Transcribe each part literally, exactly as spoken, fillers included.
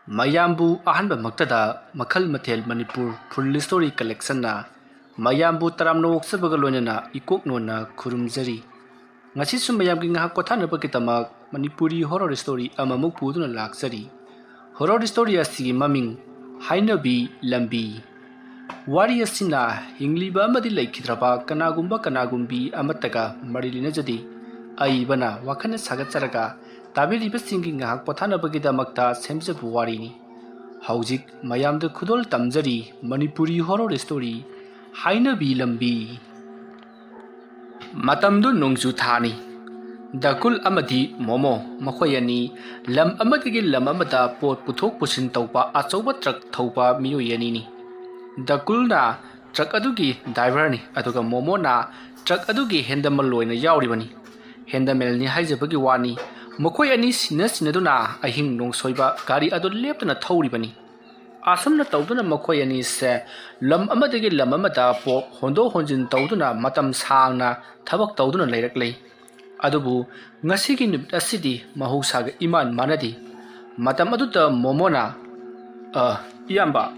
ꯃꯌꯥꯝꯕꯨ ꯑꯍꯥꯟꯕꯃꯛꯇꯗ ꯃꯈꯜ ꯃꯊꯦꯜ ꯃꯅꯤꯄꯨꯔ ꯐꯨꯜ ꯁ꯭ꯇꯣꯔꯤ ꯀꯂꯦꯛꯁꯟꯅ ꯃꯌꯥꯝꯕꯨ ꯇꯔꯥꯝꯅ ꯑꯣꯛꯆꯕꯒ ꯂꯣꯏꯅꯅ ꯏꯀꯣꯛ ꯅꯣꯟꯅ ꯈꯨꯔꯨꯝꯖꯔꯤ꯫ ꯉꯁꯤꯁꯨ ꯃꯌꯥꯝꯒꯤ ꯉꯥꯏꯍꯥꯛ ꯄꯣꯊꯥꯅꯕꯒꯤꯗꯃꯛ ꯃꯅꯤꯄꯨꯔꯤ ꯍꯣꯔꯣꯔ ꯁ꯭ꯇꯣꯔꯤ ꯑꯃꯃꯨꯛ ꯄꯨꯗꯨꯅ ꯂꯥꯛꯆꯔꯤ꯫ ꯍꯣꯔꯣꯔ ꯁ꯭ꯇꯣꯔꯤ ꯑꯁꯤꯒꯤ ꯃꯃꯤꯡ ꯍꯥꯏꯅꯕꯤ ꯂꯝꯕꯤ꯫ ꯋꯥꯔꯤ ꯑꯁꯤꯅ ꯍꯤꯡꯂꯤꯕ ꯑꯃꯗꯤ ꯂꯩꯈꯤꯗ꯭ꯔꯕ ꯀꯅꯥꯒꯨꯝꯕ ꯀꯅꯥꯒꯨꯝꯕꯤ ꯑꯃꯠꯇꯒ ꯃꯔꯤ ꯂꯩꯅꯖꯗꯦ꯫ ꯑꯏꯕꯅ ꯋꯥꯈꯜꯅ ꯁꯥꯒꯠꯆꯔꯒ ꯇꯥꯕꯤꯔꯤꯕꯁꯤꯡꯒꯤ ꯉꯥꯏꯍꯥꯛ ꯄꯣꯊꯥꯅꯕꯒꯤꯗꯃꯛꯇ ꯁꯦꯝꯖꯕ ꯋꯥꯔꯤꯅꯤ꯫ ꯍꯧꯖꯤꯛ ꯃꯌꯥꯝꯗ ꯈꯨꯗꯣꯜ ꯇꯝꯖꯔꯤ ꯃꯅꯤꯄꯨꯔꯤ ꯍꯣꯔꯣꯔ ꯁ꯭ꯇꯣꯔꯤ ꯍꯥꯏꯅꯕꯤ ꯂꯝꯕꯤ꯫ ꯃꯇꯝꯗꯨ ꯅꯣꯡꯖꯨ ꯊꯥꯅꯤ꯫ ꯗꯀꯨꯜ ꯑꯃꯗꯤ ꯃꯣꯃꯣ ꯃꯈꯣꯏ ꯑꯅꯤ ꯂꯝ ꯑꯃꯗꯒꯤ ꯂꯝ ꯑꯃꯗ ꯄꯣꯠ ꯄꯨꯊꯣꯛ ꯄꯨꯁꯤꯟ ꯇꯧꯕ ꯑꯆꯧꯕ ꯇ꯭ꯔꯛ ꯊꯧꯕ ꯃꯤꯑꯣꯏ ꯑꯅꯤꯅꯤ꯫ ꯗꯀꯨꯜꯅ ꯇ꯭ꯔꯛ ꯑꯗꯨꯒꯤ ꯗ꯭ꯔꯥꯏꯚꯔꯅꯤ, ꯑꯗꯨꯒ ꯃꯣꯃꯣꯅ ꯇ꯭ꯔꯛ ꯑꯗꯨꯒꯤ ꯍꯦꯟꯗꯃꯜ ꯑꯣꯏꯅ ꯌꯥꯎꯔꯤꯕꯅꯤ꯫ ꯍꯦꯟꯗꯃꯦꯜꯅꯤ ꯍꯥꯏꯖꯕꯒꯤ ꯋꯥꯅꯤ, ꯃꯈꯣꯏ ꯑꯅꯤ ꯁꯤꯟꯅ ꯁꯤꯟꯅꯗꯨꯅ ꯑꯍꯤꯡ ꯅꯣꯡꯁꯣꯏꯕ ꯒꯥꯔꯤ ꯑꯗꯨ ꯂꯦꯞꯇꯅ ꯊꯧꯔꯤꯕꯅꯤ꯫ ꯑꯁꯨꯝꯅ ꯇꯧꯗꯨꯅ ꯃꯈꯣꯏ ꯑꯅꯤꯁꯦ ꯂꯝ ꯑꯃꯗꯒꯤ ꯂꯝ ꯑꯃꯗ ꯄꯣꯠ ꯍꯣꯟꯗꯣꯛ ꯍꯣꯟꯖꯤꯟ ꯇꯧꯗꯨꯅ ꯃꯇꯝ ꯁꯥꯡꯅ ꯊꯕꯛ ꯇꯧꯗꯨꯅ ꯂꯩꯔꯛꯂꯦ꯫ ꯑꯗꯨꯕꯨ ꯉꯁꯤꯒꯤ ꯅꯨꯃꯤꯠ ꯑꯁꯤꯗꯤ ꯃꯍꯧꯁꯥꯒ ꯏꯃꯥꯟ ꯃꯥꯟꯅꯗꯦ꯫ ꯃꯇꯝ ꯑꯗꯨꯗ ꯃꯣꯃꯣꯅ, "ꯑ, ꯏꯌꯥꯝꯕ,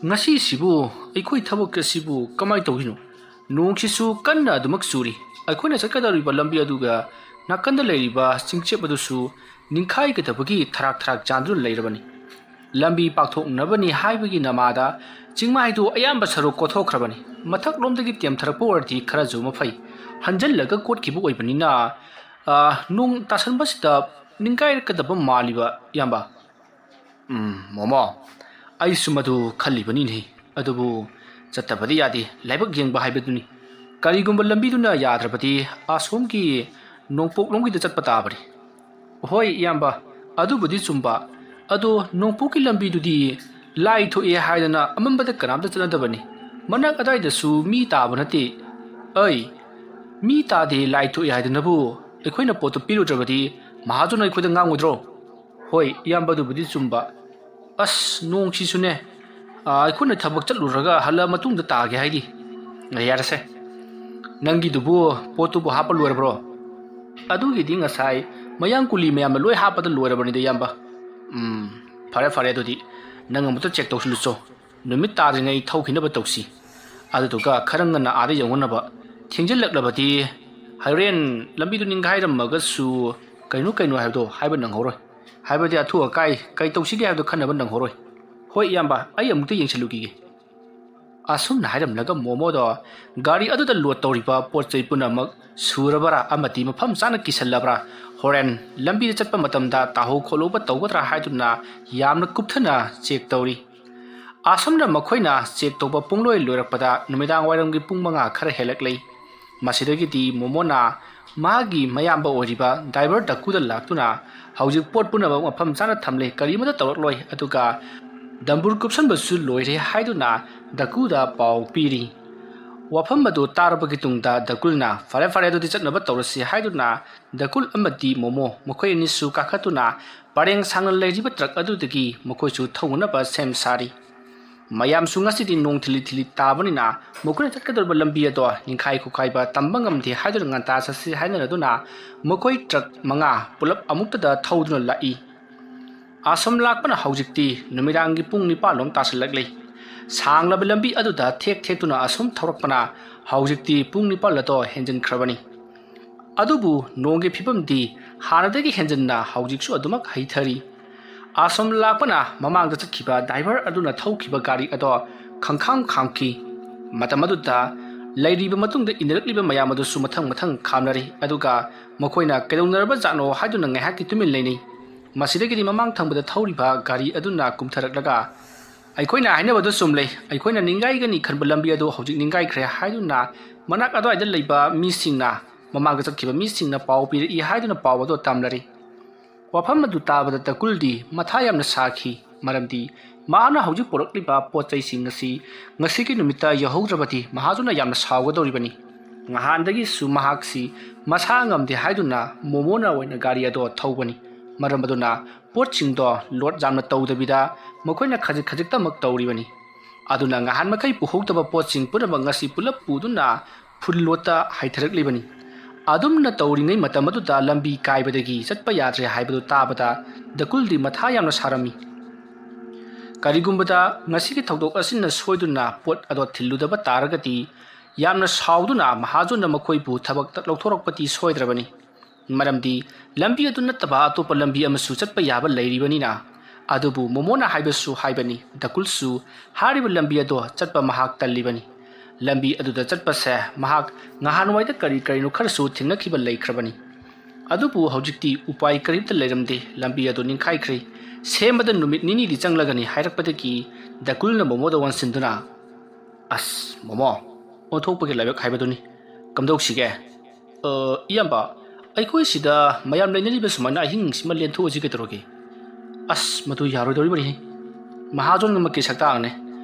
ꯉꯁꯤꯁꯤꯕꯨ ꯑꯩꯈꯣꯏ ꯊꯕꯛ ꯑꯁꯤꯕꯨ ꯀꯃꯥꯏꯅ ꯇꯧꯗꯣꯏꯅꯣ? ꯅꯣꯡꯁꯤꯁꯨ ꯀꯟꯅ ꯑꯗꯨꯃꯛ ꯆꯨꯔꯤ꯫ ꯑꯩꯈꯣꯏꯅ ꯆꯠꯀꯗꯧꯔꯤꯕ ꯂꯝꯕꯤ ꯑꯗꯨꯒ ꯅꯥꯀꯟꯗ ꯂꯩꯔꯤꯕ ꯆꯤꯡꯆꯦꯞ ꯑꯗꯨꯁꯨ ꯅꯤꯡꯈꯥꯏꯒꯗꯕꯒꯤ ꯊꯔꯥꯛ ꯊꯔꯥꯛ ꯆꯥꯟꯗꯨꯅ ꯂꯩꯔꯕꯅꯤ꯫ ꯂꯝꯕꯤ ꯄꯥꯛꯊꯣꯛꯅꯕꯅꯤ ꯍꯥꯏꯕꯒꯤ ꯅꯃꯥꯗ ꯆꯤꯡꯃꯥꯏꯗꯨ ꯑꯌꯥꯝꯕ ꯁꯔꯨꯛ ꯀꯣꯊꯣꯛꯈ꯭ꯔꯕꯅꯤ꯫ ꯃꯊꯛꯂꯣꯝꯗꯒꯤ ꯇꯦꯝꯊꯔꯛꯄ ꯑꯣꯏꯔꯗꯤ ꯈꯔꯁꯨ ꯃꯐꯩ꯫ ꯍꯟꯖꯜꯂꯒ ꯀꯣꯠꯈꯤꯕ ꯑꯣꯏꯕꯅꯤꯅ, ꯑ, ꯅꯣꯡ ꯇꯥꯁꯟꯕꯁꯤꯗ ꯅꯤꯡꯈꯥꯏꯔꯛꯀꯗꯕ ꯃꯥꯜꯂꯤꯕ, ꯏꯌꯥꯝꯕ?" "ꯎꯝ, ꯃꯣꯃꯣ, ꯑꯩꯁꯨ ꯃꯗꯨ ꯈꯜꯂꯤꯕꯅꯤꯅꯦ꯫ ꯑꯗꯨꯕꯨ ꯆꯠꯇꯕꯗꯤ ꯌꯥꯗꯦ, ꯂꯥꯏꯕꯛ ꯌꯦꯡꯕ ꯍꯥꯏꯕꯗꯨꯅꯤ꯫ ꯀꯔꯤꯒꯨꯝꯕ ꯂꯝꯕꯤꯗꯨꯅ ꯌꯥꯗ꯭ꯔꯕꯗꯤ ꯑꯁꯣꯝꯒꯤ ꯅꯣꯡꯄꯣꯛꯂꯣꯝꯒꯤꯗ ꯆꯠꯄ ꯇꯥꯕꯅꯤ꯫" "ꯍꯣꯏ, ꯏꯌꯥꯝꯕ, ꯑꯗꯨꯕꯨꯗꯤ ꯆꯨꯝꯕ꯫ ꯑꯗꯣ ꯅꯣꯡꯄꯣꯛꯀꯤ ꯂꯝꯕꯤꯗꯨꯗꯤ ꯂꯥꯏ ꯊꯣꯛꯑꯦ ꯍꯥꯏꯗꯅ ꯑꯃꯝꯕꯗ ꯀꯅꯥꯝꯇ ꯆꯠꯅꯗꯕꯅꯤ꯫ ꯃꯅꯥꯛ ꯑꯗꯥꯏꯗꯁꯨ ꯃꯤ ꯇꯥꯕ ꯅꯠꯇꯦ꯫" "ꯑꯩ, ꯃꯤ ꯇꯥꯗꯦ, ꯂꯥꯏ ꯊꯣꯛꯑꯦ ꯍꯥꯏꯗꯅꯕꯨ ꯑꯩꯈꯣꯏꯅ ꯄꯣꯠꯇꯨ ꯄꯤꯔꯨꯗ꯭ꯔꯕꯗꯤ ꯃꯍꯥꯖꯣꯟ ꯑꯩꯈꯣꯏꯗ ꯉꯥꯡꯉꯣꯏꯗ꯭ꯔꯣ?" "ꯍꯣꯏ, ꯏꯌꯥꯝꯕ, ꯑꯗꯨꯕꯨꯗꯤ ꯆꯨꯝꯕ꯫ ꯑꯁ, ꯅꯣꯡꯁꯤꯁꯨꯅꯦ, ꯑ, ꯑꯩꯈꯣꯏꯅ ꯊꯕꯛ ꯆꯠꯂꯨꯔꯒ ꯍꯜꯂꯛꯑ ꯃꯇꯨꯡꯗ ꯇꯥꯒꯦ ꯍꯥꯏꯗꯤ꯫ ꯌꯥꯔꯦꯁꯦ꯫ ꯅꯪꯒꯤꯗꯨꯕꯨ ꯄꯣꯠꯇꯨꯕꯨ ꯍꯥꯞꯄ ꯂꯣꯏꯔꯕ꯭ꯔꯣ?" "ꯑꯗꯨꯒꯤꯗꯤ ꯉꯁꯥꯏ ꯃꯌꯥꯡ ꯀꯨꯂꯤ ꯃꯌꯥꯝꯅ ꯂꯣꯏ ꯍꯥꯞꯄꯗ ꯂꯣꯏꯔꯕꯅꯤꯗ, ꯏꯌꯥꯝꯕ꯫" "ꯎꯝ, "ꯐꯔꯦ ꯐꯔꯦ, ꯑꯗꯨꯗꯤ ꯅꯪ ꯑꯃꯨꯛꯇ ꯆꯦꯛ ꯇꯧꯁꯤꯜꯂꯨꯆꯣ꯫ ꯅꯨꯃꯤꯠ ꯇꯥꯗ꯭ꯔꯤꯉꯩ ꯊꯧꯈꯤꯅꯕ ꯇꯧꯁꯤ꯫ ꯑꯗꯨꯗꯨꯒ ꯈꯔ ꯉꯟꯅ ꯑꯥꯗ ꯌꯧꯅꯅꯕ꯫ ꯊꯦꯡꯖꯤꯜꯂꯛꯂꯕꯗꯤ ꯍꯣꯔꯦꯟ ꯂꯝꯕꯤꯗꯨ ꯅꯤꯡꯈꯥꯏꯔꯝꯃꯒꯁꯨ ꯀꯩꯅꯣ ꯀꯩꯅꯣ ꯍꯥꯏꯕꯗꯣ ꯍꯥꯏꯕ ꯅꯪꯍꯧꯔꯣꯏ꯫ ꯍꯥꯏꯕꯗꯤ ꯑꯊꯨ ꯑꯀꯥꯏ ꯀꯩ ꯇꯧꯁꯤꯒꯦ ꯍꯥꯏꯕꯗꯣ ꯈꯟꯅꯕ ꯅꯪꯍꯧꯔꯣꯏ꯫ ꯍꯣꯏ ꯏꯌꯥꯝꯕ, ꯑꯩ ꯑꯃꯨꯛꯇ ꯌꯦꯡꯁꯤꯜꯂꯨꯈꯤꯒꯦ"꯫ ꯑꯁꯨꯝꯅ ꯍꯥꯏꯔꯝꯂꯒ ꯃꯣꯃꯣꯗꯣ ꯒꯥꯔꯤ ꯑꯗꯨꯗ ꯂꯣꯗ ꯇꯧꯔꯤꯕ ꯄꯣꯠ ꯆꯩ ꯄꯨꯝꯅꯃꯛ ꯁꯨꯔꯕ꯭ꯔꯥ ꯑꯃꯗꯤ ꯃꯐꯝ ꯆꯥꯅ ꯀꯤꯁꯜꯂꯕ꯭ꯔꯥ, ꯍꯣꯔꯦꯟ ꯂꯝꯕꯤꯗ ꯆꯠꯄ ꯃꯇꯝꯗ ꯇꯥꯍꯧ ꯈꯣꯠꯍꯧꯕ ꯇꯧꯒꯗ꯭ꯔꯥ ꯍꯥꯏꯗꯨꯅ ꯌꯥꯝꯅ ꯀꯨꯞꯊꯅ ꯆꯦꯛ ꯇꯧꯔꯤ꯫ ꯑꯁꯨꯝꯅ ꯃꯈꯣꯏꯅ ꯆꯦꯛ ꯇꯧꯕ ꯄꯨꯡꯂꯣꯏ ꯂꯣꯏꯔꯛꯄꯗ ꯅꯨꯃꯤꯗꯥꯡ ꯋꯥꯏꯔꯝꯒꯤ ꯄꯨꯡ ꯃꯉꯥ ꯈꯔ ꯍꯦꯜꯂꯛꯂꯤ꯫ ꯃꯁꯤꯗꯒꯤꯗꯤ ꯃꯣꯃꯣꯅ ꯃꯥꯒꯤ ꯃꯌꯥꯝꯕ ꯑꯣꯏꯔꯤꯕ ꯗ꯭ꯔꯥꯏꯚꯔ ꯗꯀꯨꯗ ꯂꯥꯛꯇꯨꯅ ꯍꯧꯖꯤꯛ ꯄꯣꯠ ꯄꯨꯝꯅꯃꯛ ꯃꯐꯝ ꯆꯥꯅ ꯊꯝꯂꯦ, ꯀꯔꯤꯃꯠꯇ ꯇꯧꯔꯛꯂꯣꯏ, ꯑꯗꯨꯒ ꯗꯝꯕꯨꯔ ꯀꯨꯞꯁꯟꯕꯁꯨ ꯂꯣꯏꯔꯦ ꯍꯥꯏꯗꯨꯅ ꯗꯀꯨꯗ ꯄꯥꯎ ꯄꯤꯔꯤ꯫ ꯋꯥꯐꯝ ꯑꯗꯨ ꯇꯥꯔꯕꯒꯤ ꯇꯨꯡꯗ ꯗꯀꯨꯜꯅ "ꯐꯔꯦ ꯐꯔꯦ, ꯑꯗꯨꯗꯤ ꯆꯠꯅꯕ ꯇꯧꯔꯁꯤ" ꯍꯥꯏꯗꯨꯅ ꯗꯀꯨꯜ ꯑꯃꯗꯤ ꯃꯣꯃꯣ ꯃꯈꯣꯏ ꯑꯅꯤꯁꯨ ꯀꯥꯈꯠꯇꯨꯅ ꯄꯔꯦꯡ ꯁꯥꯡꯅ ꯂꯩꯔꯤꯕ ꯇ꯭ꯔꯛ ꯑꯗꯨꯗꯒꯤ ꯃꯈꯣꯏꯁꯨ ꯊꯧꯅꯅꯕ ꯁꯦꯝ ꯁꯥꯔꯤ꯫ ꯃꯌꯥꯝꯁꯨ ꯉꯁꯤꯗꯤ ꯅꯣꯡ ꯊꯤꯂꯤ ꯊꯤꯂꯤ ꯇꯥꯕꯅꯤꯅ ꯃꯈꯣꯏꯅ ꯆꯠꯀꯗꯧꯔꯤꯕ ꯂꯝꯕꯤ ꯑꯗꯣ ꯅꯤꯡꯈꯥꯏ ꯈꯣꯈꯥꯏꯕ ꯇꯝꯕ ꯉꯝꯗꯦ ꯍꯥꯏꯗꯨꯅ ꯉꯟꯇꯥ ꯆꯠꯁꯤ ꯍꯥꯏꯅꯔꯗꯨꯅ ꯃꯈꯣꯏ ꯇ꯭ꯔꯛ ꯃꯉꯥ ꯄꯨꯂꯞ ꯑꯃꯨꯛꯇꯗ ꯊꯧꯗꯨꯅ ꯂꯥꯛꯏ꯫ ꯑꯁꯨꯝ ꯂꯥꯛꯄꯅ ꯍꯧꯖꯤꯛꯇꯤ ꯅꯨꯃꯤꯗꯥꯡꯒꯤ ꯄꯨꯡ ꯅꯤꯄꯥꯟ ꯂꯣꯝ ꯇꯥꯁꯤꯜꯂꯛꯂꯤ꯫ ꯁꯥꯡꯂꯕ ꯂꯝꯕꯤ ꯑꯗꯨꯗ ꯊꯦꯛ ꯊꯦꯛꯇꯨꯅ ꯑꯁꯨꯝ ꯊꯧꯔꯛꯄꯅ ꯍꯧꯖꯤꯛꯇꯤ ꯄꯨꯡ ꯅꯤꯄꯥꯜ ꯑꯗꯣ ꯍꯦꯟꯖꯤꯟꯈ꯭ꯔꯕꯅꯤ꯫ ꯑꯗꯨꯕꯨ ꯅꯣꯡꯒꯤ ꯐꯤꯕꯝꯗꯤ ꯍꯥꯟꯅꯗꯒꯤ ꯍꯦꯟꯖꯤꯟꯅ ꯍꯧꯖꯤꯛꯁꯨ ꯑꯗꯨꯃꯛ ꯍꯩꯊꯔꯤ꯫ ꯑꯁꯨꯝ ꯂꯥꯛꯄꯅ ꯃꯃꯥꯡꯗ ꯆꯠꯈꯤꯕ ꯗ꯭ꯔꯥꯏꯚꯔ ꯑꯗꯨꯅ ꯊꯧꯈꯤꯕ ꯒꯥꯔꯤ ꯑꯗꯣ ꯈꯪꯈꯥꯝ ꯈꯥꯝꯈꯤ꯫ ꯃꯇꯝ ꯑꯗꯨꯗ ꯂꯩꯔꯤꯕ ꯃꯇꯨꯡꯗ ꯏꯟꯅꯔꯛꯂꯤꯕ ꯃꯌꯥꯝ ꯑꯗꯨꯁꯨ ꯃꯊꯪ ꯃꯊꯪ ꯈꯥꯝꯅꯔꯤ, ꯑꯗꯨꯒ ꯃꯈꯣꯏꯅ ꯀꯩꯗꯧꯅꯔꯕ ꯖꯥꯠꯅꯣ ꯍꯥꯏꯗꯨꯅ ꯉꯥꯏꯍꯥꯛꯀꯤ ꯇꯨꯃꯤꯟ ꯂꯩꯅꯩ꯫ ꯃꯁꯤꯗꯒꯤꯗꯤ ꯃꯃꯥꯡ ꯊꯪꯕꯗ ꯊꯧꯔꯤꯕ ꯒꯥꯔꯤ ꯑꯗꯨꯅ ꯀꯨꯝꯊꯔꯛꯂꯒ, "ꯑꯩꯈꯣꯏꯅ ꯍꯥꯏꯅꯕꯗꯨ ꯆꯨꯝꯂꯦ, ꯑꯩꯈꯣꯏꯅ ꯅꯤꯡꯒꯥꯏꯒꯅꯤ ꯈꯟꯕ ꯂꯝꯕꯤ ꯑꯗꯨ ꯍꯧꯖꯤꯛ ꯅꯤꯡꯒꯥꯏꯈ꯭ꯔꯦ" ꯍꯥꯏꯗꯨꯅ ꯃꯅꯥꯛ ꯑꯗꯨꯋꯥꯏꯗ ꯂꯩꯕ ꯃꯤꯁꯤꯡꯅ, ꯃꯃꯥꯡꯗ ꯆꯠꯈꯤꯕ ꯃꯤꯁꯤꯡꯅ ꯄꯥꯎ ꯄꯤꯔꯛꯏ ꯍꯥꯏꯗꯨꯅ ꯄꯥꯎ ꯑꯗꯨ ꯇꯝꯂꯔꯤ꯫ ꯋꯥꯐꯝ ꯑꯗꯨ ꯇꯥꯕꯗ ꯗꯀꯨꯜꯗꯤ ꯃꯊꯥ ꯌꯥꯝꯅ ꯁꯥꯈꯤ, ꯃꯔꯝꯗꯤ ꯃꯍꯥꯛꯅ ꯍꯧꯖꯤꯛ ꯄꯨꯔꯛꯂꯤꯕ ꯄꯣꯠ ꯆꯩꯁꯤꯡ ꯑꯁꯤ ꯉꯁꯤꯒꯤ ꯅꯨꯃꯤꯠꯇ ꯌꯧꯍꯧꯗ꯭ꯔꯕꯗꯤ ꯃꯍꯥꯖꯣꯟꯅ ꯌꯥꯝꯅ ꯁꯥꯎꯒꯗꯧꯔꯤꯕꯅꯤ꯫ ꯅꯍꯥꯟꯗꯒꯤꯁꯨ ꯃꯍꯥꯛꯁꯤ ꯃꯁꯥ ꯉꯝꯗꯦ ꯍꯥꯏꯗꯨꯅ ꯃꯣꯃꯣꯅ ꯑꯣꯏꯅ ꯒꯥꯔꯤ ꯑꯗꯣ ꯊꯧꯕꯅꯤ꯫ ꯃꯔꯝ ꯑꯗꯨꯅ ꯄꯣꯠꯁꯤꯡꯗꯣ ꯂꯣꯗ ꯌꯥꯝꯅ ꯇꯧꯗꯕꯤꯗ ꯃꯈꯣꯏꯅ ꯈꯖꯤꯛ ꯈꯖꯤꯛꯇꯃꯛ ꯇꯧꯔꯤꯕꯅꯤ꯫ ꯑꯗꯨꯅ ꯉꯍꯥꯟ ꯃꯈꯩ ꯄꯨꯍꯧꯗꯕ ꯄꯣꯠꯁꯤꯡ ꯄꯨꯝꯅꯃꯛ ꯉꯁꯤ ꯄꯨꯂꯞ ꯄꯨꯗꯨꯅ ꯐꯨꯜ ꯂꯣꯗꯇ ꯍꯥꯏꯊꯔꯛꯂꯤꯕꯅꯤ꯫ ꯑꯗꯨꯝꯅ ꯇꯧꯔꯤꯉꯩ ꯃꯇꯝ ꯑꯗꯨꯗ ꯂꯝꯕꯤ ꯀꯥꯏꯕꯗꯒꯤ ꯆꯠꯄ ꯌꯥꯗ꯭ꯔꯦ ꯍꯥꯏꯕꯗꯨ ꯇꯥꯕꯗ ꯗꯀꯨꯜꯗꯤ ꯃꯊꯥ ꯌꯥꯝꯅ ꯁꯥꯔꯝꯃꯤ꯫ ꯀꯔꯤꯒꯨꯝꯕꯗ ꯉꯁꯤꯒꯤ ꯊꯧꯗꯣꯛ ꯑꯁꯤꯅ ꯁꯣꯏꯗꯨꯅ ꯄꯣꯠ ꯑꯗꯣ ꯊꯤꯜꯂꯨꯗꯕ ꯇꯥꯔꯒꯗꯤ, ꯌꯥꯝꯅ ꯁꯥꯎꯗꯨꯅ ꯃꯍꯥꯖꯣꯟꯅ ꯃꯈꯣꯏꯕꯨ ꯊꯕꯛꯇ ꯂꯧꯊꯣꯔꯛꯄꯗꯤ ꯁꯣꯏꯗ꯭ꯔꯕꯅꯤ꯫ ꯃꯔꯝꯗꯤ ꯂꯝꯕꯤ ꯑꯗꯨ ꯅꯠꯇꯕ ꯑꯇꯣꯞꯄ ꯂꯝꯕꯤ ꯑꯃꯁꯨ ꯆꯠꯄ ꯌꯥꯕ ꯂꯩꯔꯤꯕꯅꯤꯅ꯫ ꯑꯗꯨꯕꯨ ꯃꯣꯃꯣꯅ ꯍꯥꯏꯕꯁꯨ ꯍꯥꯏꯕꯅꯤ, ꯗꯀꯨꯜꯁꯨ ꯍꯥꯏꯔꯤꯕ ꯂꯝꯕꯤ ꯑꯗꯣ ꯆꯠꯄ ꯃꯍꯥꯛ ꯇꯜꯂꯤꯕꯅꯤ꯫ ꯂꯝꯕꯤ ꯑꯗꯨꯗ ꯆꯠꯄꯁꯦ ꯃꯍꯥꯛ ꯉꯍꯥꯟꯋꯥꯏꯗ ꯀꯔꯤ ꯀꯔꯤꯅꯣ ꯈꯔꯁꯨ ꯊꯦꯡꯅꯈꯤꯕ ꯂꯩꯈ꯭ꯔꯕꯅꯤ꯫ ꯑꯗꯨꯕꯨ ꯍꯧꯖꯤꯛꯇꯤ ꯎꯄꯥꯏ ꯀꯔꯤꯝꯇ ꯂꯩꯔꯝꯗꯦ꯫ ꯂꯝꯕꯤ ꯑꯗꯨ ꯅꯤꯡꯈꯥꯏꯈ꯭ꯔꯦ꯫ ꯁꯦꯝꯕꯗ ꯅꯨꯃꯤꯠ ꯅꯤꯅꯤꯗꯤ ꯆꯪꯂꯒꯅꯤ ꯍꯥꯏꯔꯛꯄꯗꯒꯤ ꯗꯀꯨꯜꯅ ꯃꯣꯃꯣꯗ ꯑꯣꯟꯁꯤꯟꯗꯨꯅ, "ꯑꯁ, ꯃꯣꯃꯣ, ꯑꯣꯟꯊꯣꯛꯄꯒꯤ ꯂꯥꯏꯕꯛ ꯍꯥꯏꯕꯗꯨꯅꯤ꯫ ꯀꯝꯗꯧꯁꯤꯒꯦ?" "ꯑ, ꯏꯌꯥꯝꯕ, ꯑꯩꯈꯣꯏ ꯁꯤꯗ ꯃꯌꯥꯝ ꯂꯩꯅꯔꯤꯕ ꯁꯨꯃꯥꯏꯅ ꯑꯍꯤꯡꯁꯤꯃ ꯂꯦꯟꯊꯣꯛꯑꯁꯤ ꯀꯩꯗꯧꯔꯒꯦ?" "ꯑꯁ, ꯃꯗꯨ ꯌꯥꯔꯣꯏꯗꯧꯔꯤꯕꯅꯤꯍꯦ꯫ ꯃꯍꯥꯖꯣꯟ ꯑꯃꯒꯤ ꯁꯛꯇꯥꯛꯅꯦ꯫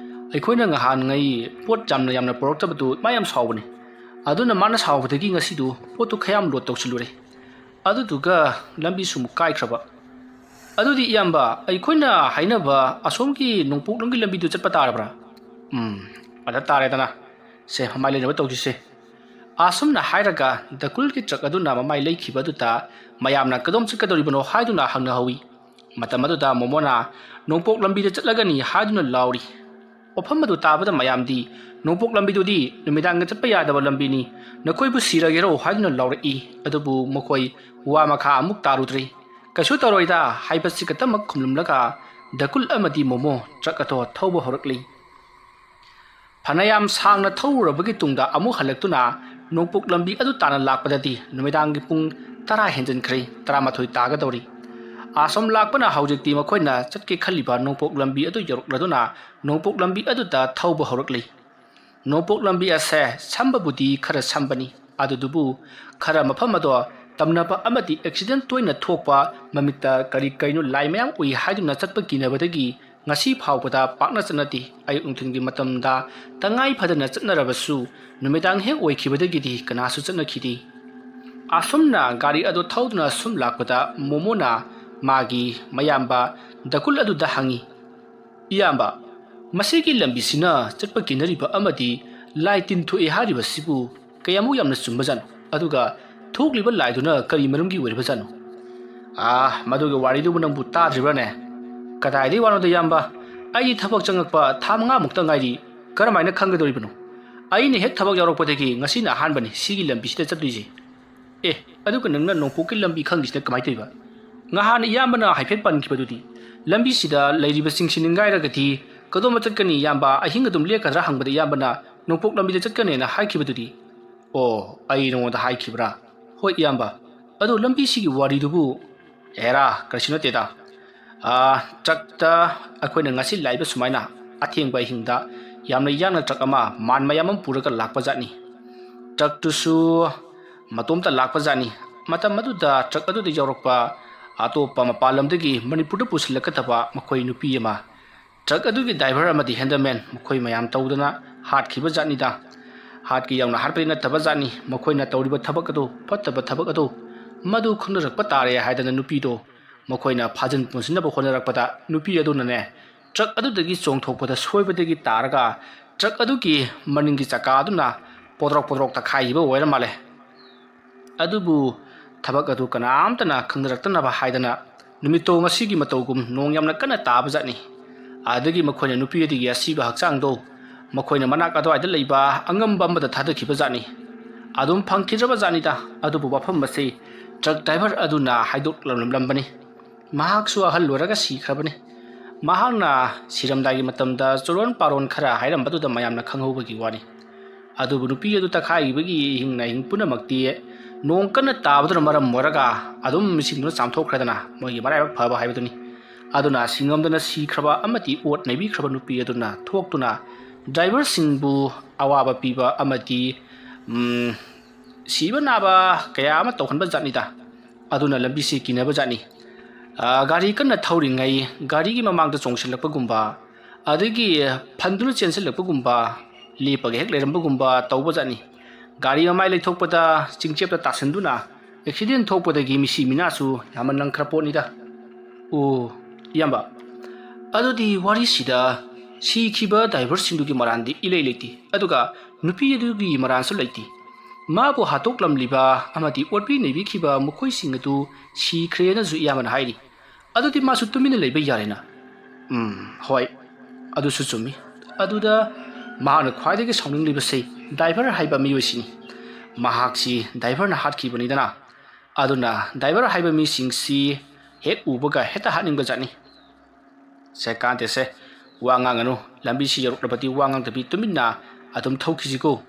ꯑꯩꯈꯣꯏꯅ ꯉꯍꯥꯟꯉꯩ ꯄꯣꯠ ꯌꯥꯝꯅ ꯌꯥꯝꯅ ꯄꯨꯔꯛꯇꯕꯗꯨ ꯃꯥ ꯌꯥꯝ ꯁꯥꯎꯕꯅꯦ꯫ ꯑꯗꯨꯅ ꯃꯥꯅ ꯁꯥꯎꯕꯗꯒꯤ ꯉꯁꯤꯗꯨ ꯄꯣꯠꯇꯨ ꯈꯔ ꯌꯥꯝ ꯂꯣꯗ ꯇꯧꯁꯤꯜꯂꯨꯔꯦ꯫ ꯑꯗꯨꯗꯨꯒ ꯂꯝꯕꯤꯁꯨ ꯑꯃꯨꯛ ꯀꯥꯏꯈ꯭ꯔꯕ꯫ ꯑꯗꯨꯗꯤ ꯏꯌꯥꯝꯕ, ꯑꯩꯈꯣꯏꯅ ꯍꯥꯏꯅꯕ ꯑꯁꯣꯝꯒꯤ ꯅꯣꯡꯄꯣꯛꯂꯣꯝꯒꯤ ꯂꯝꯕꯤꯗꯨ ꯆꯠꯄ ꯇꯥꯔꯕ꯭ꯔꯥ?" "ꯎꯝ, ꯑꯗ ꯇꯥꯔꯦꯗꯅ꯫ ꯁꯦ, ꯃꯃꯥꯏ ꯂꯩꯅꯕ ꯇꯧꯁꯤꯁꯦ"꯫ ꯑꯁꯨꯝꯅ ꯍꯥꯏꯔꯒ ꯗꯀꯨꯜꯒꯤ ꯇ꯭ꯔꯛ ꯑꯗꯨꯅ ꯃꯃꯥꯏ ꯂꯩꯈꯤꯕ ꯑꯗꯨꯗ ꯃꯌꯥꯝꯅ ꯀꯗꯣꯝ ꯆꯠꯀꯗꯧꯔꯤꯕꯅꯣ ꯍꯥꯏꯗꯨꯅ ꯍꯪꯅꯍꯧꯏ꯫ ꯃꯇꯝ ꯑꯗꯨꯗ ꯃꯣꯃꯣꯅ "ꯅꯣꯡꯄꯣꯛ ꯂꯝꯕꯤꯗ ꯆꯠꯂꯒꯅꯤ" ꯍꯥꯏꯗꯨꯅ ꯂꯥꯎꯔꯤ꯫ ꯋꯥꯐꯝ ꯑꯗꯨ ꯇꯥꯕꯗ ꯃꯌꯥꯝꯗꯤ "ꯅꯣꯡꯄꯣꯛ ꯂꯝꯕꯤꯗꯨꯗꯤ ꯅꯨꯃꯤꯗꯥꯡꯗ ꯆꯠꯄ ꯌꯥꯗꯕ ꯂꯝꯕꯤꯅꯤ, ꯅꯈꯣꯏꯕꯨ ꯁꯤꯔꯒꯦꯔꯣ?" ꯍꯥꯏꯗꯨꯅ ꯂꯥꯎꯔꯛꯏ꯫ ꯑꯗꯨꯕꯨ ꯃꯈꯣꯏ ꯋꯥ ꯃꯈꯥ ꯑꯃꯨꯛ ꯇꯥꯔꯨꯗ꯭ꯔꯤ꯫ "ꯀꯩꯁꯨ ꯇꯧꯔꯣꯏꯗ" ꯍꯥꯏꯕꯁꯤ ꯈꯛꯇꯃꯛ ꯈꯨꯝꯂꯝꯂꯒ ꯗꯀꯨꯜ ꯑꯃꯗꯤ ꯃꯣꯃꯣ ꯇ꯭ꯔꯛ ꯑꯗꯣ ꯊꯧꯕ ꯍꯧꯔꯛꯂꯤ꯫ ꯐꯅꯌꯥꯝ ꯁꯥꯡꯅ ꯊꯧꯔꯨꯔꯕꯒꯤ ꯇꯨꯡꯗ ꯑꯃꯨꯛ ꯍꯜꯂꯛꯇꯨꯅ ꯅꯣꯡꯄꯣꯛ ꯂꯝꯕꯤ ꯑꯗꯨ ꯇꯥꯟꯅ ꯂꯥꯛꯄꯗꯗꯤ ꯅꯨꯃꯤꯗꯥꯡꯒꯤ ꯄꯨꯡ ꯇꯔꯥ ꯍꯦꯟꯖꯤꯟꯈ꯭ꯔꯦ, ꯇꯔꯥꯃꯥꯊꯣꯏ ꯇꯥꯒꯗꯧꯔꯤ꯫ ꯑꯁꯣꯝ ꯂꯥꯛꯄꯅ ꯍꯧꯖꯤꯛꯇꯤ ꯃꯈꯣꯏꯅ ꯆꯠꯀꯦ ꯈꯜꯂꯤꯕ ꯅꯣꯡꯄꯣꯛ ꯂꯝꯕꯤ ꯑꯗꯨ ꯌꯧꯔꯛꯂꯗꯨꯅ ꯅꯣꯡꯄꯣꯛ ꯂꯝꯕꯤ ꯑꯗꯨꯗ ꯊꯧꯕ ꯍꯧꯔꯛꯂꯤ꯫ ꯅꯣꯡꯄꯣꯛ ꯂꯝꯕꯤ ꯑꯁꯦ ꯁꯝꯕꯕꯨꯗꯤ ꯈꯔ ꯁꯝꯕꯅꯤ, ꯑꯗꯨꯗꯨꯕꯨ ꯈꯔ ꯃꯐꯝ ꯑꯗꯣ ꯇꯝꯅꯕ ꯑꯃꯗꯤ ꯑꯦꯛꯁꯤꯗꯦꯟ ꯇꯣꯏꯅ ꯊꯣꯛꯄ, ꯃꯃꯤꯠꯇ ꯀꯔꯤ ꯀꯔꯤꯅꯣ ꯂꯥꯏ ꯃꯌꯥꯝ ꯎꯏ ꯍꯥꯏꯗꯨꯅ ꯆꯠꯄ ꯀꯤꯅꯕꯗꯒꯤ ꯉꯁꯤ ꯐꯥꯎꯕꯗ ꯄꯥꯛꯅ ꯆꯠꯅꯗꯦ꯫ ꯑꯌꯨꯛ ꯅꯨꯡꯊꯤꯜꯒꯤ ꯃꯇꯝꯗ ꯇꯉꯥꯏ ꯐꯗꯅ ꯆꯠꯅꯔꯕꯁꯨ ꯅꯨꯃꯤꯗꯥꯡ ꯍꯦꯛ ꯑꯣꯏꯈꯤꯕꯗꯒꯤꯗꯤ ꯀꯅꯥꯁꯨ ꯆꯠꯅꯈꯤꯗꯦ꯫ ꯑꯁꯨꯝꯅ ꯒꯥꯔꯤ ꯑꯗꯨ ꯊꯧꯗꯨꯅ ꯁꯨꯝ ꯂꯥꯛꯄꯗ ꯃꯣꯃꯣꯅ ꯃꯥꯒꯤ ꯃꯌꯥꯝꯕ ꯗꯀꯨꯜ ꯑꯗꯨꯗ ꯍꯪꯉꯤ, "ꯏꯌꯥꯝꯕ, ꯃꯁꯤꯒꯤ ꯂꯝꯕꯤꯁꯤꯅ ꯆꯠꯄ ꯀꯤꯅꯔꯤꯕ ꯑꯃꯗꯤ ꯂꯥꯏ ꯇꯤꯟ ꯊꯣꯛꯑꯦ ꯍꯥꯏꯔꯤꯕꯁꯤꯕꯨ ꯀꯌꯥꯃꯨꯛ ꯌꯥꯝꯅ ꯆꯨꯝꯕꯖꯥꯠꯅꯣ? ꯑꯗꯨꯒ ꯊꯣꯛꯂꯤꯕ ꯂꯥꯏꯗꯨꯅ ꯀꯔꯤ ꯃꯔꯝꯒꯤ ꯑꯣꯏꯔꯤꯕꯖꯥꯠꯅꯣ?" "ꯑꯥ, ꯃꯗꯨꯒꯤ ꯋꯥꯔꯤꯗꯨꯕꯨ ꯅꯪꯕꯨ ꯇꯥꯗ꯭ꯔꯤꯕ꯭ꯔꯥꯅꯦ?" "ꯀꯗꯥꯏꯗꯒꯤ ꯋꯥꯅꯣꯗ ꯏꯌꯥꯝꯕ? ꯑꯩꯗꯤ ꯊꯕꯛ ꯆꯪꯉꯛꯄ ꯊꯥ ꯃꯉꯥꯃꯨꯛꯇ ꯉꯥꯏꯔꯤ꯫ ꯀꯔꯝꯍꯥꯏꯅ ꯈꯪꯒꯗꯧꯔꯤꯕꯅꯣ? ꯑꯩꯅ ꯍꯦꯛ ꯊꯕꯛ ꯌꯥꯎꯔꯛꯄꯗꯒꯤ ꯉꯁꯤꯅ ꯑꯍꯥꯟꯕꯅꯤ ꯁꯤꯒꯤ ꯂꯝꯕꯤꯁꯤꯗ ꯆꯠꯇꯣꯏꯁꯦ꯫ ꯑꯦ, ꯑꯗꯨꯒ ꯅꯪꯅ ꯅꯣꯡꯄꯣꯛꯀꯤ ꯂꯝꯕꯤ ꯈꯪꯉꯤꯁꯤꯅ ꯀꯃꯥꯏꯅ ꯇꯧꯔꯤꯕ? ꯉꯍꯥꯟ ꯏꯌꯥꯝꯕꯅ ꯍꯥꯏꯐꯦꯠ ꯄꯟꯈꯤꯕꯗꯨꯗꯤ, ꯂꯝꯕꯤꯁꯤꯗ ꯂꯩꯔꯤꯕꯁꯤꯡꯁꯤ ꯅꯤꯡꯒꯥꯏꯔꯒꯗꯤ ꯀꯗꯣꯝꯗ ꯆꯠꯀꯅꯤ ꯏꯌꯥꯝꯕ? ꯑꯍꯤꯡ ꯑꯗꯨꯝ ꯂꯦꯛꯀꯗ꯭ꯔꯥ ꯍꯪꯕꯗ ꯏꯌꯥꯝꯕꯅ ꯅꯣꯡꯄꯣꯛ ꯂꯝꯕꯤꯗ ꯆꯠꯀꯅꯦꯅ ꯍꯥꯏꯈꯤꯕꯗꯨꯗꯤ꯫ ꯑꯣ, ꯑꯩ ꯅꯉꯣꯟꯗ ꯍꯥꯏꯈꯤꯕ꯭ꯔꯥ? ꯍꯣꯏ ꯏꯌꯥꯝꯕ, ꯑꯗꯣ ꯂꯝꯕꯤꯁꯤꯒꯤ ꯋꯥꯔꯤꯗꯨꯕꯨ? ꯑꯦꯔꯥ, ꯀꯔꯤꯁꯨ ꯅꯠꯇꯦꯗ꯫ ꯑꯥ, ꯇ꯭ꯔꯛꯇ ꯑꯩꯈꯣꯏꯅ ꯉꯁꯤ ꯂꯥꯛꯏꯕ ꯁꯨꯃꯥꯏꯅ ꯑꯊꯦꯡꯕ ꯑꯍꯤꯡꯗ ꯌꯥꯝꯅ ꯌꯥꯡꯅ ꯇ꯭ꯔꯛ ꯑꯃ ꯃꯥꯟ ꯃꯌꯥꯝ ꯑꯃ ꯄꯨꯔꯒ ꯂꯥꯛꯄ ꯖꯥꯠꯅꯤ꯫ ꯇ꯭ꯔꯛꯇꯨꯁꯨ ꯃꯇꯣꯝꯇ ꯂꯥꯛꯄ ꯖꯥꯠꯅꯤ꯫ ꯃꯇꯝ ꯑꯗꯨꯗ ꯇ꯭ꯔꯛ ꯑꯗꯨꯗ ꯌꯥꯎꯔꯛꯄ ꯑꯇꯣꯞꯄ ꯃꯄꯥꯟ ꯂꯝꯗꯒꯤ ꯃꯅꯤꯄꯨꯔꯗ ꯄꯨꯁꯤꯜꯂꯛꯀꯗꯕ ꯃꯈꯣꯏ ꯅꯨꯄꯤ ꯑꯃ, ꯇ꯭ꯔꯛ ꯑꯗꯨꯒꯤ ꯗ꯭ꯔꯥꯏꯚꯔ ꯑꯃꯗꯤ ꯍꯦꯟꯗꯜꯃꯦꯟ, ꯃꯈꯣꯏ ꯃꯌꯥꯝ ꯇꯧꯗꯅ ꯍꯥꯠꯈꯤꯕ ꯖꯥꯠꯅꯤꯗ꯫ ꯍꯥꯠꯀꯦ ꯌꯥꯎꯅ ꯍꯥꯠꯄꯗꯤ ꯅꯠꯇꯕ ꯖꯥꯠꯅꯤ꯫ ꯃꯈꯣꯏꯅ ꯇꯧꯔꯤꯕ ꯊꯕꯛ ꯑꯗꯨ, ꯐꯠꯇꯕ ꯊꯕꯛ ꯑꯗꯨ, ꯃꯗꯨ ꯈꯪꯅꯔꯛꯄ ꯇꯥꯔꯦ ꯍꯥꯏꯗꯅ ꯅꯨꯄꯤꯗꯣ ꯃꯈꯣꯏꯅ ꯐꯥꯖꯤꯟ ꯄꯨꯟꯁꯤꯟꯅꯕ ꯍꯣꯠꯅꯔꯛꯄꯗ ꯅꯨꯄꯤ ꯑꯗꯨꯅꯅꯦ, ꯇ꯭ꯔꯛ ꯑꯗꯨꯗꯒꯤ ꯆꯣꯡꯊꯣꯛꯄꯗ ꯁꯣꯏꯕꯗꯒꯤ ꯇꯥꯔꯒ ꯇ꯭ꯔꯛ ꯑꯗꯨꯒꯤ ꯃꯅꯤꯡꯒꯤ ꯆꯀꯥ ꯑꯗꯨꯅ ꯄꯣꯗ꯭ꯔꯣꯛ ꯄꯣꯗ꯭ꯔꯣꯛ ꯇꯛꯈꯥꯏꯈꯤꯕ ꯑꯣꯏꯔ ꯃꯥꯜꯂꯦ꯫ ꯑꯗꯨꯕꯨ ꯊꯕꯛ ꯑꯗꯨ ꯀꯅꯥꯝꯇꯅ ꯈꯪꯅꯔꯛꯇꯅꯕ ꯍꯥꯏꯗꯅ ꯅꯨꯃꯤꯠꯇꯣ ꯉꯁꯤꯒꯤ ꯃꯇꯧꯒꯨꯝ ꯅꯣꯡ ꯌꯥꯝꯅ ꯀꯟꯅ ꯇꯥꯕ ꯖꯥꯠꯅꯤ꯫ ꯑꯗꯒꯤ ꯃꯈꯣꯏꯅ ꯅꯨꯄꯤ ꯑꯗꯨꯒꯤ ꯑꯁꯤꯕ ꯍꯛꯆꯥꯡꯗꯣ ꯃꯈꯣꯏꯅ ꯃꯅꯥꯛ ꯑꯗꯨꯋꯥꯏꯗ ꯂꯩꯕ ꯑꯉꯝꯕ ꯑꯃꯗ ꯊꯥꯗꯈꯤꯕ ꯖꯥꯠꯅꯤ꯫ ꯑꯗꯨꯝ ꯐꯪꯈꯤꯗ꯭ꯔꯕ ꯖꯥꯠꯅꯤꯗ꯫ ꯑꯗꯨꯕꯨ ꯋꯥꯐꯝ ꯑꯁꯤ ꯇ꯭ꯔꯛ ꯗ꯭ꯔꯥꯏꯚꯔ ꯑꯗꯨꯅ ꯍꯥꯏꯗꯣꯛꯂꯝꯂꯝꯕꯅꯤ꯫ ꯃꯍꯥꯛꯁꯨ ꯑꯍꯜ ꯑꯣꯏꯔꯒ ꯁꯤꯈ꯭ꯔꯕꯅꯤ꯫ ꯃꯍꯥꯛꯅ ꯁꯤꯔꯝꯗꯥꯏꯒꯤ ꯃꯇꯝꯗ ꯆꯨꯔꯣꯟ ꯄꯥꯔꯣꯟ ꯈꯔ ꯍꯥꯏꯔꯝꯕꯗꯨꯗ ꯃꯌꯥꯝꯅ ꯈꯪꯍꯧꯕꯒꯤ ꯋꯥꯅꯤ꯫ ꯑꯗꯨꯕꯨ ꯅꯨꯄꯤ ꯑꯗꯨ ꯇꯛꯈꯥꯏꯈꯤꯕꯒꯤ ꯑꯍꯤꯡ ꯅꯥꯍꯤꯡ ꯄꯨꯝꯅꯃꯛꯇꯤ ꯅꯣꯡ ꯀꯟꯅ ꯇꯥꯕꯗꯨꯅ ꯃꯔꯝ ꯑꯣꯏꯔꯒ ꯑꯗꯨꯝ ꯏꯁꯤꯡꯗꯨꯅ ꯆꯥꯝꯊꯣꯛꯈ꯭ꯔꯦꯗꯅ, ꯃꯣꯏꯒꯤ ꯃꯔꯥꯏꯕꯛ ꯐꯕ ꯍꯥꯏꯕꯗꯨꯅꯤ꯫ ꯑꯗꯨꯅ ꯁꯤꯉꯝꯗꯅ ꯁꯤꯈ꯭ꯔꯕ ꯑꯃꯗꯤ ꯑꯣꯠ ꯅꯩꯕꯤꯈ꯭ꯔꯕ ꯅꯨꯄꯤ ꯑꯗꯨꯅ ꯊꯣꯛꯇꯨꯅ ꯗ꯭ꯔꯥꯏꯚꯔꯁꯤꯡꯕꯨ ꯑꯋꯥꯕ ꯄꯤꯕ ꯑꯃꯗꯤ, ꯎꯝ, ꯁꯤꯕ ꯅꯥꯕ ꯀꯌꯥ ꯑꯃ ꯇꯧꯍꯟꯕ ꯖꯥꯠꯅꯤꯗ꯫ ꯑꯗꯨꯅ ꯂꯝꯕꯤꯁꯤ ꯀꯤꯅꯕ ꯖꯥꯠꯅꯤ꯫ ꯑ, ꯒꯥꯔꯤ ꯀꯟꯅ ꯊꯧꯔꯤꯉꯩ ꯒꯥꯔꯤꯒꯤ ꯃꯃꯥꯡꯗ ꯆꯣꯡꯁꯤꯜꯂꯛꯄꯒꯨꯝꯕ, ꯑꯗꯒꯤ ꯐꯟꯗꯨꯅ ꯆꯦꯟꯁꯤꯜꯂꯛꯄꯒꯨꯝꯕ, ꯂꯦꯞꯄꯒ ꯍꯦꯛ ꯂꯩꯔꯝꯕꯒꯨꯝꯕ ꯇꯧꯕ ꯖꯥꯠꯅꯤ꯫ ꯒꯥꯔꯤ ꯃꯃꯥꯏ ꯂꯩꯊꯣꯛꯄꯗ ꯆꯤꯡꯆꯦꯞꯇ ꯇꯥꯁꯤꯟꯗꯨꯅ ꯑꯦꯛꯁꯤꯗꯦꯟ ꯊꯣꯛꯄꯗꯒꯤ ꯃꯤꯁꯤ ꯃꯤꯅꯥꯁꯨ ꯌꯥꯝꯃꯟ ꯂꯪꯈ꯭ꯔ ꯄꯣꯠꯅꯤꯗ꯫ ꯑꯣ, ꯏꯌꯥꯝꯕ, ꯑꯗꯨꯗꯤ ꯋꯥꯔꯤꯁꯤꯗ ꯁꯤꯈꯤꯕ ꯗ꯭ꯔꯥꯏꯚꯔꯁꯤꯡꯗꯨꯒꯤ ꯃꯔꯥꯟꯗꯤ ꯏꯂꯩ ꯂꯩꯇꯦ, ꯑꯗꯨꯒ ꯅꯨꯄꯤ ꯑꯗꯨꯒꯤ ꯃꯔꯥꯟꯁꯨ ꯂꯩꯇꯦ꯫ ꯃꯥꯕꯨ ꯍꯥꯠꯇꯣꯛꯂꯝꯂꯤꯕ ꯑꯃꯗꯤ ꯑꯣꯠꯄꯤ ꯅꯩꯕꯤꯈꯤꯕ ꯃꯈꯣꯏꯁꯤꯡ ꯑꯗꯨ ꯁꯤꯈ꯭ꯔꯦꯅꯁꯨ ꯏꯌꯥꯝꯕꯅ ꯍꯥꯏꯔꯤ꯫ ꯑꯗꯨꯗꯤ ꯃꯥꯁꯨ ꯇꯨꯃꯤꯟꯅ ꯂꯩꯕ ꯌꯥꯔꯦꯅ꯫ ꯎꯝ, ꯍꯣꯏ꯫ ꯑꯗꯨꯁꯨ ꯆꯨꯝꯃꯤ꯫ ꯑꯗꯨꯗ ꯃꯍꯥꯛꯅ ꯈ꯭ꯋꯥꯏꯗꯒꯤ ꯁꯥꯎꯅꯤꯡꯂꯤꯕꯁꯤ ꯗ꯭ꯔꯥꯏꯚꯔ ꯍꯥꯏꯕ ꯃꯤꯑꯣꯏꯁꯤꯅꯤ꯫ ꯃꯍꯥꯛꯁꯤ ꯗ꯭ꯔꯥꯏꯚꯔꯅ ꯍꯥꯠꯈꯤꯕꯅꯤꯗꯅ꯫ ꯑꯗꯨꯅ ꯗ꯭ꯔꯥꯏꯚꯔ ꯍꯥꯏꯕ ꯃꯤꯁꯤꯡꯁꯤ ꯍꯦꯛ ꯎꯕꯒ ꯍꯦꯛꯇ ꯍꯥꯠꯅꯤꯡꯕ ꯖꯥꯠꯅꯤ꯫ "ꯁꯦ, ꯀꯥꯟꯗꯦꯁꯦ, ꯋꯥ ꯉꯥꯡꯒꯅꯨ꯫ ꯂꯝꯕꯤꯁꯤ ꯌꯧꯔꯛꯂꯕꯗꯤ ꯋꯥ ꯉꯥꯡꯗꯕꯤ ꯇꯨꯃꯤꯟꯅ ꯑꯗꯨꯝ ꯊꯧꯈꯤꯁꯤꯀꯣ꯫"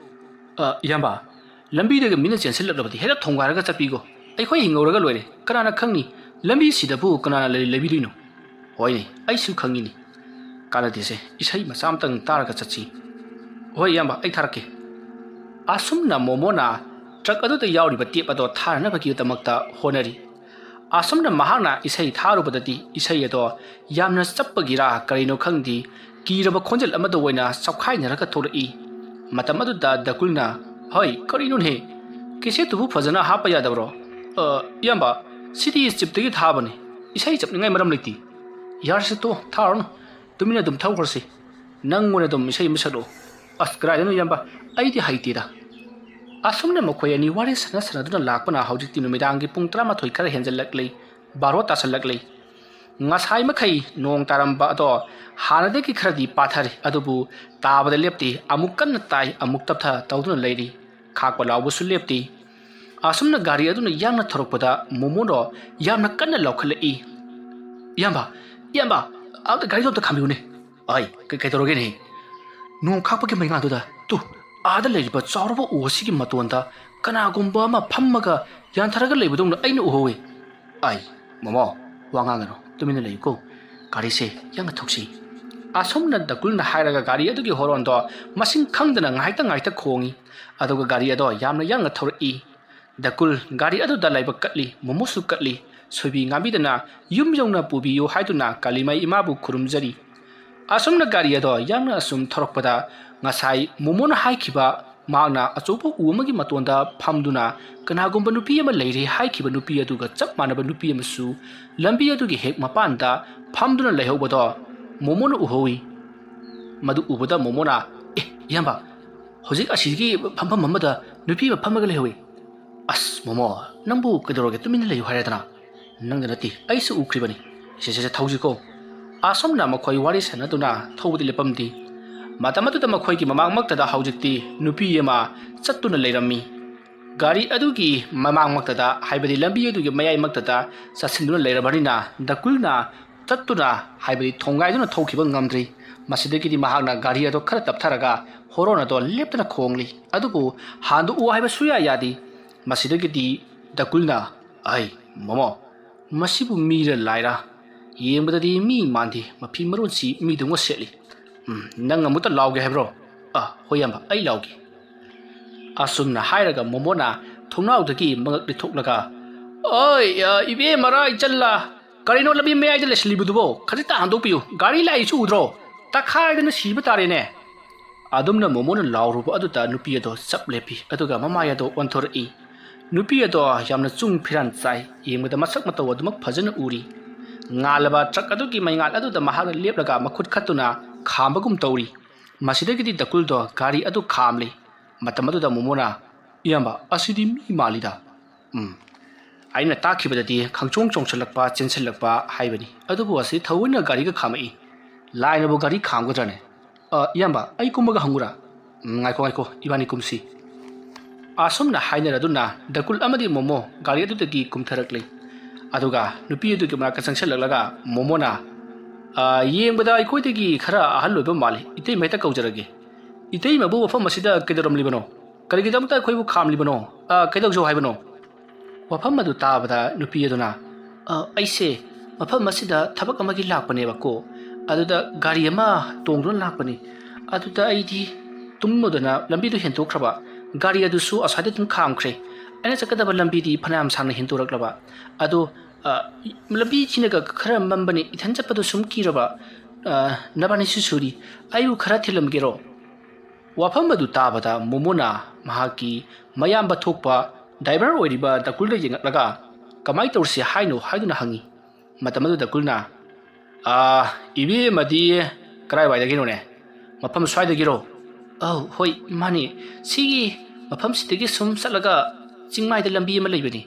"ꯑ, ꯏꯌꯥꯝꯕ, ꯂꯝꯕꯤꯗꯒ ꯃꯤꯅ ꯆꯦꯟꯁꯤꯜꯂꯛꯂꯕꯗꯤ ꯍꯦꯛꯇ ꯊꯣꯡꯒꯥꯏꯔꯒ ꯆꯠꯄꯤꯀꯣ꯫ ꯑꯩꯈꯣꯏ ꯍꯤꯡꯍꯧꯔꯒ ꯂꯣꯏꯔꯦ꯫ ꯀꯅꯥꯅ ꯈꯪꯅꯤ? ꯂꯝꯕꯤꯁꯤꯗꯕꯨ ꯀꯅꯥꯅ ꯂꯩ-, ꯂꯩꯕꯤꯗꯣꯏꯅꯣ?" "ꯍꯣꯏꯅꯦ, ꯑꯩꯁꯨ ꯈꯪꯉꯤꯅꯦ꯫ ꯀꯥꯟꯅꯗꯦꯁꯦ, ꯏꯁꯩ ꯃꯆꯥ ꯑꯃꯇꯪ ꯇꯥꯔꯒ ꯆꯠꯁꯤ꯫" "ꯍꯣꯏ ꯏꯌꯥꯝꯕ, ꯑꯩ ꯊꯥꯔꯛꯀꯦ꯫" ꯑꯁꯨꯝꯅ ꯃꯣꯃꯣꯅ ꯇ꯭ꯔꯛ ꯑꯗꯨꯗ ꯌꯥꯎꯔꯤꯕ ꯇꯦꯞ ꯑꯗꯣ ꯊꯥꯅꯅꯕꯒꯤꯗꯃꯛꯇ ꯍꯣꯠꯅꯔꯤ꯫ ꯑꯁꯨꯝꯅ ꯃꯍꯥꯛꯅ ꯏꯁꯩ ꯊꯥꯔꯨꯕꯗꯗꯤ ꯏꯁꯩ ꯑꯗꯣ ꯌꯥꯝꯅ ꯆꯞꯄꯒꯤꯔꯥ ꯀꯔꯤꯅꯣ ꯈꯪꯗꯦ, ꯀꯤꯔꯕ ꯈꯣꯟꯖꯦꯜ ꯑꯃꯗ ꯑꯣꯏꯅ ꯆꯥꯎꯈꯥꯏꯅꯔꯒ ꯊꯣꯛꯂꯛꯏ꯫ ꯃꯇꯝ ꯑꯗꯨꯗ ꯗꯀꯨꯜꯅ, "ꯍꯣꯏ, ꯀꯔꯤꯅꯣꯅꯦ? ꯀꯦꯁꯦꯠꯇꯨꯕꯨ ꯐꯖꯅ ꯍꯥꯞꯄ ꯌꯥꯗꯕ꯭ꯔꯣ?" "ꯑ, ꯏꯌꯥꯝꯕ, ꯁꯤꯗꯤ ꯆꯤꯞꯇꯒꯤ ꯊꯥꯕꯅꯤ꯫ ꯏꯁꯩ ꯆꯞꯅꯤꯡꯉꯥꯏ ꯃꯔꯝ ꯂꯩꯇꯦ꯫" "ꯌꯥꯔꯁꯦ ꯇꯣ, ꯊꯥꯔꯨꯔꯅꯨ꯫ ꯇꯨꯃꯤꯟꯅ ꯑꯗꯨꯝ ꯊꯧꯈ꯭ꯔꯁꯤ꯫ ꯅꯪ ꯑꯣꯏꯅ ꯑꯗꯨꯝ ꯏꯁꯩ ꯑꯃ ꯁꯛꯂꯛꯑꯣ꯫" "ꯑꯁ, ꯀꯗꯥꯏꯗꯅꯣ ꯏꯌꯥꯝꯕ, ꯑꯩꯗꯤ ꯍꯩꯇꯦꯗ꯫" ꯑꯁꯨꯝꯅ ꯃꯈꯣꯏ ꯑꯅꯤ ꯋꯥꯔꯤ ꯁꯥꯟꯅ ꯁꯥꯟꯅꯗꯨꯅ ꯂꯥꯛꯄꯅ ꯍꯧꯖꯤꯛꯇꯤ ꯅꯨꯃꯤꯗꯥꯡꯒꯤ ꯄꯨꯡ ꯇꯔꯥꯃꯥꯊꯣꯏ ꯈꯔ ꯍꯦꯟꯖꯜꯂꯛꯂꯤ, ꯕꯥꯔꯣ ꯇꯥꯁꯜꯂꯛꯂꯤ꯫ ꯉꯁꯥꯏ ꯃꯈꯩ ꯅꯣꯡ ꯇꯥꯔꯝꯕ ꯑꯗꯣ ꯍꯥꯟꯅꯗꯒꯤ ꯈꯔꯗꯤ ꯄꯥꯊꯔꯤ, ꯑꯗꯨꯕꯨ ꯇꯥꯕꯗ ꯂꯦꯞꯇꯦ, ꯑꯃꯨꯛ ꯀꯟꯅ ꯇꯥꯏ, ꯑꯃꯨꯛ ꯇꯞꯊ ꯇꯧꯗꯨꯅ ꯂꯩꯔꯤ꯫ ꯈꯥꯛꯄ ꯂꯥꯎꯕꯁꯨ ꯂꯦꯞꯇꯦ꯫ ꯑꯁꯨꯝꯅ ꯒꯥꯔꯤ ꯑꯗꯨꯅ ꯌꯥꯡꯅ ꯊꯧꯔꯛꯄꯗ ꯃꯣꯃꯣꯗꯣ ꯌꯥꯝꯅ ꯀꯟꯅ ꯂꯥꯎꯈꯠꯂꯛꯏ꯫ "ꯏꯌꯥꯝꯕ, ꯏꯌꯥꯝꯕ, ꯑꯝꯇ ꯒꯥꯔꯤꯗꯣ ꯑꯝꯇ ꯈꯥꯝꯕꯤꯌꯨꯅꯦ꯫" "ꯑꯩ, ꯀꯩ-, ꯀꯩꯗꯧꯔꯒꯦꯅꯦ?" "ꯅꯣꯡ ꯈꯥꯛꯄꯒꯤ ꯃꯩꯉꯥꯗꯨꯗ, ꯇꯨ, ꯑꯥꯗ ꯂꯩꯔꯤꯕ ꯆꯥꯎꯔꯕ ꯎ ꯑꯁꯤꯒꯤ ꯃꯇꯣꯟꯗ ꯀꯅꯥꯒꯨꯝꯕ ꯑꯃ ꯐꯝꯃꯒ ꯌꯥꯟꯊꯔꯒ ꯂꯩꯕꯗꯧꯅ ꯑꯩꯅ ꯎꯍꯧꯋꯤ꯫" "ꯑꯩ, ꯃꯣꯃꯣ, ꯋꯥ ꯉꯥꯡꯒꯅꯨ, ꯇꯨꯃꯤꯟꯅ ꯂꯩꯌꯨꯀꯣ꯫ ꯒꯥꯔꯤꯁꯦ ꯌꯥꯡꯅ ꯊꯧꯁꯤ꯫" ꯑꯁꯨꯝꯅ ꯗꯀꯨꯜꯅ ꯍꯥꯏꯔꯒ ꯒꯥꯔꯤ ꯑꯗꯨꯒꯤ ꯍꯣꯔꯣꯟꯗꯣ ꯃꯁꯤꯡ ꯈꯪꯗꯅ ꯉꯥꯏꯍꯥꯛꯇ ꯉꯥꯏꯍꯥꯛꯇ ꯈꯣꯡꯏ꯫ ꯑꯗꯨꯒ ꯒꯥꯔꯤ ꯑꯗꯣ ꯌꯥꯝꯅ ꯌꯥꯡꯅ ꯊꯧꯔꯛꯏ꯫ ꯗꯀꯨꯜ ꯒꯥꯔꯤ ꯑꯗꯨꯗ ꯂꯥꯏꯕꯛ ꯀꯠꯂꯤ, ꯃꯣꯃꯣꯁꯨ ꯀꯠꯂꯤ꯫ ꯁꯣꯏꯕꯤ ꯉꯥꯝꯕꯤꯗꯅ ꯌꯨꯝ ꯌꯧꯅ ꯄꯨꯕꯤꯌꯨ ꯍꯥꯏꯗꯨꯅ ꯀꯥꯂꯤꯃꯥꯏ ꯏꯃꯥꯕꯨ ꯈꯨꯔꯨꯝꯖꯔꯤ꯫ ꯑꯁꯨꯝꯅ ꯒꯥꯔꯤ ꯑꯗꯣ ꯌꯥꯡꯅ ꯑꯁꯨꯝ ꯊꯧꯔꯛꯄꯗ, ꯉꯁꯥꯏ ꯃꯣꯃꯣꯅ ꯍꯥꯏꯈꯤꯕ, ꯃꯍꯥꯛꯅ ꯑꯆꯧꯕ ꯎ ꯑꯃꯒꯤ ꯃꯇꯣꯟꯗ ꯐꯝꯗꯨꯅ ꯀꯅꯥꯒꯨꯝꯕ ꯅꯨꯄꯤ ꯑꯃ ꯂꯩꯔꯦ ꯍꯥꯏꯈꯤꯕ ꯅꯨꯄꯤ ꯑꯗꯨꯒ ꯆꯞ ꯃꯥꯟꯅꯕ ꯅꯨꯄꯤ ꯑꯃꯁꯨ ꯂꯝꯕꯤ ꯑꯗꯨꯒꯤ ꯍꯦꯛ ꯃꯄꯥꯟꯗ ꯐꯝꯗꯨꯅ ꯂꯩꯍꯧꯕꯗꯣ ꯃꯣꯃꯣꯅ ꯎꯍꯧꯏ꯫ ꯃꯗꯨ ꯎꯕꯗ ꯃꯣꯃꯣꯅ, "ꯑꯦ, ꯏꯌꯥꯝꯕ, ꯍꯧꯖꯤꯛ ꯑꯁꯤꯒꯤ ꯐꯝꯐꯝ ꯑꯃꯗ ꯅꯨꯄꯤ ꯑꯃ ꯐꯝꯃꯒ ꯂꯩꯍꯧꯏ꯫" "ꯑꯁ, ꯃꯣꯃꯣ, ꯅꯪꯕꯨ ꯀꯩꯗꯧꯔꯒꯦ? ꯇꯨꯃꯤꯟꯅ ꯂꯩꯌꯨ ꯍꯥꯏꯔꯦꯗꯅ꯫ ꯅꯪꯗ ꯅꯠꯇꯦ, ꯑꯩꯁꯨ ꯎꯈ꯭ꯔꯤꯕꯅꯤ꯫ ꯁꯦ, ꯁꯦ, ꯁꯦ, ꯊꯧꯁꯤꯀꯣ꯫" ꯑꯁꯨꯝꯅ ꯃꯈꯣꯏ ꯋꯥꯔꯤ ꯁꯥꯟꯅꯗꯨꯅ ꯊꯧꯕꯗꯤ ꯂꯦꯞꯄꯝꯗꯦ꯫ ꯃꯇꯝ ꯑꯗꯨꯗ ꯃꯈꯣꯏꯒꯤ ꯃꯃꯥꯡꯃꯛꯇꯗ ꯍꯧꯖꯤꯛꯇꯤ ꯅꯨꯄꯤ ꯑꯃ ꯆꯠꯇꯨꯅ ꯂꯩꯔꯝꯃꯤ꯫ ꯒꯥꯔꯤ ꯑꯗꯨꯒꯤ ꯃꯃꯥꯡꯃꯛꯇꯗ, ꯍꯥꯏꯕꯗꯤ ꯂꯝꯕꯤ ꯑꯗꯨꯒꯤ ꯃꯌꯥꯏꯃꯛꯇꯗ ꯆꯠꯁꯤꯟꯗꯨꯅ ꯂꯩꯔꯕꯅꯤꯅ, ꯗꯀꯨꯜꯅ ꯆꯠꯇꯨꯅ, ꯍꯥꯏꯕꯗꯤ ꯊꯣꯡꯒꯥꯏꯗꯨꯅ ꯊꯧꯈꯤꯕ ꯉꯝꯗ꯭ꯔꯤ꯫ ꯃꯁꯤꯗꯒꯤꯗꯤ ꯃꯍꯥꯛꯅ ꯒꯥꯔꯤ ꯑꯗꯨ ꯈꯔ ꯇꯞꯊꯔꯒ ꯍꯣꯔꯣꯟ ꯑꯗꯨ ꯂꯦꯞꯇꯅ ꯈꯣꯡꯂꯤ꯫ ꯑꯗꯨꯕꯨ ꯍꯥꯟꯗꯣꯛꯎ ꯍꯥꯏꯕ ꯁꯨꯌꯥ ꯌꯥꯗꯦ꯫ ꯃꯁꯤꯗꯒꯤꯗꯤ ꯗꯀꯨꯜꯅ, "ꯑꯩ, ꯃꯣꯃꯣ, ꯃꯁꯤꯕꯨ ꯃꯤꯔ ꯂꯥꯏꯔ? ꯌꯦꯡꯕꯗꯗꯤ ꯃꯤ ꯃꯥꯟꯗꯦ, ꯃꯐꯤ ꯃꯔꯣꯟꯁꯤ ꯃꯤꯗꯧꯅ ꯁꯦꯠꯂꯤ꯫ ꯎꯝ, ꯅꯪ ꯑꯃꯨꯛꯇ ꯂꯥꯎꯒꯦ ꯍꯥꯏꯕ꯭ꯔꯣ? ꯑ, ꯍꯣꯏ ꯏꯌꯥꯝꯕ, ꯑꯩ ꯂꯥꯎꯒꯦ"꯫ ꯑꯁꯨꯝꯅ ꯍꯥꯏꯔꯒ ꯃꯣꯃꯣꯅ ꯊꯣꯡꯅꯥꯎꯗꯒꯤ ꯃꯉꯛ ꯂꯤꯊꯣꯛꯂꯒ, "ꯑꯣꯏ, ꯑ, ꯏꯕꯦꯝꯃꯔꯥ ꯏꯆꯜꯂꯥ, ꯀꯔꯤꯅꯣ ꯂꯝꯕꯤ ꯃꯌꯥꯏꯗ ꯂꯩꯁꯤꯜꯂꯤꯕꯗꯨꯕꯣ? ꯈꯖꯤꯛꯇ ꯍꯟꯗꯣꯛꯄꯤꯌꯨ, ꯒꯥꯔꯤ ꯂꯥꯛꯏꯁꯨ ꯎꯗ꯭ꯔꯣ? ꯇꯛꯈꯥꯏꯗꯅ ꯁꯤꯕ ꯇꯥꯔꯦꯅꯦ"꯫ ꯑꯗꯨꯝꯅ ꯃꯣꯃꯣꯅ ꯂꯥꯎꯔꯨꯕ ꯑꯗꯨꯗ ꯅꯨꯄꯤ ꯑꯗꯣ ꯆꯞ ꯂꯦꯞꯄꯤ, ꯑꯗꯨꯒ ꯃꯃꯥꯏ ꯑꯗꯣ ꯑꯣꯟꯊꯣꯔꯛꯏ꯫ ꯅꯨꯄꯤ ꯑꯗꯣ ꯌꯥꯝꯅ ꯆꯨꯡ ꯐꯤꯔꯥꯟ ꯆꯥꯏ, ꯌꯦꯡꯕꯗ ꯃꯁꯛ ꯃꯇꯧ ꯑꯗꯨꯃꯛ ꯐꯖꯅ ꯎꯔꯤ꯫ ꯉꯥꯜꯂꯕ ꯇ꯭ꯔꯛ ꯑꯗꯨꯒꯤ ꯃꯩꯉꯥꯜ ꯑꯗꯨꯗ ꯃꯍꯥꯛꯅ ꯂꯦꯞꯂꯒ ꯃꯈꯨꯠ ꯈꯠꯇꯨꯅ ꯈꯥꯝꯕꯒꯨꯝ ꯇꯧꯔꯤ꯫ ꯃꯁꯤꯗꯒꯤꯗꯤ ꯗꯀꯨꯜꯗꯣ ꯒꯥꯔꯤ ꯑꯗꯨ ꯈꯥꯝꯂꯤ꯫ ꯃꯇꯝ ꯑꯗꯨꯗ ꯃꯣꯃꯣꯅ, "ꯏꯌꯥꯝꯕ, ꯑꯁꯤꯗꯤ ꯃꯤ ꯃꯥꯜꯂꯤꯗ"꯫ "ꯎꯝ, ꯑꯩꯅ ꯇꯥꯛꯈꯤꯕꯗꯗꯤ ꯈꯪꯆꯣꯡ ꯆꯣꯡꯁꯤꯜꯂꯛꯄ, ꯆꯦꯟꯁꯤꯜꯂꯛꯄ ꯍꯥꯏꯕꯅꯤ, ꯑꯗꯨꯕꯨ ꯑꯁꯤ ꯊꯑꯣꯏꯅ ꯒꯥꯔꯤꯒ ꯈꯥꯝꯃꯛꯏ꯫ ꯂꯥꯏꯅꯕꯨ ꯒꯥꯔꯤ ꯈꯥꯝꯒꯗ꯭ꯔꯅꯦ? ꯑ, ꯏꯌꯥꯝꯕ, ꯑꯩ ꯀꯨꯝꯃꯒ ꯍꯪꯉꯨꯔꯥ?" "ꯎꯝ, ꯉꯥꯏꯈꯣ, ꯉꯥꯏꯈꯣ, ꯏꯕꯥꯅꯤ ꯀꯨꯝꯁꯤ"꯫ ꯑꯁꯨꯝꯅ ꯍꯥꯏꯅꯔꯗꯨꯅ ꯗꯀꯨꯜ ꯑꯃꯗꯤ ꯃꯣꯃꯣ ꯒꯥꯔꯤ ꯑꯗꯨꯗꯒꯤ ꯀꯨꯝꯊꯔꯛꯂꯤ꯫ ꯑꯗꯨꯒ ꯅꯨꯄꯤ ꯑꯗꯨꯒꯤ ꯃꯅꯥꯛꯇ ꯆꯪꯁꯤꯜꯂꯛꯂꯒ ꯃꯣꯃꯣꯅ, "ꯑ, ꯌꯦꯡꯕꯗ ꯑꯩꯈꯣꯏꯗꯒꯤ ꯈꯔ ꯑꯍꯜ ꯑꯣꯏꯕ ꯃꯥꯜꯂꯤ꯫ ꯏꯇꯩꯃ ꯍꯦꯛꯇ ꯀꯧꯖꯔꯒꯦ꯫ ꯏꯇꯩꯃꯕꯨ ꯃꯐꯝ ꯑꯁꯤꯗ ꯀꯩꯗꯧꯔꯝꯂꯤꯕꯅꯣ? ꯀꯔꯤꯒꯤꯗꯃꯛꯇ ꯑꯩꯈꯣꯏꯕꯨ ꯈꯥꯝꯂꯤꯕꯅꯣ? ꯑ, ꯀꯩꯗꯧꯖꯧ ꯍꯥꯏꯕꯅꯣ?" ꯋꯥꯐꯝ ꯑꯗꯨ ꯇꯥꯕꯗ ꯅꯨꯄꯤ ꯑꯗꯨꯅ, "ꯑ, ꯑꯩꯁꯦ ꯃꯐꯝ ꯑꯁꯤꯗ ꯊꯕꯛ ꯑꯃꯒꯤ ꯂꯥꯛꯄꯅꯦꯕꯀꯣ꯫ ꯑꯗꯨꯗ ꯒꯥꯔꯤ ꯑꯃ ꯇꯣꯡꯗꯨꯅ ꯂꯥꯛꯄꯅꯤ꯫ ꯑꯗꯨꯗ ꯑꯩꯗꯤ ꯇꯨꯝꯃꯨꯗꯅ ꯂꯝꯕꯤꯗꯨ ꯍꯦꯟꯗꯣꯛꯈ꯭ꯔꯕ꯫ ꯒꯥꯔꯤ ꯑꯗꯨꯁꯨ ꯑꯁ꯭ꯋꯥꯏꯗ ꯑꯗꯨꯝ ꯈꯥꯝꯈ꯭ꯔꯦ꯫ ꯑꯩꯅ ꯆꯠꯀꯗꯕ ꯂꯝꯕꯤꯗꯤ ꯐꯅꯌꯥꯝ ꯁꯥꯡꯅ ꯍꯦꯟꯗꯣꯔꯛꯂꯕ꯫ ꯑꯗꯣ, ꯑ, ꯂꯝꯕꯤꯁꯤꯅꯒ ꯈꯔ ꯃꯝꯕꯅꯤ, ꯏꯊꯟ ꯆꯠꯄꯗꯣ ꯁꯨꯝ ꯀꯤꯔꯕ꯫ ꯑ, ꯅꯕꯥꯅꯤꯁꯨ ꯁꯨꯔꯤ꯫ ꯑꯩꯕꯨ ꯈꯔ ꯊꯤꯜꯂꯝꯒꯦꯔꯣ?" ꯋꯥꯐꯝ ꯑꯗꯨ ꯇꯥꯕꯗ ꯃꯣꯃꯣꯅ ꯃꯍꯥꯛꯀꯤ ꯃꯌꯥꯝꯕ ꯊꯣꯛꯄ ꯗ꯭ꯔꯥꯏꯚꯔ ꯑꯣꯏꯔꯤꯕ ꯗꯀꯨꯜꯗ ꯌꯦꯡꯂꯛꯂꯒ, "ꯀꯃꯥꯏ ꯇꯧꯔꯁꯤ ꯍꯥꯏꯅꯣ?" ꯍꯥꯏꯗꯨꯅ ꯍꯪꯉꯤ꯫ ꯃꯇꯝ ꯑꯗꯨꯗ ꯗꯀꯨꯜꯅ, "ꯑꯥ, ꯏꯕꯦꯝꯃꯗꯤ ꯀꯗꯥꯏꯋꯥꯏꯗꯒꯤꯅꯣꯅꯦ? ꯃꯐꯝ ꯁ꯭ꯋꯥꯏꯗꯒꯤꯔꯣ?" "ꯑꯧ, ꯍꯣꯏ, ꯃꯥꯅꯦ꯫ ꯁꯤꯒꯤ ꯃꯐꯝꯁꯤꯗꯒꯤ ꯁꯨꯝ ꯆꯠꯂꯒ ꯆꯤꯡꯃꯥꯏꯗ ꯂꯝꯕꯤ ꯑꯃ ꯂꯩꯕꯅꯤ꯫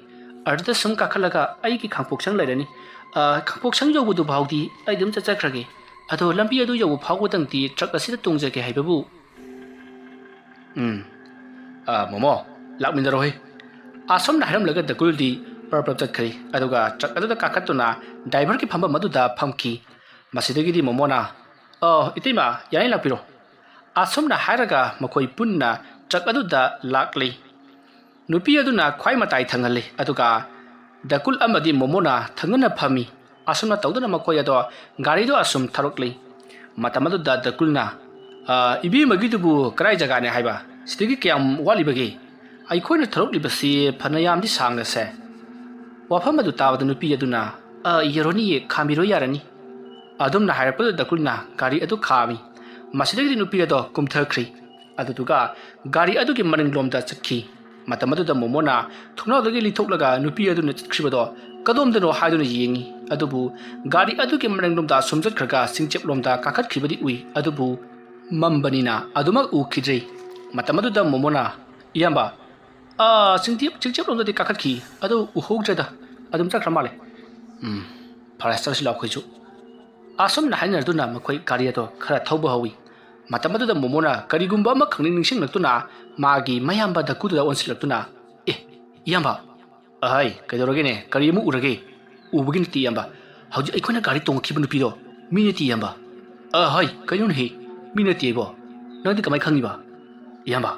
ꯑꯗꯨꯗ ꯁꯨꯝ ꯀꯥꯈꯠꯂꯒ ꯑꯩꯒꯤ ꯈꯥꯡꯄꯣꯛꯁꯪ ꯂꯩꯔꯅꯤ꯫ ꯑ, ꯈꯥꯡꯄꯣꯛꯁꯪ ꯌꯧꯕꯗꯨ ꯐꯥꯎꯗꯤ ꯑꯩ ꯑꯗꯨꯝ ꯆꯠꯆꯈ꯭ꯔꯒꯦ꯫ ꯑꯗꯣ ꯂꯝꯕꯤ ꯑꯗꯨ ꯌꯧꯕ ꯐꯥꯎꯕꯗꯪꯗꯤ ꯇ꯭ꯔꯛ ꯑꯁꯤꯗ ꯇꯣꯡꯖꯒꯦ ꯍꯥꯏꯕꯕꯨ꯫ ꯎꯝ꯫ ꯑ, ꯃꯣꯃꯣ, ꯂꯥꯛꯃꯤꯟꯅꯔꯣꯍꯦ꯫ ꯑꯁꯨꯝꯅ ꯍꯥꯏꯔꯝꯂꯒ ꯗꯀꯨꯜꯗꯤ ꯄꯔꯞ ꯄꯔꯞ ꯆꯠꯈ꯭ꯔꯦ꯫ ꯑꯗꯨꯒ ꯇ꯭ꯔꯛ ꯑꯗꯨꯗ ꯀꯥꯈꯠꯇꯨꯅ ꯗ꯭ꯔꯥꯏꯚꯔꯒꯤ ꯐꯝꯐꯝ ꯑꯗꯨꯗ ꯐꯝꯈꯤ꯫ ꯃꯁꯤꯗꯒꯤꯗꯤ ꯃꯣꯃꯣꯅ, "ꯑ, ꯏꯇꯩꯃ, ꯌꯥꯅꯤ, ꯂꯥꯛꯄꯤꯔꯣ"꯫ ꯑꯁꯨꯝꯅ ꯍꯥꯏꯔꯒ ꯃꯈꯣꯏ ꯄꯨꯟꯅ ꯇ꯭ꯔꯛ ꯑꯗꯨꯗ ꯂꯥꯛꯂꯤ꯫ ꯅꯨꯄꯤ ꯑꯗꯨꯅ ꯈ꯭ꯋꯥꯏ ꯃꯇꯥꯏ ꯊꯪꯍꯜꯂꯤ, ꯑꯗꯨꯒ ꯗꯀꯨꯜ ꯑꯃꯗꯤ ꯃꯣꯃꯣꯅ ꯊꯪꯅꯅ ꯐꯝꯃꯤ꯫ ꯑꯁꯨꯝꯅ ꯇꯧꯗꯨꯅ ꯃꯈꯣꯏ ꯑꯗꯣ ꯒꯥꯔꯤꯗꯣ ꯑꯁꯨꯝ ꯊꯧꯔꯛꯂꯤ꯫ ꯃꯇꯝ ꯑꯗꯨꯗ ꯗꯀꯨꯜꯅ, "ꯑ, ꯏꯕꯦꯝꯃꯒꯤꯗꯨꯕꯨ ꯀꯗꯥꯏ ꯖꯒꯥꯅꯦ ꯍꯥꯏꯕ? ꯁꯤꯗꯒꯤ ꯀꯌꯥꯝ ꯋꯥꯠꯂꯤꯕꯒꯦ? ꯑꯩꯈꯣꯏꯅ ꯊꯧꯔꯛꯂꯤꯕꯁꯤ ꯐꯅꯌꯥꯝꯗꯤ ꯁꯥꯡꯂꯁꯦ"꯫ ꯋꯥꯐꯝ ꯑꯗꯨ ꯇꯥꯕꯗ ꯅꯨꯄꯤ ꯑꯗꯨꯅ, "ꯑ, ꯌꯧꯔꯅꯤꯌꯦ, ꯈꯥꯝꯕꯤꯔꯣ ꯌꯥꯔꯅꯤ"꯫ ꯑꯗꯨꯝꯅ ꯍꯥꯏꯔꯛꯄꯗ ꯗꯀꯨꯜꯅ ꯒꯥꯔꯤ ꯑꯗꯨ ꯈꯥꯝꯃꯤ꯫ ꯃꯁꯤꯗꯒꯤꯗꯤ ꯅꯨꯄꯤ ꯑꯗꯣ ꯀꯨꯝꯊꯈ꯭ꯔꯤ꯫ ꯑꯗꯨꯗꯨꯒ ꯒꯥꯔꯤ ꯑꯗꯨꯒꯤ ꯃꯅꯤꯡꯂꯣꯝꯗ ꯆꯠꯈꯤ꯫ ꯃꯇꯝ ꯑꯗꯨꯗ ꯃꯣꯃꯣꯅ ꯊꯣꯡꯅꯥꯎꯗꯒꯤ ꯂꯤꯊꯣꯛꯂꯒ ꯅꯨꯄꯤ ꯑꯗꯨꯅ ꯆꯠꯈ꯭ꯔꯤꯕꯗꯣ ꯀꯗꯣꯝꯗꯅꯣ ꯍꯥꯏꯗꯨꯅ ꯌꯦꯡꯉꯤ꯫ ꯑꯗꯨꯕꯨ ꯒꯥꯔꯤ ꯑꯗꯨꯒꯤ ꯃꯅꯤꯡꯂꯣꯝꯗ ꯑꯁꯨꯝ ꯆꯠꯈ꯭ꯔꯒ ꯆꯤꯡꯆꯦꯞꯂꯣꯝꯗ ꯀꯥꯈꯠꯈꯤꯕꯗꯤ ꯎꯏ, ꯑꯗꯨꯕꯨ ꯃꯝꯕꯅꯤꯅ ꯑꯗꯨꯃꯛ ꯎꯈꯤꯗ꯭ꯔꯦ꯫ ꯃꯇꯝ ꯑꯗꯨꯗ ꯃꯣꯃꯣꯅ, "ꯏꯌꯥꯝꯕ, ꯑꯥ, ꯆꯤꯡꯆꯦꯞ-, ꯆꯤꯡꯆꯦꯞꯂꯣꯝꯗꯗꯤ ꯀꯥꯈꯠꯈꯤ, ꯑꯗꯨ ꯎꯍꯧꯗ꯭ꯔꯦꯗ, ꯑꯗꯨꯝ ꯆꯠꯈ꯭ꯔ ꯃꯥꯜꯂꯦ"꯫ "ꯎꯝ, ꯐꯔꯦ, ꯆꯠꯂꯁꯤ ꯂꯥꯛꯑꯣ ꯑꯩꯈꯣꯏꯁꯨ"꯫ ꯑꯁꯨꯝꯅ ꯍꯥꯏꯅꯗꯨꯅ ꯃꯈꯣꯏ ꯒꯥꯔꯤ ꯑꯗꯣ ꯈꯔ ꯊꯧꯕ ꯍꯧꯋꯤ꯫ ꯃꯇꯝ ꯑꯗꯨꯗ ꯃꯣꯃꯣꯅ ꯀꯔꯤꯒꯨꯝꯕ ꯑꯃꯈꯛꯅꯤ ꯅꯤꯡꯁꯤꯡꯂꯛꯇꯨꯅ ꯃꯥꯒꯤ ꯃꯌꯥꯝꯕ ꯗꯀꯨꯗꯨꯗ ꯑꯣꯟꯁꯤꯜꯂꯛꯇꯨꯅ, "ꯑꯦ, ꯏꯌꯥꯝꯕ, ꯑꯍꯩ, ꯀꯩꯗꯧꯔꯒꯦꯅꯦ? ꯀꯔꯤ ꯑꯃꯨꯛ ꯎꯔꯒꯦ?" "ꯎꯕꯒꯤ ꯅꯠꯇꯦ, ꯏꯌꯥꯝꯕ꯫ ꯍꯧꯖꯤꯛ ꯑꯩꯈꯣꯏꯅ ꯒꯥꯔꯤ ꯇꯣꯡꯉꯛꯈꯤꯕ ꯅꯨꯄꯤꯗꯣ ꯃꯤ ꯅꯠꯇꯦ, ꯏꯌꯥꯝꯕ"꯫ "ꯑꯍꯩ, ꯀꯩꯅꯣꯅꯦꯍꯦ? ꯃꯤ ꯅꯠꯇꯦꯕꯣ? ꯅꯪꯗꯤ ꯀꯃꯥꯏ ꯈꯪꯉꯤꯕ?" "ꯏꯌꯥꯝꯕ,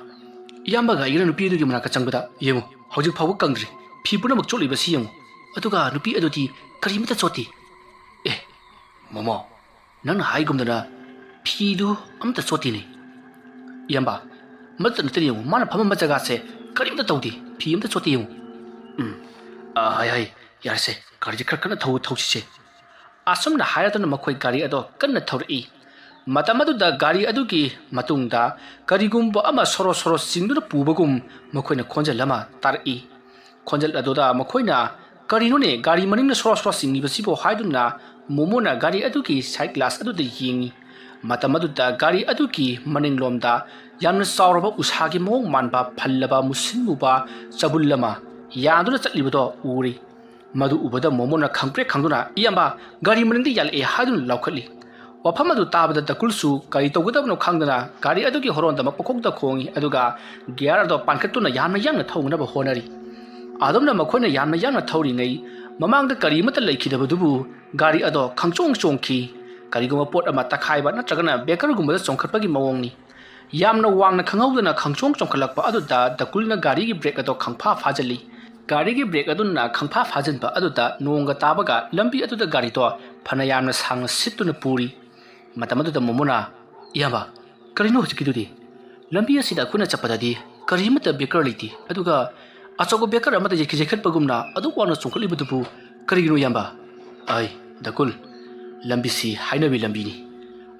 ꯏꯌꯥꯝꯕꯒ ꯑꯩꯒꯅ ꯅꯨꯄꯤ ꯑꯗꯨꯒꯤ ꯃꯅꯥꯛꯇ ꯆꯪꯕꯗ, ꯌꯦꯡꯉꯨ, ꯍꯧꯖꯤꯛ ꯐꯥꯎꯕ ꯀꯪꯗ꯭ꯔꯤ꯫ ꯐꯤ ꯄꯨꯝꯅꯃꯛ ꯆꯣꯠꯂꯤꯕꯁꯤ ꯌꯦꯡꯉꯨ꯫ ꯑꯗꯨꯒ ꯅꯨꯄꯤ ꯑꯗꯨꯗꯤ ꯀꯔꯤꯃꯠꯇ ꯆꯣꯠꯇꯦ"꯫ "ꯑꯦ, ꯃꯣꯃꯣ, ꯅꯪꯅ ꯍꯥꯏꯒꯨꯝꯗꯅ ꯐꯤꯗꯨ ꯑꯝꯇ ꯆꯣꯠꯇꯦꯅꯦ"꯫ "ꯏꯌꯥꯝꯕ, ꯃꯗꯨꯇ ꯅꯠꯇꯅ ꯌꯦꯡꯉꯨ, ꯃꯥꯅ ꯐꯝꯃꯝꯕ ꯖꯒꯥꯁꯦ ꯀꯔꯤꯝꯇ ꯇꯧꯗꯦ, ꯐꯤ ꯑꯝꯇ ꯆꯣꯠꯇꯦ ꯌꯦꯡꯉꯨ"꯫ "ꯎꯝ, ꯑ, ꯍꯩ, ꯍꯩ, ꯌꯥꯔꯦꯁꯦ, ꯒꯥꯔꯤꯁꯦ ꯈꯔ ꯀꯟꯅ ꯊꯧ-, ꯊꯧꯁꯤꯁꯦ"꯫ ꯑꯁꯨꯝꯅ ꯍꯥꯏꯔꯗꯨꯅ ꯃꯈꯣꯏ ꯒꯥꯔꯤ ꯑꯗꯣ ꯀꯟꯅ ꯊꯧꯔꯛꯏ꯫ ꯃꯇꯝ ꯑꯗꯨꯗ ꯒꯥꯔꯤ ꯑꯗꯨꯒꯤ ꯃꯇꯨꯡꯗ ꯀꯔꯤꯒꯨꯝꯕ ꯑꯃ ꯁꯣꯔꯣ ꯁꯣꯔꯣ ꯆꯤꯡꯗꯨꯅ ꯄꯨꯕꯒꯨꯝ ꯃꯈꯣꯏꯅ ꯈꯣꯟꯖꯦꯜ ꯑꯃ ꯇꯥꯔꯛꯏ꯫ ꯈꯣꯟꯖꯦꯜ ꯑꯗꯨꯗ ꯃꯈꯣꯏꯅ, "ꯀꯔꯤꯅꯣꯅꯦ, ꯒꯥꯔꯤ ꯃꯅꯤꯡꯅ ꯁꯣꯔꯣ ꯁꯣꯔꯣ ꯆꯤꯡꯂꯤꯕꯁꯤꯕꯣ?" ꯍꯥꯏꯗꯨꯅ ꯃꯣꯃꯣꯅ ꯒꯥꯔꯤ ꯑꯗꯨꯒꯤ ꯁꯥꯏꯠ ꯒ꯭ꯂꯥꯁ ꯑꯗꯨꯗ ꯌꯦꯡꯉꯤ꯫ ꯃꯇꯝ ꯑꯗꯨꯗ ꯒꯥꯔꯤ ꯑꯗꯨꯒꯤ ꯃꯅꯤꯡꯂꯣꯝꯗ ꯌꯥꯝꯅ ꯆꯥꯎꯔꯕ ꯎꯁꯥꯒꯤ ꯃꯑꯣꯡ ꯃꯥꯟꯕ ꯐꯜꯂꯕ ꯃꯨꯁꯤꯟ ꯃꯨꯕ ꯆꯕꯨꯜ ꯑꯃ ꯌꯥꯟꯗꯨꯅ ꯆꯠꯂꯤꯕꯗꯣ ꯎꯔꯤ꯫ ꯃꯗꯨ ꯎꯕꯗ ꯃꯣꯃꯣꯅ ꯈꯪꯄ꯭ꯔꯦꯛ ꯈꯪꯗꯨꯅ, "ꯏꯌꯥꯝꯕ, ꯒꯥꯔꯤ ꯃꯅꯤꯡꯗ ꯌꯥꯜꯂꯛꯑꯦ" ꯍꯥꯏꯗꯨꯅ ꯂꯥꯎꯈꯠꯂꯤ꯫ ꯋꯥꯐꯝ ꯑꯗꯨ ꯇꯥꯕꯗ ꯗꯀꯨꯜꯁꯨ ꯀꯔꯤ ꯇꯧꯒꯗꯕꯅꯣ ꯈꯪꯗꯅ ꯒꯥꯔꯤ ꯑꯗꯨꯒꯤ ꯍꯣꯔꯣꯟꯗ ꯃꯀꯣꯛꯇ ꯈꯣꯡꯏ, ꯑꯗꯨꯒ ꯒꯤꯌꯥꯔ ꯑꯗꯣ ꯄꯥꯟꯈꯠꯇꯨꯅ ꯌꯥꯝꯅ ꯌꯥꯡꯅ ꯊꯧꯅꯅꯕ ꯍꯣꯠꯅꯔꯤ꯫ ꯑꯗꯨꯝꯅ ꯃꯈꯣꯏꯅ ꯌꯥꯝꯅ ꯌꯥꯡꯅ ꯊꯧꯔꯤꯉꯩ, ꯃꯃꯥꯡꯗ ꯀꯔꯤ ꯑꯃꯠꯇ ꯂꯩꯈꯤꯗꯕꯗꯨꯕꯨ ꯒꯥꯔꯤ ꯑꯗꯣ ꯈꯪꯆꯣꯡ ꯆꯣꯡꯈꯤ꯫ ꯀꯔꯤꯒꯨꯝꯕ ꯄꯣꯠ ꯑꯃ ꯇꯛꯈꯥꯏꯕ ꯅꯠꯇ꯭ꯔꯒꯅ ꯕꯦꯀꯔꯒꯨꯝꯕꯗ ꯆꯣꯡꯈꯠꯄꯒꯤ ꯃꯑꯣꯡꯅꯤ꯫ ꯌꯥꯝꯅ ꯋꯥꯡꯅ ꯈꯪꯍꯧꯗꯅ ꯈꯪꯆꯣꯡ ꯆꯣꯡꯈꯠꯂꯛꯄ ꯑꯗꯨꯗ ꯗꯀꯨꯜꯅ ꯒꯥꯔꯤꯒꯤ ꯕ꯭ꯔꯦꯛ ꯑꯗꯣ ꯈꯪꯐꯥ ꯐꯥꯖꯤꯜꯂꯤ꯫ ꯒꯥꯔꯤꯒꯤ ꯕ꯭ꯔꯦꯛ ꯑꯗꯨꯅ ꯈꯪꯐꯥ ꯐꯥꯖꯤꯟꯕ ꯑꯗꯨꯗ ꯅꯣꯡꯒ ꯇꯥꯕꯒ ꯂꯝꯕꯤ ꯑꯗꯨꯗ ꯒꯥꯔꯤꯗꯣ ꯐꯅ ꯌꯥꯝꯅ ꯁꯥꯡꯅ ꯁꯤꯠꯇꯨꯅ ꯄꯨꯔꯤ꯫ ꯃꯇꯝ ꯑꯗꯨꯗ ꯃꯣꯃꯣꯅ, "ꯏꯌꯥꯝꯕ, ꯀꯔꯤꯅꯣ ꯍꯧꯖꯤꯛꯀꯤꯗꯨꯗꯤ? ꯂꯝꯕꯤ ꯑꯁꯤꯗ ꯑꯩꯈꯣꯏꯅ ꯆꯠꯄꯗꯗꯤ ꯀꯔꯤ ꯑꯃꯠꯇ ꯕꯦꯀꯔ ꯂꯩꯇꯦ, ꯑꯗꯨꯒ ꯑꯆꯧꯕ ꯕꯦꯀꯔ ꯑꯃꯗ ꯌꯩꯈꯠ-, ꯌꯩꯈꯠꯄꯒꯨꯝꯅ ꯑꯗꯨꯛ ꯋꯥꯡꯅ ꯆꯣꯡꯈꯠꯂꯤꯕꯗꯨꯕꯨ ꯀꯔꯤꯒꯤꯅꯣ, ꯏꯌꯥꯝꯕ?" "ꯑꯩ, ꯗꯀꯨꯜ, ꯂꯝꯕꯤꯁꯤ ꯍꯥꯏꯅꯕꯤ ꯂꯝꯕꯤꯅꯤ꯫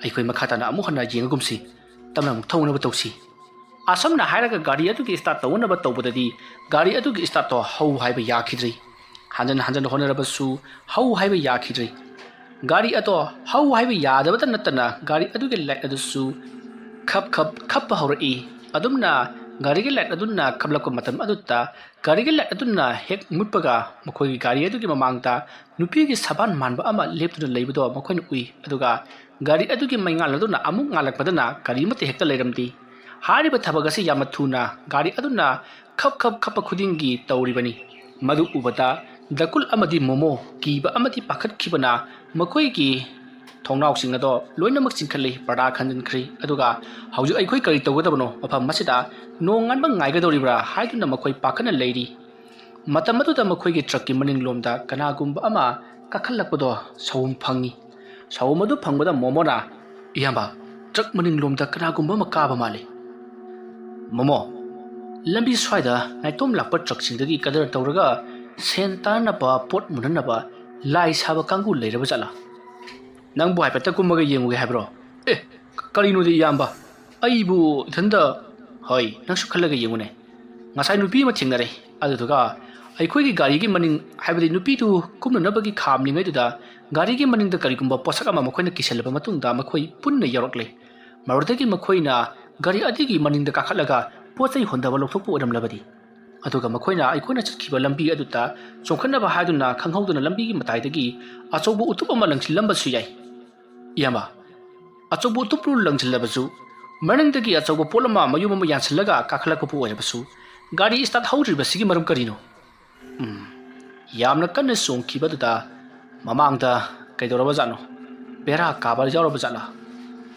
ꯑꯩꯈꯣꯏ ꯃꯈꯥ ꯇꯥꯅ ꯑꯃꯨꯛ ꯍꯟꯅ ꯌꯦꯡꯉꯒꯨꯝꯁꯤ꯫ ꯇꯞꯅ ꯑꯃꯨꯛ ꯊꯧꯅꯅꯕ ꯇꯧꯁꯤ꯫" ꯑꯁꯨꯝꯅ ꯍꯥꯏꯔꯒ ꯒꯥꯔꯤ ꯑꯗꯨꯒꯤ ꯁ꯭ꯇꯥꯔꯠ ꯇꯧꯅꯅꯕ ꯇꯧꯕꯗꯗꯤ ꯒꯥꯔꯤ ꯑꯗꯨꯒꯤ ꯁ꯭ꯇꯥꯔꯠꯇꯣ ꯍꯧ ꯍꯥꯏꯕ ꯌꯥꯈꯤꯗ꯭ꯔꯤ꯫ ꯍꯟꯖꯟ ꯍꯟꯖꯟ ꯍꯣꯠꯅꯔꯕꯁꯨ ꯍꯧ ꯍꯥꯏꯕ ꯌꯥꯈꯤꯗ꯭ꯔꯤ꯫ ꯒꯥꯔꯤ ꯑꯗꯣ ꯍꯧ ꯍꯥꯏꯕ ꯌꯥꯗꯕꯇ ꯅꯠꯇꯅ ꯒꯥꯔꯤ ꯑꯗꯨꯒꯤ ꯂꯥꯏꯠ ꯑꯗꯨꯁꯨ ꯈꯞ ꯈꯞ ꯈꯞꯄ ꯍꯧꯔꯛꯏ꯫ ꯑꯗꯨꯝꯅ ꯒꯥꯔꯤꯒꯤ ꯂꯥꯏꯠ ꯑꯗꯨꯅ ꯈꯞꯂꯛꯄ ꯃꯇꯝ ꯑꯗꯨꯗ ꯒꯥꯔꯤꯒꯤ ꯂꯥꯏꯠ ꯑꯗꯨꯅ ꯍꯦꯛ ꯃꯨꯠꯄꯒ ꯃꯈꯣꯏꯒꯤ ꯒꯥꯔꯤ ꯑꯗꯨꯒꯤ ꯃꯃꯥꯡꯗ ꯅꯨꯄꯤꯒꯤ ꯁꯕꯥꯟ ꯃꯥꯟꯕ ꯑꯃ ꯂꯦꯞꯇꯨꯅ ꯂꯩꯕꯗꯣ ꯃꯈꯣꯏꯅ ꯎꯏ꯫ ꯑꯗꯨꯒ ꯒꯥꯔꯤ ꯑꯗꯨꯒꯤ ꯃꯩꯉꯥꯜ ꯑꯗꯨꯅ ꯑꯃꯨꯛ ꯉꯥꯜꯂꯛꯄꯗꯅ ꯀꯔꯤꯃꯠꯇ ꯍꯦꯛꯇ ꯂꯩꯔꯝꯗꯦ꯫ ꯍꯥꯏꯔꯤꯕ ꯊꯕꯛ ꯑꯁꯤ ꯌꯥꯝꯅ ꯊꯨꯅ ꯒꯥꯔꯤ ꯑꯗꯨꯅ ꯈꯞ ꯈꯞ ꯈꯞꯄ ꯈꯨꯗꯤꯡꯒꯤ ꯇꯧꯔꯤꯕꯅꯤ꯫ ꯃꯗꯨ ꯎꯕꯗ ꯗꯀꯨꯜ ꯑꯃꯗꯤ ꯃꯣꯃꯣ ꯀꯤꯕ ꯑꯃꯗꯤ ꯄꯥꯈꯠꯈꯤꯕꯅ ꯃꯈꯣꯏꯒꯤ ꯊꯣꯡꯅꯥꯎꯁꯤꯡ ꯑꯗꯣ ꯂꯣꯏꯅꯃꯛ ꯆꯤꯡꯈꯠꯂꯤ, ꯄꯔꯗꯥ ꯈꯟꯖꯤꯟꯈ꯭ꯔꯤ꯫ ꯑꯗꯨꯒ ꯍꯧꯖꯤꯛ ꯑꯩꯈꯣꯏ ꯀꯔꯤ ꯇꯧꯒꯗꯕꯅꯣ? ꯃꯐꯝ ꯑꯁꯤꯗ ꯅꯣꯡ ꯉꯥꯟꯕ ꯉꯥꯏꯒꯗꯧꯔꯤꯕ꯭ꯔꯥ ꯍꯥꯏꯗꯨꯅ ꯃꯈꯣꯏ ꯄꯥꯈꯠꯅ ꯂꯩꯔꯤ꯫ ꯃꯇꯝ ꯑꯗꯨꯗ ꯃꯈꯣꯏꯒꯤ ꯇ꯭ꯔꯛꯀꯤ ꯃꯅꯤꯡꯂꯣꯝꯗ ꯀꯅꯥꯒꯨꯝꯕ ꯑꯃ ꯀꯥꯈꯠꯂꯛꯄꯗꯣ ꯁꯑꯣꯝ ꯐꯪꯉꯤ꯫ ꯁꯑꯣꯝ ꯑꯗꯨ ꯐꯪꯕꯗ ꯃꯣꯃꯣꯅ, "ꯏꯌꯥꯝꯕ, ꯇ꯭ꯔꯛ ꯃꯅꯤꯡꯂꯣꯝꯗ ꯀꯅꯥꯒꯨꯝꯕ ꯑꯃ ꯀꯥꯕ ꯃꯥꯜꯂꯤ꯫" "ꯃꯣꯃꯣ, ꯂꯝꯕꯤ ꯁ꯭ꯋꯥꯏꯗ ꯅꯥꯏꯇꯣꯝ ꯂꯥꯛꯄ ꯇ꯭ꯔꯛꯁꯤꯡꯗꯒꯤ ꯀꯗꯔ ꯇꯧꯔꯒ ꯁꯦꯟ ꯇꯥꯅꯅꯕ, ꯄꯣꯠ ꯃꯨꯟꯅꯅꯕ ꯂꯥꯏ ꯁꯥꯕ ꯀꯥꯡꯕꯨ ꯂꯩꯔꯕ ꯖꯥꯠꯂꯥ?" "ꯅꯪꯕꯨ ꯍꯥꯏꯐꯦꯠꯇ ꯀꯨꯝꯃꯒ ꯌꯦꯡꯉꯨꯒꯦ ꯍꯥꯏꯕ꯭ꯔꯣ?" "ꯑꯦ, ꯀ-, ꯀꯔꯤꯅꯣꯗ ꯏꯌꯥꯝꯕ, ꯑꯩꯕꯨ ꯏꯊꯟꯗ?" "ꯍꯣꯏ, ꯅꯪꯁꯨ ꯈꯜꯂꯒ ꯌꯦꯡꯉꯨꯅꯦ꯫ ꯉꯁꯥꯏ ꯅꯨꯄꯤ ꯑꯃ ꯊꯦꯡꯅꯔꯦ, ꯑꯗꯨꯗꯨꯒ ꯑꯩꯈꯣꯏꯒꯤ ꯒꯥꯔꯤꯒꯤ ꯃꯅꯤꯡ, ꯍꯥꯏꯕꯗꯤ ꯅꯨꯄꯤꯗꯨ ꯀꯨꯝꯅꯅꯕꯒꯤ ꯈꯥꯝꯂꯤꯉꯩꯗꯨꯗ ꯒꯥꯔꯤꯒꯤ ꯃꯅꯤꯡꯗ ꯀꯔꯤꯒꯨꯝꯕ ꯄꯣꯠꯁꯛ ꯑꯃ ꯃꯈꯣꯏꯅ ꯀꯤꯁꯜꯂꯕ ꯃꯇꯨꯡꯗ ꯃꯈꯣꯏ ꯄꯨꯟꯅ ꯌꯧꯔꯛꯂꯦ꯫ ꯃꯗꯨꯗꯒꯤ ꯃꯈꯣꯏꯅ ꯒꯥꯔꯤ ꯑꯗꯨꯒꯤ ꯃꯅꯤꯡꯗ ꯀꯥꯈꯠꯂꯒ ꯄꯣꯠ ꯆꯩ ꯍꯣꯟꯗꯕ ꯂꯧꯊꯣꯛꯄ ꯑꯣꯏꯔꯝꯂꯕꯗꯤ?" ꯑꯗꯨꯒ ꯃꯈꯣꯏꯅ ꯑꯩꯈꯣꯏꯅ ꯆꯠꯈꯤꯕ ꯂꯝꯕꯤ ꯑꯗꯨꯗ ꯆꯣꯡꯈꯠꯅꯕ ꯍꯥꯏꯗꯨꯅ ꯈꯪꯍꯧꯗꯅ ꯂꯝꯕꯤꯒꯤ ꯃꯇꯥꯏꯗꯒꯤ ꯑꯆꯧꯕ ꯎꯇꯨꯞ ꯑꯃ ꯂꯪꯁꯤꯜꯂꯝꯕꯁꯨ ꯌꯥꯏ꯫ ꯏꯌꯥꯝꯕ, ꯑꯆꯧꯕ ꯎꯇꯨꯞꯂꯨ ꯂꯪꯁꯤꯜꯂꯕꯁꯨ, ꯃꯅꯤꯡꯗꯒꯤ ꯑꯆꯧꯕ ꯄꯣꯠ ꯑꯃ ꯃꯌꯨꯝ ꯑꯃ ꯌꯥꯟꯁꯤꯜꯂꯒ ꯀꯥꯈꯠꯂꯛꯄꯕꯨ ꯑꯣꯏꯔꯕꯁꯨ, ꯒꯥꯔꯤ start ꯍꯧꯗ꯭ꯔꯤꯕꯁꯤꯒꯤ ꯃꯔꯝ ꯀꯔꯤꯅꯣ? ꯎꯝ, ꯌꯥꯝꯅ ꯀꯟꯅ ꯆꯣꯡꯈꯤꯕꯗꯨꯗ ꯃꯃꯥꯡꯗ ꯀꯩꯗꯧꯔꯕꯖꯥꯠꯅꯣ? ꯕꯦꯔꯥ ꯀꯥꯕ ꯌꯥꯎꯔꯕꯖꯥꯠꯂꯥ?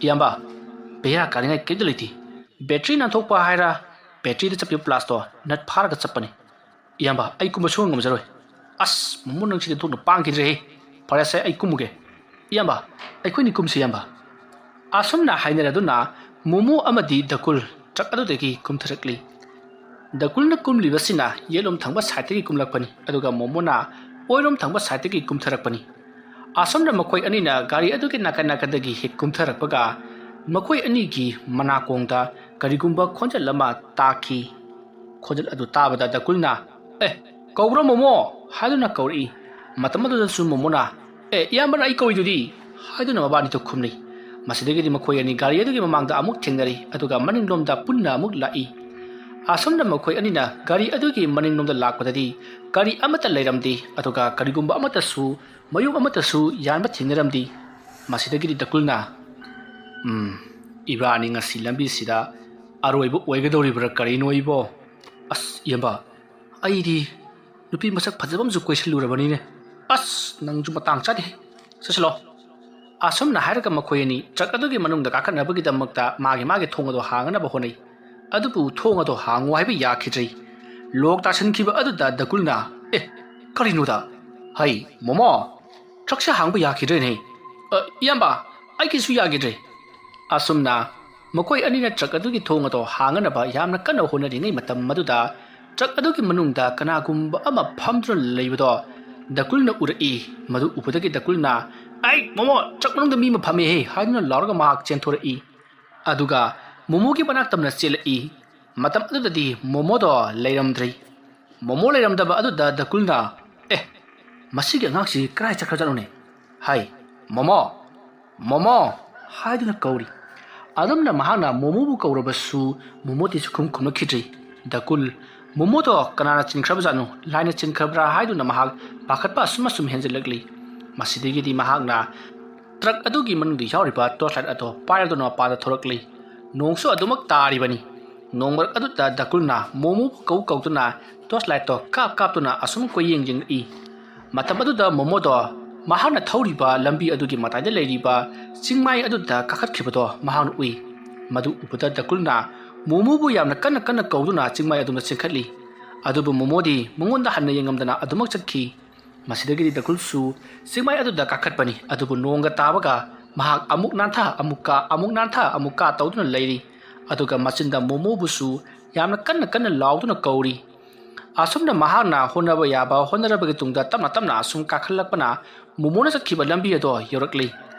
ꯏꯌꯥꯝꯕ, ꯕꯦꯔꯥ ꯀꯥꯅꯤꯡꯉꯥꯏ ꯀꯔꯤꯝꯇ ꯂꯩꯇꯦ꯫ ꯕꯦꯇ꯭ꯔꯤ ꯅꯥꯟꯊꯣꯛꯄ ꯍꯥꯏꯔ, ꯕꯦꯇ꯭ꯔꯤꯗ ꯆꯠꯄꯤꯕ ꯄ꯭ꯂꯥꯁꯇꯣ ꯅꯠ ꯐꯥꯔꯒ ꯆꯠꯄꯅꯤ꯫ ꯏꯌꯥꯝꯕ, ꯑꯩ ꯀꯨꯝꯕ ꯁꯨꯡꯉꯝ ꯉꯝꯖꯔꯣꯏ꯫ ꯑꯁ, ꯃꯣꯃꯣ, ꯅꯪꯁꯤꯗꯤ ꯊꯣꯛꯅ ꯄꯥꯡꯈꯤꯗ꯭ꯔꯦꯍꯦ꯫ ꯐꯔꯦꯁꯦ, ꯑꯩ ꯀꯨꯝꯃꯨꯒꯦ꯫ ꯏꯌꯥꯝꯕ, ꯑꯩꯈꯣꯏꯅꯤ ꯀꯨꯝꯁꯤ, ꯏꯌꯥꯝꯕ꯫ ꯑꯁꯨꯝꯅ ꯍꯥꯏꯅꯔꯗꯨꯅ ꯃꯣꯃꯣ ꯑꯃꯗꯤ ꯗꯀꯨꯜ ꯇ꯭ꯔꯛ ꯑꯗꯨꯗꯒꯤ ꯀꯨꯝꯊꯔꯛꯂꯤ꯫ ꯗꯀꯨꯜꯅ ꯀꯨꯝꯂꯤꯕꯁꯤꯅ ꯌꯦꯠꯂꯣꯝ ꯊꯪꯕ ꯁꯥꯏꯠꯇꯒꯤ ꯀꯨꯝꯂꯛꯄꯅꯤ, ꯑꯗꯨꯒ ꯃꯣꯃꯣꯅ ꯑꯣꯏꯔꯣꯝ ꯊꯪꯕ ꯁꯥꯏꯠꯇꯒꯤ ꯀꯨꯝꯊꯔꯛꯄꯅꯤ꯫ ꯑꯁꯨꯝꯅ ꯃꯈꯣꯏ ꯑꯅꯤꯅ ꯒꯥꯔꯤ ꯑꯗꯨꯒꯤ ꯅꯥꯀꯟ ꯅꯥꯀꯟꯗꯒꯤ ꯍꯦꯛ ꯀꯨꯝꯊꯔꯛꯄꯒ, ꯃꯈꯣꯏ ꯑꯅꯤꯒꯤ ꯃꯅꯥꯀꯣꯡꯗ ꯀꯔꯤꯒꯨꯝꯕ ꯈꯣꯟꯖꯦꯜ ꯑꯃ ꯇꯥꯈꯤ꯫ ꯈꯣꯟꯖꯦꯜ ꯑꯗꯨ ꯇꯥꯕꯗ ꯗꯀꯨꯜꯅ, "ꯑꯦ, ꯀꯧꯕ꯭ꯔꯣ ꯃꯣꯃꯣ?" ꯍꯥꯏꯗꯨꯅ ꯀꯧꯔꯛꯏ꯫ ꯃꯇꯝ ꯑꯗꯨꯗꯁꯨ ꯃꯣꯃꯣꯅ, "ꯑꯦ, ꯏꯌꯥꯝꯕꯅ ꯑꯩ ꯀꯧꯔꯤꯗꯨꯗꯤ?" ꯍꯥꯏꯗꯨꯅ ꯃꯕꯥꯅꯤꯗꯨ ꯈꯨꯝꯅꯩ꯫ ꯃꯁꯤꯗꯒꯤꯗꯤ ꯃꯈꯣꯏ ꯑꯅꯤ ꯒꯥꯔꯤ ꯑꯗꯨꯒꯤ ꯃꯃꯥꯡꯗ ꯑꯃꯨꯛ ꯊꯦꯡꯅꯔꯤ, ꯑꯗꯨꯒ ꯃꯅꯤꯡꯂꯣꯝꯗ ꯄꯨꯟꯅ ꯑꯃꯨꯛ ꯂꯥꯛꯏ꯫ ꯑꯁꯨꯝꯅ ꯃꯈꯣꯏ ꯑꯅꯤꯅ ꯒꯥꯔꯤ ꯑꯗꯨꯒꯤ ꯃꯅꯤꯡꯂꯣꯝꯗ ꯂꯥꯛꯄꯗꯗꯤ ꯒꯥꯔꯤ ꯑꯃꯠꯇ ꯂꯩꯔꯝꯗꯦ, ꯑꯗꯨꯒ ꯀꯔꯤꯒꯨꯝꯕ ꯑꯃꯠꯇꯁꯨ, ꯃꯌꯨꯝ ꯑꯃꯠꯇꯁꯨ ꯌꯥꯟꯕ ꯊꯦꯡꯅꯔꯝꯗꯦ꯫ ꯃꯁꯤꯗꯒꯤꯗꯤ ꯗꯀꯨꯜꯅ, "ꯎꯝ, ꯏꯕꯥꯅꯤ ꯉꯁꯤ ꯂꯝꯕꯤꯁꯤꯗ ꯑꯔꯣꯏꯕ ꯑꯣꯏꯒꯗꯧꯔꯤꯕ꯭ꯔꯥ ꯀꯔꯤꯅꯣ ꯏꯕꯣ? ꯑꯁ, ꯏꯌꯥꯝꯕ, ꯑꯩꯗꯤ ꯅꯨꯄꯤ ꯃꯁꯛ ꯐꯖꯕ ꯑꯃꯁꯨ ꯀꯣꯏꯁꯤꯜꯂꯨꯔꯕꯅꯤꯅꯦ꯫ ꯑꯁ, ꯅꯪꯁꯨ ꯃꯇꯥꯡ ꯆꯥꯗꯦ꯫ ꯆꯠꯁꯤꯜꯂꯣ꯫" ꯑꯁꯨꯝꯅ ꯍꯥꯏꯔꯒ ꯃꯈꯣꯏ ꯑꯅꯤ ꯇ꯭ꯔꯛ ꯑꯗꯨꯒꯤ ꯃꯅꯨꯡꯗ ꯀꯥꯈꯠꯅꯕꯒꯤꯗꯃꯛꯇ ꯃꯥꯒꯤ ꯃꯥꯒꯤ ꯊꯣꯡ ꯑꯗꯨ ꯍꯥꯡꯅꯕ ꯍꯣꯠꯅꯩ꯫ ꯑꯗꯨꯕꯨ ꯊꯣꯡ ꯑꯗꯨ ꯍꯥꯡꯉꯨ ꯍꯥꯏꯕ ꯌꯥꯈꯤꯗ꯭ꯔꯦ꯫ ꯂꯣꯛ ꯇꯥꯁꯤꯟꯈꯤꯕ ꯑꯗꯨꯗ ꯗꯀꯨꯜꯅ, "ꯑꯦ, ꯀꯔꯤꯅꯣꯗ? ꯍꯩ, ꯃꯣꯃꯣ, ꯇ꯭ꯔꯛꯁꯦ ꯍꯥꯡꯕ ꯌꯥꯈꯤꯗ꯭ꯔꯦꯅꯦ꯫ ꯑ, ꯏꯌꯥꯝꯕ, ꯑꯩꯒꯤꯁꯨ ꯌꯥꯈꯤꯗ꯭ꯔꯦ꯫" ꯑꯁꯨꯝꯅ ꯃꯈꯣꯏ ꯑꯅꯤꯅ ꯇ꯭ꯔꯛ ꯑꯗꯨꯒꯤ ꯊꯣꯡ ꯑꯗꯨ ꯍꯥꯡꯅꯅꯕ ꯌꯥꯝꯅ ꯀꯟꯅ ꯍꯣꯠꯅꯔꯤꯉꯩ ꯃꯇꯝ ꯑꯗꯨꯗ ꯇ꯭ꯔꯛ ꯑꯗꯨꯒꯤ ꯃꯅꯨꯡꯗ ꯀꯅꯥꯒꯨꯝꯕ ꯑꯃ ꯐꯝꯗꯨꯅ ꯂꯩꯕꯗꯣ ꯗꯀꯨꯜꯅ ꯎꯔꯛꯏ꯫ ꯃꯗꯨ ꯎꯕꯗꯒꯤ ꯗꯀꯨꯜꯅ, "ꯑꯩ ꯃꯣꯃꯣ, ꯇ꯭ꯔꯛ ꯃꯅꯨꯡꯗ ꯃꯤ ꯑꯃ ꯐꯝꯃꯦꯍꯦ!" ꯍꯥꯏꯗꯨꯅ ꯂꯥꯎꯔꯒ ꯃꯍꯥꯛ ꯆꯦꯟꯊꯣꯔꯛꯏ꯫ ꯑꯗꯨꯒ ꯃꯣꯃꯣꯒꯤ ꯃꯅꯥꯛ ꯇꯝꯅ ꯆꯦꯜꯂꯛꯏ꯫ ꯃꯇꯝ ꯑꯗꯨꯗꯗꯤ ꯃꯣꯃꯣꯗꯣ ꯂꯩꯔꯝꯗ꯭ꯔꯦ꯫ ꯃꯣꯃꯣ ꯂꯩꯔꯝꯗꯕ ꯑꯗꯨꯗ ꯗꯀꯨꯜꯅ, "ꯑꯦ, ꯃꯁꯤꯒꯤ ꯑꯉꯥꯡꯁꯤ ꯀꯗꯥꯏ ꯆꯠꯈ꯭ꯔꯖꯥꯠꯅꯣꯅꯦ?" ꯍꯥꯏ꯫ "ꯃꯣꯃꯣ! ꯃꯣꯃꯣ!" ꯍꯥꯏꯗꯨꯅ ꯀꯧꯔꯤ꯫ ꯑꯗꯨꯝꯅ ꯃꯍꯥꯛꯅ ꯃꯣꯃꯣꯕꯨ ꯀꯧꯔꯕꯁꯨ ꯃꯣꯃꯣꯗꯤ ꯁꯨꯈꯨꯝ ꯈꯨꯝꯂꯛꯈꯤꯗ꯭ꯔꯦ꯫ ꯗꯀꯨꯜ ꯃꯣꯃꯣꯗꯣ ꯀꯅꯥꯅ ꯆꯤꯟꯈ꯭ꯔꯕꯖꯥꯠꯅꯣ, ꯂꯥꯏꯅ ꯆꯤꯟꯈ꯭ꯔꯕ꯭ꯔꯥ ꯍꯥꯏꯗꯨꯅ ꯃꯍꯥꯛ ꯄꯥꯈꯠꯄ ꯑꯁꯨꯝ ꯑꯁꯨꯝ ꯍꯦꯟꯖꯜꯂꯛꯂꯤ꯫ ꯃꯁꯤꯗꯒꯤꯗꯤ ꯃꯍꯥꯛꯅ ꯇ꯭ꯔꯛ ꯑꯗꯨꯒꯤ ꯃꯅꯨꯡꯗ ꯌꯥꯎꯔꯤꯕ ꯇꯣꯔꯆ ꯂꯥꯏꯠ ꯑꯗꯣ ꯄꯥꯏꯔꯗꯨꯅ ꯃꯄꯥꯟꯗ ꯊꯣꯔꯛꯂꯤ꯫ ꯅꯣꯡꯁꯨ ꯑꯗꯨꯃꯛ ꯇꯥꯔꯤꯕꯅꯤ꯫ ꯅꯣꯡ ꯃꯔꯛ ꯑꯗꯨꯗ ꯗꯀꯨꯜꯅ ꯃꯣꯃꯣꯕꯨ ꯀꯧ ꯀꯧꯗꯨꯅ ꯇꯣꯔꯆ ꯂꯥꯏꯠꯇꯣ ꯀꯥꯞ ꯀꯥꯞꯇꯨꯅ ꯑꯁꯨꯝ ꯀꯣꯏꯌꯦꯡ ꯌꯦꯡꯂꯛꯏ꯫ ꯃꯇꯝ ꯑꯗꯨꯗ ꯃꯣꯃꯣꯗꯣ ꯃꯍꯥꯛꯅ ꯊꯧꯔꯤꯕ ꯂꯝꯕꯤ ꯑꯗꯨꯒꯤ ꯃꯇꯥꯏꯗ ꯂꯩꯔꯤꯕ ꯆꯤꯡꯃꯥꯏ ꯑꯗꯨꯗ ꯀꯥꯈꯠꯈꯤꯕꯗꯣ ꯃꯍꯥꯛꯅ ꯎꯏ꯫ ꯃꯗꯨ ꯎꯕꯗ ꯗꯀꯨꯜꯅ ꯃꯣꯃꯣꯕꯨ ꯌꯥꯝꯅ ꯀꯟꯅ ꯀꯟꯅ ꯀꯧꯗꯨꯅ ꯆꯤꯡꯃꯥꯏ ꯑꯗꯨꯗ ꯆꯦꯟꯈꯠꯂꯤ꯫ ꯑꯗꯨꯕꯨ ꯃꯣꯃꯣꯗꯤ ꯃꯉꯣꯟꯗ ꯍꯟꯅ ꯌꯦꯡꯉꯝꯗꯅ ꯑꯗꯨꯃꯛ ꯆꯠꯈꯤ꯫ ꯃꯁꯤꯗꯒꯤꯗꯤ ꯗꯀꯨꯜꯁꯨ ꯆꯤꯡꯃꯥꯏ ꯑꯗꯨꯗ ꯀꯥꯈꯠꯄꯅꯤ꯫ ꯑꯗꯨꯕꯨ ꯅꯣꯡꯒ ꯇꯥꯕꯒ ꯃꯍꯥꯛ ꯑꯃꯨꯛ ꯅꯥꯟꯊ ꯑꯃꯨꯛ ꯀꯥ, ꯑꯃꯨꯛ ꯅꯥꯟꯊ ꯑꯃꯨꯛ ꯀꯥ ꯇꯧꯗꯨꯅ ꯂꯩꯔꯤ꯫ ꯑꯗꯨꯒ ꯃꯆꯤꯟꯗ ꯃꯣꯃꯣꯕꯨꯁꯨ ꯌꯥꯝꯅ ꯀꯟꯅ ꯀꯟꯅ ꯂꯥꯎꯗꯨꯅ ꯀꯧꯔꯤ꯫ ꯑꯁꯨꯝꯅ ꯃꯍꯥꯛꯅ ꯍꯣꯠꯅꯕ ꯌꯥꯕ ꯍꯣꯠꯅꯔꯕꯒꯤ ꯇꯨꯡꯗ ꯇꯞꯅ ꯇꯞꯅ ꯑꯁꯨꯝ ꯀꯥꯈꯠꯂꯛꯄꯅ ꯃꯣꯃꯣꯅ ꯆꯠꯈꯤꯕ ꯂꯝꯕꯤ ꯑꯗꯣ ꯌꯧꯔꯛꯂꯤ꯫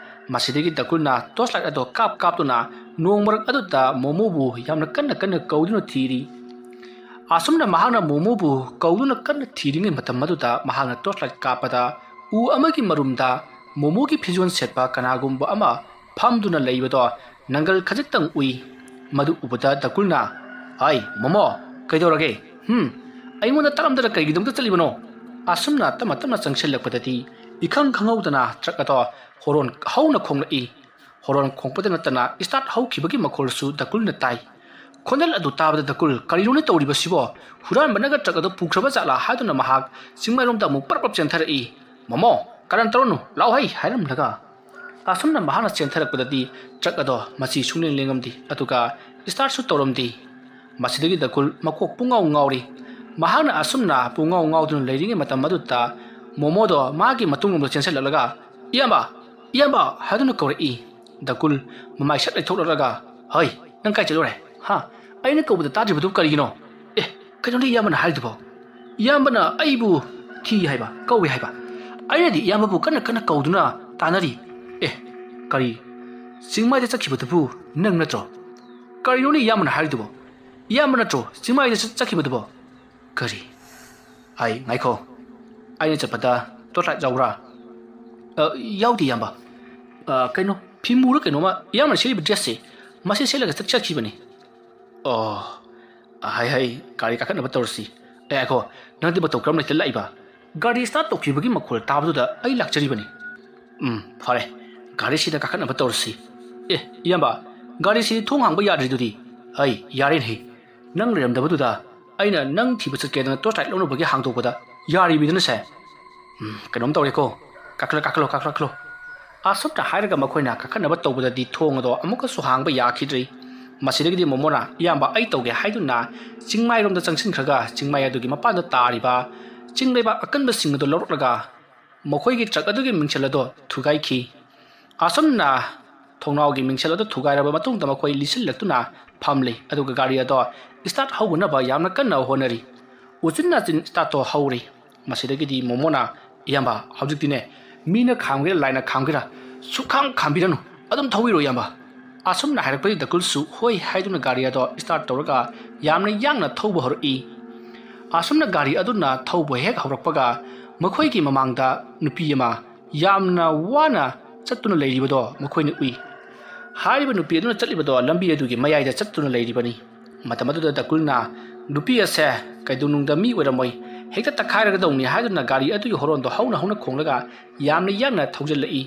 ꯃꯁꯤꯗꯒꯤ ꯗꯀꯨꯜꯅ ꯇꯣꯔꯆ ꯂꯥꯏꯠ ꯑꯗꯣ ꯀꯥꯞ ꯀꯥꯞꯇꯨꯅ ꯅꯣꯡ ꯃꯔꯛ ꯑꯗꯨꯗ ꯃꯣꯃꯣꯕꯨ ꯌꯥꯝꯅ ꯀꯟꯅ ꯀꯟꯅ ꯀꯧꯗꯨꯅ ꯊꯤꯔꯤ꯫ ꯑꯁꯨꯝꯅ ꯃꯍꯥꯛꯅ ꯃꯣꯃꯣꯕꯨ ꯀꯧꯗꯨꯅ ꯀꯟꯅ ꯊꯤꯔꯤꯉꯩ ꯃꯇꯝ ꯑꯗꯨꯗ ꯃꯍꯥꯛꯅ ꯇꯣꯔꯆ ꯂꯥꯏꯠ ꯀꯥꯞꯄꯗ ꯎ ꯑꯃꯒꯤ ꯃꯔꯨꯝꯗ ꯃꯣꯃꯣꯒꯤ ꯐꯤꯖꯣꯜ ꯁꯦꯠꯄ ꯀꯅꯥꯒꯨꯝꯕ ꯑꯃ ꯐꯝꯗꯨꯅ ꯂꯩꯕꯗꯣ ꯅꯪꯒꯜ ꯈꯖꯤꯛꯇꯪ ꯎꯏ꯫ ꯃꯗꯨ ꯎꯕꯗ ꯗꯀꯨꯜꯅ, "ꯍꯥꯏ, ꯃꯣꯃꯣ, ꯀꯩꯗꯧꯔꯒꯦ? ꯍꯨꯝ, ꯑꯩꯉꯣꯟꯗ ꯇꯥꯔꯝꯗꯅ ꯀꯩꯒꯤꯗꯃꯛꯇ ꯆꯠꯂꯤꯕꯅꯣ?" ꯑꯁꯨꯝꯅ ꯇꯞꯅ ꯇꯞꯅ ꯆꯪꯁꯤꯜꯂꯛꯄꯗꯗꯤ ꯏꯈꯪ ꯈꯪꯍꯧꯗꯅ ꯇ꯭ꯔꯛ ꯑꯗꯣ ꯍꯣꯔꯣꯟ ꯍꯧꯅ ꯈꯣꯡꯂꯛꯏ꯫ ꯍꯣꯔꯣꯟ ꯈꯣꯡꯄꯗ ꯅꯠꯇꯅ ꯁ꯭ꯇꯥꯔꯠ ꯍꯧꯈꯤꯕꯒꯤ ꯃꯈꯣꯜꯁꯨ ꯗꯀꯨꯜꯅ ꯇꯥꯏ꯫ ꯈꯣꯟꯖꯦꯜ ꯑꯗꯨ ꯇꯥꯕꯗ ꯗꯀꯨꯜ, "ꯀꯔꯤꯅꯣꯅꯦ ꯇꯧꯔꯤꯕꯁꯤꯕꯣ? ꯍꯨꯔꯥꯟꯕꯅꯒ ꯇ꯭ꯔꯛ ꯑꯗꯨ ꯄꯨꯈ꯭ꯔꯕ ꯖꯥꯠꯂꯥ?" ꯍꯥꯏꯗꯨꯅ ꯃꯍꯥꯛ ꯆꯤꯡꯃꯥꯏꯔꯣꯝꯗ ꯑꯃꯨꯛ ꯄꯔꯞ ꯄꯔꯞ ꯆꯦꯟꯊꯔꯛꯏ꯫ "ꯃꯣꯃꯣ, ꯀꯔꯟ ꯇꯧꯔꯅꯨ, ꯂꯥꯛꯑꯣ ꯍꯩ" ꯍꯥꯏꯔꯝꯂꯒ꯫ ꯑꯁꯨꯝꯅ ꯃꯍꯥꯛꯅ ꯆꯦꯟꯊꯔꯛꯄꯗꯗꯤ ꯇ꯭ꯔꯛ ꯑꯗꯣ ꯃꯆꯤ ꯁꯨꯡꯂꯦꯡ ꯂꯦꯡꯉꯝꯗꯦ, ꯑꯗꯨꯒ ꯁ꯭ꯇꯥꯔꯠꯁꯨ ꯇꯧꯔꯝꯗꯦ꯫ ꯃꯁꯤꯗꯒꯤ ꯗꯀꯨꯜ ꯃꯀꯣꯛ ꯄꯨꯡꯉꯥꯎ ꯉꯥꯎꯔꯤ꯫ ꯃꯍꯥꯛꯅ ꯑꯁꯨꯝꯅ ꯄꯨꯡꯉꯥꯎ ꯉꯥꯎꯗꯨꯅ ꯂꯩꯔꯤꯉꯩ ꯃꯇꯝ ꯑꯗꯨꯗ ꯃꯣꯃꯣꯗꯣ ꯃꯥꯒꯤ ꯃꯇꯨꯡꯂꯣꯝꯗ ꯆꯦꯟꯁꯤꯜꯂꯛꯂꯒ, "ꯏꯌꯥꯝꯕ! ꯏꯌꯥꯝꯕ!" ꯍꯥꯏꯗꯨꯅ ꯀꯧꯔꯛꯏ꯫ ꯗꯀꯨꯜ ꯃꯃꯥꯏ ꯁꯠ ꯂꯩꯊꯣꯛꯂꯛꯂꯒ, "ꯍꯩ, ꯅꯪ ꯀꯥꯏ ꯆꯠꯂꯨꯔꯦ? ꯍꯥ? ꯑꯩꯅ ꯀꯧꯕꯗ ꯇꯥꯗ꯭ꯔꯤꯕꯗꯨ ꯀꯔꯤꯒꯤꯅꯣ? ꯑꯦ, ꯀꯩꯅꯣꯅꯦ ꯏꯌꯥꯝꯕꯅ ꯍꯥꯏꯔꯤꯗꯨꯕꯣ? ꯏꯌꯥꯝꯕꯅ ꯑꯩꯕꯨ ꯊꯤ ꯍꯥꯏꯕ, ꯀꯧꯏ ꯍꯥꯏꯕ꯫ ꯑꯩꯅꯗꯤ ꯏꯌꯥꯝꯕꯕꯨ ꯀꯟꯅ ꯀꯟꯅ ꯀꯧꯗꯨꯅ ꯇꯥꯅꯔꯤ꯫ ꯑꯦ, ꯀꯔꯤ? ꯆꯤꯡꯃꯥꯏꯗ ꯆꯠꯈꯤꯕꯗꯨꯕꯨ ꯅꯪ ꯅꯠꯇ꯭ꯔꯣ? ꯀꯔꯤꯅꯣꯅꯦ ꯏꯌꯥꯝꯕꯅ ꯍꯥꯏꯔꯤꯗꯨꯕꯣ? ꯏꯌꯥꯝꯕ ꯅꯠꯇ꯭ꯔꯣ ꯆꯤꯡꯃꯥꯏꯗ ꯆꯠ-, ꯆꯠꯈꯤꯕꯗꯨꯕꯣ?" "ꯀꯔꯤ? ꯑꯩ, ꯉꯥꯏꯈꯣ꯫ ꯑꯩꯅ ꯆꯠꯄꯗ ꯇꯣꯔꯆ ꯂꯥꯏꯠ ꯌꯥꯎꯕ꯭ꯔꯥ?" "ꯑ, ꯌꯥꯎꯗꯦ, ꯏꯌꯥꯝꯕ꯫ ꯑ, ꯀꯩꯅꯣ, ꯐꯤꯃꯨꯔ ꯀꯩꯅꯣꯃ ꯏꯌꯥꯝꯕꯅ ꯁꯦꯠꯂꯤꯕ ꯗ꯭ꯔꯦꯁꯁꯦ, ꯃꯁꯤ ꯁꯦꯠꯂꯒ ꯆꯠ-, ꯆꯠꯈꯤꯕꯅꯤ꯫" "ꯑꯣ, ꯍꯩ ꯍꯩ, ꯒꯥꯔꯤ ꯀꯥꯈꯠꯅꯕ ꯇꯧꯔꯁꯤ꯫ ꯑꯦ, ꯉꯥꯏꯈꯣ, ꯅꯪꯗꯤ ꯃꯇꯧ ꯀꯔꯝ ꯂꯩꯇ ꯂꯥꯛꯏꯕ? ꯒꯥꯔꯤ start ꯇꯧꯈꯤꯕꯒꯤ ꯃꯈꯣꯜ ꯇꯥꯕꯗꯨꯗ ꯑꯩ ꯂꯥꯛꯆꯔꯤꯕꯅꯤ꯫ ꯎꯝ, ꯐꯔꯦ, ꯒꯥꯔꯤꯁꯤꯗ ꯀꯥꯈꯠꯅꯕ ꯇꯧꯔꯁꯤ꯫ ꯑꯦ, ꯏꯌꯥꯝꯕ, ꯒꯥꯔꯤꯁꯤ ꯊꯣꯡ ꯍꯥꯡꯕ ꯌꯥꯗ꯭ꯔꯤꯗꯨꯗꯤ? ꯑꯩ, ꯌꯥꯔꯦꯅꯦꯍꯦ, ꯅꯪ ꯂꯩꯔꯝꯗꯕꯗꯨꯗ ꯑꯩꯅ ꯅꯪ ꯊꯤꯕ ꯆꯠꯀꯦꯗꯅ torch light ꯂꯧꯅꯕꯒꯤ ꯍꯥꯡꯗꯣꯛꯄꯗ ꯌꯥꯔꯤꯕꯤꯗꯅꯁꯦ꯫ ꯎꯝ, ꯀꯩꯅꯣꯝ ꯇꯧꯔꯦꯀꯣ꯫ ꯀꯥꯈꯠꯂꯣ, ꯀꯥꯈꯠꯂꯣ, ꯀꯥꯈꯠꯂꯣ, ꯀꯥꯈꯠꯂꯣ꯫ ꯑꯁꯨꯝꯅ ꯍꯥꯏꯔꯒ ꯃꯈꯣꯏꯅ ꯀꯥꯈꯠꯅꯕ ꯇꯧꯕꯗꯗꯤ ꯊꯣꯡ ꯑꯗꯣ ꯑꯃꯨꯛꯀꯁꯨ ꯍꯥꯡꯕ ꯌꯥꯈꯤꯗ꯭ꯔꯤ꯫ ꯃꯁꯤꯗꯒꯤꯗꯤ ꯃꯣꯃꯣꯅ, "ꯏꯌꯥꯝꯕ, ꯑꯩ ꯇꯧꯒꯦ" ꯍꯥꯏꯗꯨꯅ ꯆꯤꯡꯃꯥꯏꯔꯣꯝꯗ ꯆꯪꯁꯤꯟꯈ꯭ꯔꯒ ꯆꯤꯡꯃꯥꯏ ꯑꯗꯨꯒꯤ ꯃꯄꯥꯟꯗ ꯇꯥꯔꯤꯕ ꯆꯤꯡ ꯂꯩꯕꯥꯛ ꯑꯀꯟꯕꯁꯤꯡ ꯑꯗꯨ ꯂꯧꯔꯛꯂꯒ ꯃꯈꯣꯏꯒꯤ truck ꯑꯗꯨꯒꯤ ꯃꯤꯡꯁꯦꯜ ꯑꯗꯣ ꯊꯨꯒꯥꯏꯈꯤ꯫ ꯑꯁꯨꯝꯅ ꯊꯣꯡꯅꯥꯎꯒꯤ ꯃꯤꯡꯁꯦꯜ ꯑꯗꯨ ꯊꯨꯒꯥꯏꯔꯕ ꯃꯇꯨꯡꯗ ꯃꯈꯣꯏ ꯂꯤꯁꯤꯜꯂꯛꯇꯨꯅ ꯐꯝꯂꯤ, ꯑꯗꯨꯒ ꯒꯥꯔꯤ ꯑꯗꯣ start ꯍꯧꯅꯅꯕ ꯌꯥꯝꯅ ꯀꯟꯅ ꯍꯣꯠꯅꯔꯤ꯫ ꯎꯆꯤꯟ ꯅꯥꯆꯤꯟ start ꯇꯣ ꯍꯧꯔꯤ꯫ ꯃꯁꯤꯗꯒꯤꯗꯤ ꯃꯣꯃꯣꯅ, "ꯏꯌꯥꯝꯕ, ꯍꯧꯖꯤꯛꯇꯤꯅꯦ, ꯃꯤꯅ ꯈꯥꯝꯒꯦꯔꯥ ꯂꯥꯏꯅ ꯈꯥꯝꯒꯦꯔꯥ, ꯁꯨꯛꯈꯥꯝ ꯈꯥꯝꯕꯤꯔꯅꯨ, ꯑꯗꯨꯝ ꯊꯧꯕꯤꯔꯣ ꯏꯌꯥꯝꯕ"꯫ ꯑꯁꯨꯝꯅ ꯍꯥꯏꯔꯛꯄꯗꯒꯤ ꯗꯀꯨꯜꯁꯨ ꯍꯣꯏ ꯍꯥꯏꯗꯨꯅ ꯒꯥꯔꯤ ꯑꯗꯣ start ꯇꯧꯔꯒ ꯌꯥꯝꯅ ꯌꯥꯡꯅ ꯊꯧꯕ ꯍꯧꯔꯛꯏ꯫ ꯑꯁꯨꯝꯅ ꯒꯥꯔꯤ ꯑꯗꯨꯅ ꯊꯧꯕ ꯍꯦꯛ ꯍꯧꯔꯛꯄꯒ ꯃꯈꯣꯏꯒꯤ ꯃꯃꯥꯡꯗ ꯅꯨꯄꯤ ꯑꯃ ꯌꯥꯝꯅ ꯋꯥꯅ ꯆꯠꯇꯨꯅ ꯂꯩꯔꯤꯕꯗꯣ ꯃꯈꯣꯏꯅ ꯎꯏ꯫ ꯍꯥꯏꯔꯤꯕ ꯅꯨꯄꯤ ꯑꯗꯨꯅ ꯆꯠꯂꯤꯕꯗꯣ ꯂꯝꯕꯤ ꯑꯗꯨꯒꯤ ꯃꯌꯥꯏꯗ ꯆꯠꯇꯨꯅ ꯂꯩꯔꯤꯕꯅꯤ꯫ ꯃꯇꯝ ꯑꯗꯨꯗ ꯗꯀꯨꯜꯅ, "ꯅꯨꯄꯤ ꯑꯁꯦ ꯀꯩꯗꯧꯅꯨꯡꯗ ꯃꯤ ꯑꯣꯏꯔꯝꯃꯣꯏ, ꯍꯦꯛꯇ ꯇꯛꯈꯥꯏꯔꯒꯗꯧꯅꯤ" ꯍꯥꯏꯗꯨꯅ ꯒꯥꯔꯤ ꯑꯗꯨꯒꯤ ꯍꯣꯔꯣꯟꯗꯣ ꯍꯧꯅ ꯍꯧꯅ ꯈꯣꯡꯂꯒ ꯌꯥꯝꯅ ꯌꯥꯡꯅ ꯊꯧꯖꯤꯜꯂꯛꯏ꯫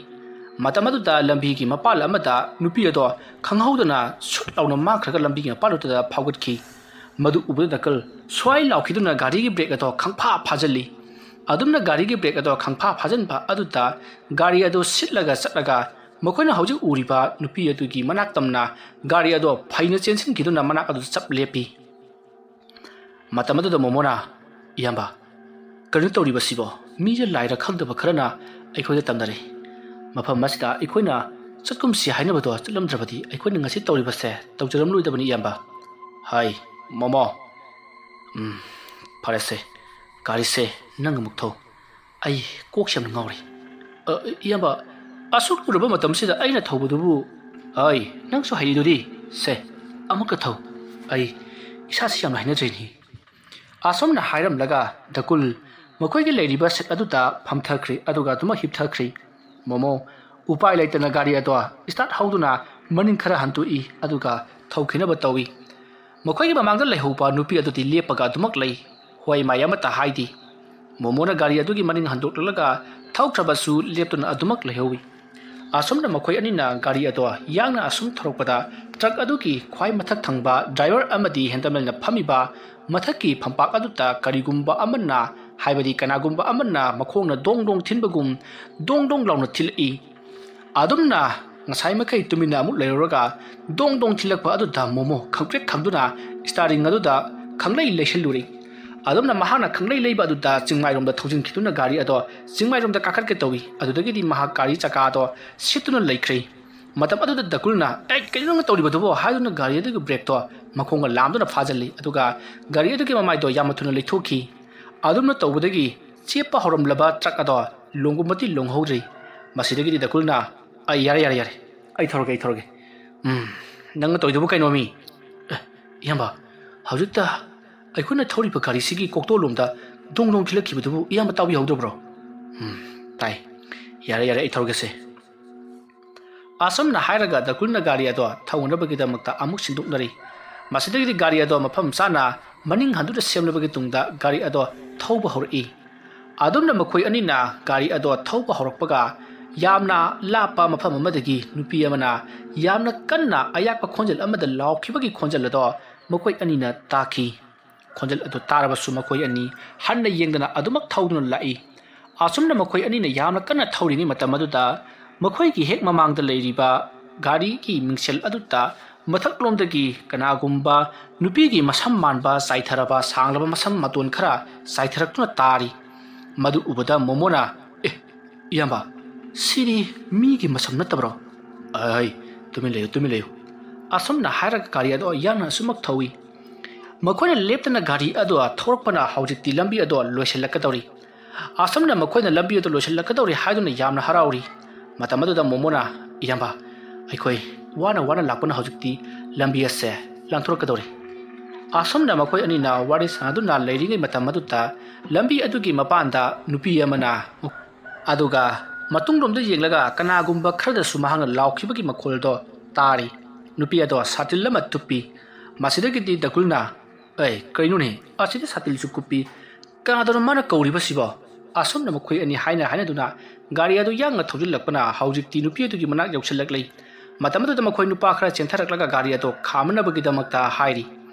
ꯃꯇꯝ ꯑꯗꯨꯗ ꯂꯝꯕꯤꯒꯤ ꯃꯄꯥꯜ ꯑꯃꯗ ꯅꯨꯄꯤ ꯑꯗꯣ ꯈꯪꯍꯧꯗꯅ ꯁꯨꯠ ꯂꯥꯎꯅ ꯃꯥꯡꯈ꯭ꯔꯒ ꯂꯝꯕꯤꯒꯤ ꯃꯄꯥꯜ ꯑꯗꯨꯗ ꯐꯥꯎꯒꯠꯈꯤ꯫ ꯃꯗꯨ ꯎꯕꯗ ꯗꯀꯜ ꯁ꯭ꯋꯥꯏ ꯂꯥꯎꯈꯤꯗꯨꯅ ꯒꯥꯔꯤꯒꯤ brake ꯑꯗꯣ ꯈꯪꯐꯥ ꯐꯥꯖꯤꯜꯂꯤ꯫ ꯑꯗꯨꯝꯅ ꯒꯥꯔꯤꯒꯤ brake ꯑꯗꯣ ꯈꯪꯐꯥ ꯐꯥꯖꯤꯟꯕ ꯑꯗꯨꯗ ꯒꯥꯔꯤ ꯑꯗꯨ ꯁꯤꯠꯂꯒ ꯆꯠꯂꯒ ꯃꯈꯣꯏꯅ ꯍꯧꯖꯤꯛ ꯎꯔꯤꯕ ꯅꯨꯄꯤ ꯑꯗꯨꯒꯤ ꯃꯅꯥꯛ ꯇꯝꯅ ꯒꯥꯔꯤ ꯑꯗꯣ ꯐꯩꯅ ꯆꯦꯟꯁꯤꯟꯈꯤꯗꯨꯅ ꯃꯅꯥꯛ ꯑꯗꯨꯗ ꯆꯞ ꯂꯦꯞꯄꯤ꯫ ꯃꯇꯝ ꯑꯗꯨꯗ ꯃꯣꯃꯣꯅ, "ꯏꯌꯥꯝꯕ, ꯀꯔꯤꯅꯣ ꯇꯧꯔꯤꯕꯁꯤꯕꯣ? ꯃꯤꯁꯦ ꯂꯥꯏꯔ ꯈꯪꯗꯕ ꯈꯔꯅ ꯑꯩꯈꯣꯏꯗ ꯇꯝꯅꯔꯦ꯫ ꯃꯐꯝ ꯑꯁꯤꯗ ꯑꯩꯈꯣꯏꯅ ꯆꯠꯀꯨꯝꯁꯤ ꯍꯥꯏꯅꯕꯗꯣ ꯆꯠꯂꯝꯗ꯭ꯔꯕꯗꯤ ꯑꯩꯈꯣꯏꯅ ꯉꯁꯤ ꯇꯧꯔꯤꯕꯁꯦ ꯇꯧꯖꯔꯝꯂꯣꯏꯗꯕꯅꯤ, ꯏꯌꯥꯝꯕ"꯫ ꯍꯥꯏ, ꯃꯣꯃꯣ꯫ ꯎꯝ, ꯐꯔꯦꯁꯦ, ꯒꯥꯔꯤꯁꯦ ꯅꯪ ꯑꯃꯨꯛ ꯊꯧ꯫ ꯑꯩ ꯀꯣꯛꯁꯦ ꯌꯥꯝꯅ ꯉꯥꯎꯔꯦ꯫ "ꯑ, ꯏꯌꯥꯝꯕ, ꯑꯁꯨꯛ ꯂꯨꯔꯕ ꯃꯇꯝꯁꯤꯗ ꯑꯩꯅ ꯊꯧꯕꯗꯨꯕꯨ?" "ꯑꯩ, ꯅꯪꯁꯨ ꯍꯩꯔꯤꯗꯨꯗꯤ꯫ ꯁꯦ, ꯑꯃꯨꯛꯀ ꯊꯧ꯫ ꯑꯩ ꯏꯁꯥꯁꯤ ꯌꯥꯝꯅ ꯍꯩꯅꯗ꯭ꯔꯦꯅꯦ"꯫ ꯑꯁꯨꯝꯅ ꯍꯥꯏꯔꯝꯂꯒ ꯗꯀꯨꯜ ꯃꯈꯣꯏꯒꯤ ꯂꯩꯔꯤꯕ seat ꯑꯗꯨꯗ ꯐꯝꯊꯈ꯭ꯔꯤ, ꯑꯗꯨꯒ ꯑꯗꯨꯃꯛ ꯍꯤꯞꯊꯈ꯭ꯔꯤ꯫ ꯃꯣꯃꯣ ꯎꯄꯥꯏ ꯂꯩꯇꯅ ꯒꯥꯔꯤ ꯑꯗꯣ start ꯍꯧꯗꯨꯅ ꯃꯅꯤꯡ ꯈꯔ ꯍꯟꯇꯣꯛꯏ, ꯑꯗꯨꯒ ꯊꯧꯈꯤꯅꯕ ꯇꯧꯏ꯫ ꯃꯈꯣꯏꯒꯤ ꯃꯃꯥꯡꯗ ꯂꯩꯍꯧꯕ ꯅꯨꯄꯤ ꯑꯗꯨꯗꯤ ꯂꯦꯞꯄꯒ ꯑꯗꯨꯃꯛ ꯂꯩ꯫ ꯍꯣꯏ ꯃꯥꯏ ꯑꯃꯠꯇ ꯍꯥꯏꯗꯦ꯫ ꯃꯣꯃꯣꯅ ꯒꯥꯔꯤ ꯑꯗꯨꯒꯤ ꯃꯅꯤꯡ ꯍꯟꯗꯣꯛꯂꯒ ꯊꯧꯈ꯭ꯔꯕꯁꯨ ꯂꯦꯞꯇꯨꯅ ꯑꯗꯨꯃꯛ ꯂꯩꯍꯧꯏ꯫ ꯑꯁꯨꯝꯅ ꯃꯈꯣꯏ ꯑꯅꯤꯅ ꯒꯥꯔꯤ ꯑꯗꯣ ꯌꯥꯡꯅ ꯑꯁꯨꯝ ꯊꯧꯔꯛꯄꯗ ꯇ꯭ꯔꯛ ꯑꯗꯨꯒꯤ ꯈ꯭ꯋꯥꯏ ꯃꯊꯛ ꯊꯪꯕ ꯗ꯭ꯔꯥꯏꯚꯔ ꯑꯃꯗꯤ ꯍꯦꯟꯗꯜꯃꯦꯟꯅ ꯐꯝꯃꯤꯕ ꯃꯊꯛꯀꯤ ꯐꯝꯄꯥꯛ ꯑꯗꯨꯗ ꯀꯔꯤꯒꯨꯝꯕ ꯑꯃꯅ, ꯍꯥꯏꯕꯗꯤ ꯀꯅꯥꯒꯨꯝꯕ ꯑꯃꯅ ꯃꯈꯣꯡꯅ ꯗꯣꯡ ꯗꯣꯡ ꯊꯤꯟꯕꯒꯨꯝ ꯗꯣꯡ ꯗꯣꯡ ꯂꯥꯎꯅ ꯊꯤꯜꯂꯛꯏ꯫ ꯑꯗꯨꯝꯅ ꯉꯁꯥꯏ ꯃꯈꯩ ꯇꯨꯃꯤꯟꯅ ꯑꯃꯨꯛ ꯂꯩꯔꯨꯔꯒ ꯗꯣꯡ ꯗꯣꯡ ꯊꯤꯜꯂꯛꯄ ꯑꯗꯨꯗ ꯃꯣꯃꯣ ꯈꯪꯄ꯭ꯔꯦꯛ ꯈꯪꯗꯨꯅ ꯁ꯭ꯇꯥꯔꯤꯡ ꯑꯗꯨꯗ ꯈꯪꯂꯩ ꯂꯩꯁꯤꯜꯂꯨꯔꯦ꯫ ꯑꯗꯨꯝꯅ ꯃꯍꯥꯛꯅ ꯈꯪꯂꯩ ꯂꯩꯕ ꯑꯗꯨꯗ ꯆꯤꯡꯃꯥꯏꯔꯣꯝꯗ ꯊꯧꯖꯤꯟꯈꯤꯗꯨꯅ ꯒꯥꯔꯤ ꯑꯗꯣ ꯆꯤꯡꯃꯥꯏꯔꯣꯝꯗ ꯀꯥꯈꯠꯀꯦ ꯇꯧꯏ꯫ ꯑꯗꯨꯗꯒꯤꯗꯤ ꯃꯍꯥꯛ ꯒꯥꯔꯤ ꯆꯀꯥ ꯑꯗꯣ ꯁꯤꯠꯇꯨꯅ ꯂꯩꯈ꯭ꯔꯦ꯫ ꯃꯇꯝ ꯑꯗꯨꯗ ꯗꯀꯨꯜꯅ, "ꯑꯦ, ꯀꯩꯅꯣ ꯅꯪꯅ ꯇꯧꯔꯤꯕꯗꯨꯕꯣ?" ꯍꯥꯏꯗꯨꯅ ꯒꯥꯔꯤ ꯑꯗꯨꯒꯤ ꯕ꯭ꯔꯦꯛꯇꯣ ꯃꯈꯣꯡꯒ ꯂꯥꯝꯗꯨꯅ ꯐꯥꯖꯤꯜꯂꯤ꯫ ꯑꯗꯨꯒ ꯒꯥꯔꯤ ꯑꯗꯨꯒꯤ ꯃꯃꯥꯏꯗꯣ ꯌꯥꯝꯅ ꯊꯨꯅ ꯂꯩꯊꯣꯛꯈꯤ꯫ ꯑꯗꯨꯝꯅ ꯇꯧꯕꯗꯒꯤ ꯆꯦꯞꯄ ꯍꯧꯔꯝꯂꯕ ꯇ꯭ꯔꯛ ꯑꯗꯣ ꯂꯣꯡꯒꯨꯝꯕꯗꯤ ꯂꯣꯡꯍꯧꯗ꯭ꯔꯤ꯫ ꯃꯁꯤꯗꯒꯤꯗꯤ ꯗꯀꯨꯜꯅ, "ꯑꯩ ꯌꯥꯔꯦ, ꯌꯥꯔꯦ, ꯌꯥꯔꯦ꯫ ꯑꯩ ꯊꯧꯔꯒꯦ, ꯑꯩ ꯊꯧꯔꯒꯦ꯫ ꯎꯝ, ꯅꯪꯅ ꯇꯧꯔꯤꯗꯨꯕꯨ ꯀꯩꯅꯣꯃꯤ? ꯑꯦ, ꯏꯌꯥꯝꯕ, ꯍꯧꯖꯤꯛꯇ ꯑꯩꯈꯣꯏꯅ ꯊꯧꯔꯤꯕ ꯒꯥꯔꯤꯁꯤꯒꯤ ꯀꯣꯛꯇꯣꯜꯂꯣꯝꯗ ꯗꯣꯡ ꯗꯣꯡ ꯊꯤꯜꯂꯛꯈꯤꯕꯗꯨꯕꯨ ꯏꯌꯥꯝꯕ ꯇꯥꯕꯤꯍꯧꯗ꯭ꯔꯕ꯭ꯔꯣ?" "ꯎꯝ, ꯇꯥꯏ꯫ ꯌꯥꯔꯦ, ꯌꯥꯔꯦ, ꯑꯩ ꯊꯧꯔꯒꯦꯁꯦ꯫" ꯑꯁꯨꯝꯅ ꯍꯥꯏꯔꯒ ꯗꯀꯨꯜꯅ ꯒꯥꯔꯤ ꯑꯗꯣ ꯊꯧꯅꯅꯕꯒꯤꯗꯃꯛꯇ ꯑꯃꯨꯛ ꯁꯤꯟꯗꯣꯛꯅꯔꯤ꯫ ꯃꯁꯤꯗꯒꯤꯗꯤ ꯒꯥꯔꯤ ꯑꯗꯣ ꯃꯐꯝ ꯆꯥꯅ ꯃꯅꯤꯡ ꯍꯟꯗꯨꯅ ꯁꯦꯝꯂꯕꯒꯤ ꯇꯨꯡꯗ ꯒꯥꯔꯤ ꯑꯗꯣ ꯊꯧꯕ ꯍꯧꯔꯛꯏ꯫ ꯑꯗꯨꯝꯅ ꯃꯈꯣꯏ ꯑꯅꯤꯅ ꯒꯥꯔꯤ ꯑꯗꯣ ꯊꯧꯕ ꯍꯧꯔꯛꯄꯒ ꯌꯥꯝꯅ ꯂꯥꯞꯄ ꯃꯐꯝ ꯑꯃꯗꯒꯤ ꯅꯨꯄꯤ ꯑꯃꯅ ꯌꯥꯝꯅ ꯀꯟꯅ ꯑꯌꯥꯛꯄ ꯈꯣꯟꯖꯦꯜ ꯑꯃꯗ ꯂꯥꯎꯈꯤꯕꯒꯤ ꯈꯣꯟꯖꯦꯜ ꯑꯗꯣ ꯃꯈꯣꯏ ꯑꯅꯤꯅ ꯇꯥꯈꯤ꯫ ꯈꯣꯟꯖꯦꯜ ꯑꯗꯨ ꯇꯥꯔꯕꯁꯨ ꯃꯈꯣꯏ ꯑꯅꯤ ꯍꯟꯅ ꯌꯦꯡꯗꯅ ꯑꯗꯨꯃꯛ ꯊꯧꯗꯨꯅ ꯂꯥꯛꯏ꯫ ꯑꯁꯨꯝꯅ ꯃꯈꯣꯏ ꯑꯅꯤꯅ ꯌꯥꯝꯅ ꯀꯟꯅ ꯊꯧꯔꯤꯉꯩ ꯃꯇꯝ ꯑꯗꯨꯗ ꯃꯈꯣꯏꯒꯤ ꯍꯦꯛ ꯃꯃꯥꯡꯗ ꯂꯩꯔꯤꯕ ꯒꯥꯔꯤꯒꯤ ꯃꯤꯡꯁꯦꯜ ꯑꯗꯨꯗ ꯃꯊꯛꯂꯣꯝꯗꯒꯤ ꯀꯅꯥꯒꯨꯝꯕ ꯅꯨꯄꯤꯒꯤ ꯃꯁꯝ ꯃꯥꯟꯕ ꯆꯥꯏꯊꯔꯕ ꯁꯥꯡꯂꯕ ꯃꯁꯝ ꯃꯇꯣꯟ ꯈꯔ ꯆꯥꯏꯊꯔꯛꯇꯨꯅ ꯇꯥꯔꯤ꯫ ꯃꯗꯨ ꯎꯕꯗ ꯃꯣꯃꯣꯅ, "ꯑꯦ, ꯏꯌꯥꯝꯕ, ꯁꯤꯗꯤ ꯃꯤꯒꯤ ꯃꯁꯝ ꯅꯠꯇꯕ꯭ꯔꯣ? ꯑꯩ, ꯇꯨꯃꯤꯟ ꯂꯩꯌꯨ, ꯇꯨꯃꯤꯟ ꯂꯩꯌꯨ꯫" ꯑꯁꯨꯝꯅ ꯍꯥꯏꯔꯒ ꯒꯥꯔꯤ ꯑꯗꯣ ꯌꯥꯡꯅ ꯑꯁꯨꯃꯛ ꯊꯧꯏ꯫ ꯃꯈꯣꯏꯅ ꯂꯦꯞꯇꯅ ꯒꯥꯔꯤ ꯑꯗꯣ ꯊꯧꯔꯛꯄꯅ ꯍꯧꯖꯤꯛꯇꯤ ꯂꯝꯕꯤ ꯑꯗꯣ ꯂꯣꯏꯁꯤꯜꯂꯛꯀꯗꯧꯔꯤ꯫ ꯑꯁꯨꯝꯅ ꯃꯈꯣꯏꯅ ꯂꯝꯕꯤ ꯑꯗꯨ ꯂꯣꯏꯁꯤꯜꯂꯛꯀꯗꯧꯔꯤ ꯍꯥꯏꯗꯨꯅ ꯌꯥꯝꯅ ꯍꯔꯥꯎꯔꯤ꯫ ꯃꯇꯝ ꯑꯗꯨꯗ ꯃꯣꯃꯣꯅ, "ꯏꯌꯥꯝꯕ, ꯑꯩꯈꯣꯏ ꯋꯥꯅ ꯋꯥꯅ ꯂꯥꯛꯄꯅ ꯍꯧꯖꯤꯛꯇꯤ ꯂꯝꯕꯤ ꯑꯁꯦ ꯂꯥꯟꯊꯣꯔꯛꯀꯗꯧꯔꯤ꯫" ꯑꯁꯨꯝꯅ ꯃꯈꯣꯏ ꯑꯅꯤꯅ ꯋꯥꯔꯤ ꯁꯥꯟꯅꯗꯨꯅ ꯂꯩꯔꯤꯉꯩ ꯃꯇꯝ ꯑꯗꯨꯗ ꯂꯝꯕꯤ ꯑꯗꯨꯒꯤ ꯃꯄꯥꯟꯗ ꯅꯨꯄꯤ ꯑꯃꯅ, ꯑꯗꯨꯒ ꯃꯇꯨꯡꯂꯣꯝꯗ ꯌꯦꯡꯂꯒ ꯀꯅꯥꯒꯨꯝꯕ ꯈꯔꯗꯁꯨ ꯃꯍꯥꯛꯅ ꯂꯥꯎꯈꯤꯕꯒꯤ ꯃꯈꯣꯜꯗꯣ ꯇꯥꯔꯤ꯫ ꯅꯨꯄꯤ ꯑꯗꯣ ꯁꯥꯇꯤꯜ ꯑꯃ ꯇꯨꯞꯄꯤ꯫ ꯃꯁꯤꯗꯒꯤꯗꯤ ꯗꯀꯨꯜꯅ, "ꯑꯦ, ꯀꯩꯅꯣꯅꯦ, ꯑꯁꯤꯗꯤ ꯁꯥꯇꯤꯜꯁꯨ ꯀꯨꯞꯄꯤ, ꯀꯅꯥꯗꯅꯣ ꯃꯥꯅ ꯀꯧꯔꯤꯕꯁꯤꯕꯣ?" ꯑꯁꯨꯝꯅ ꯃꯈꯣꯏ ꯑꯅꯤ ꯍꯥꯏꯅ ꯍꯥꯏꯅꯗꯨꯅ ꯒꯥꯔꯤ ꯑꯗꯨ ꯌꯥꯡꯅ ꯊꯧꯖꯤꯜꯂꯛꯄꯅ ꯍꯧꯖꯤꯛꯇꯤ ꯅꯨꯄꯤ ꯑꯗꯨꯒꯤ ꯃꯅꯥꯛ ꯌꯧꯁꯤꯜꯂꯛꯂꯦ꯫ ꯃꯇꯝ ꯑꯗꯨꯗ ꯃꯈꯣꯏ ꯅꯨꯄꯥ ꯈꯔ ꯆꯦꯟꯊꯔꯛꯂꯒ ꯒꯥꯔꯤ ꯑꯗꯨ ꯈꯥꯝꯅꯕꯒꯤꯗꯃꯛꯇ ꯍꯥꯏꯔꯤ꯫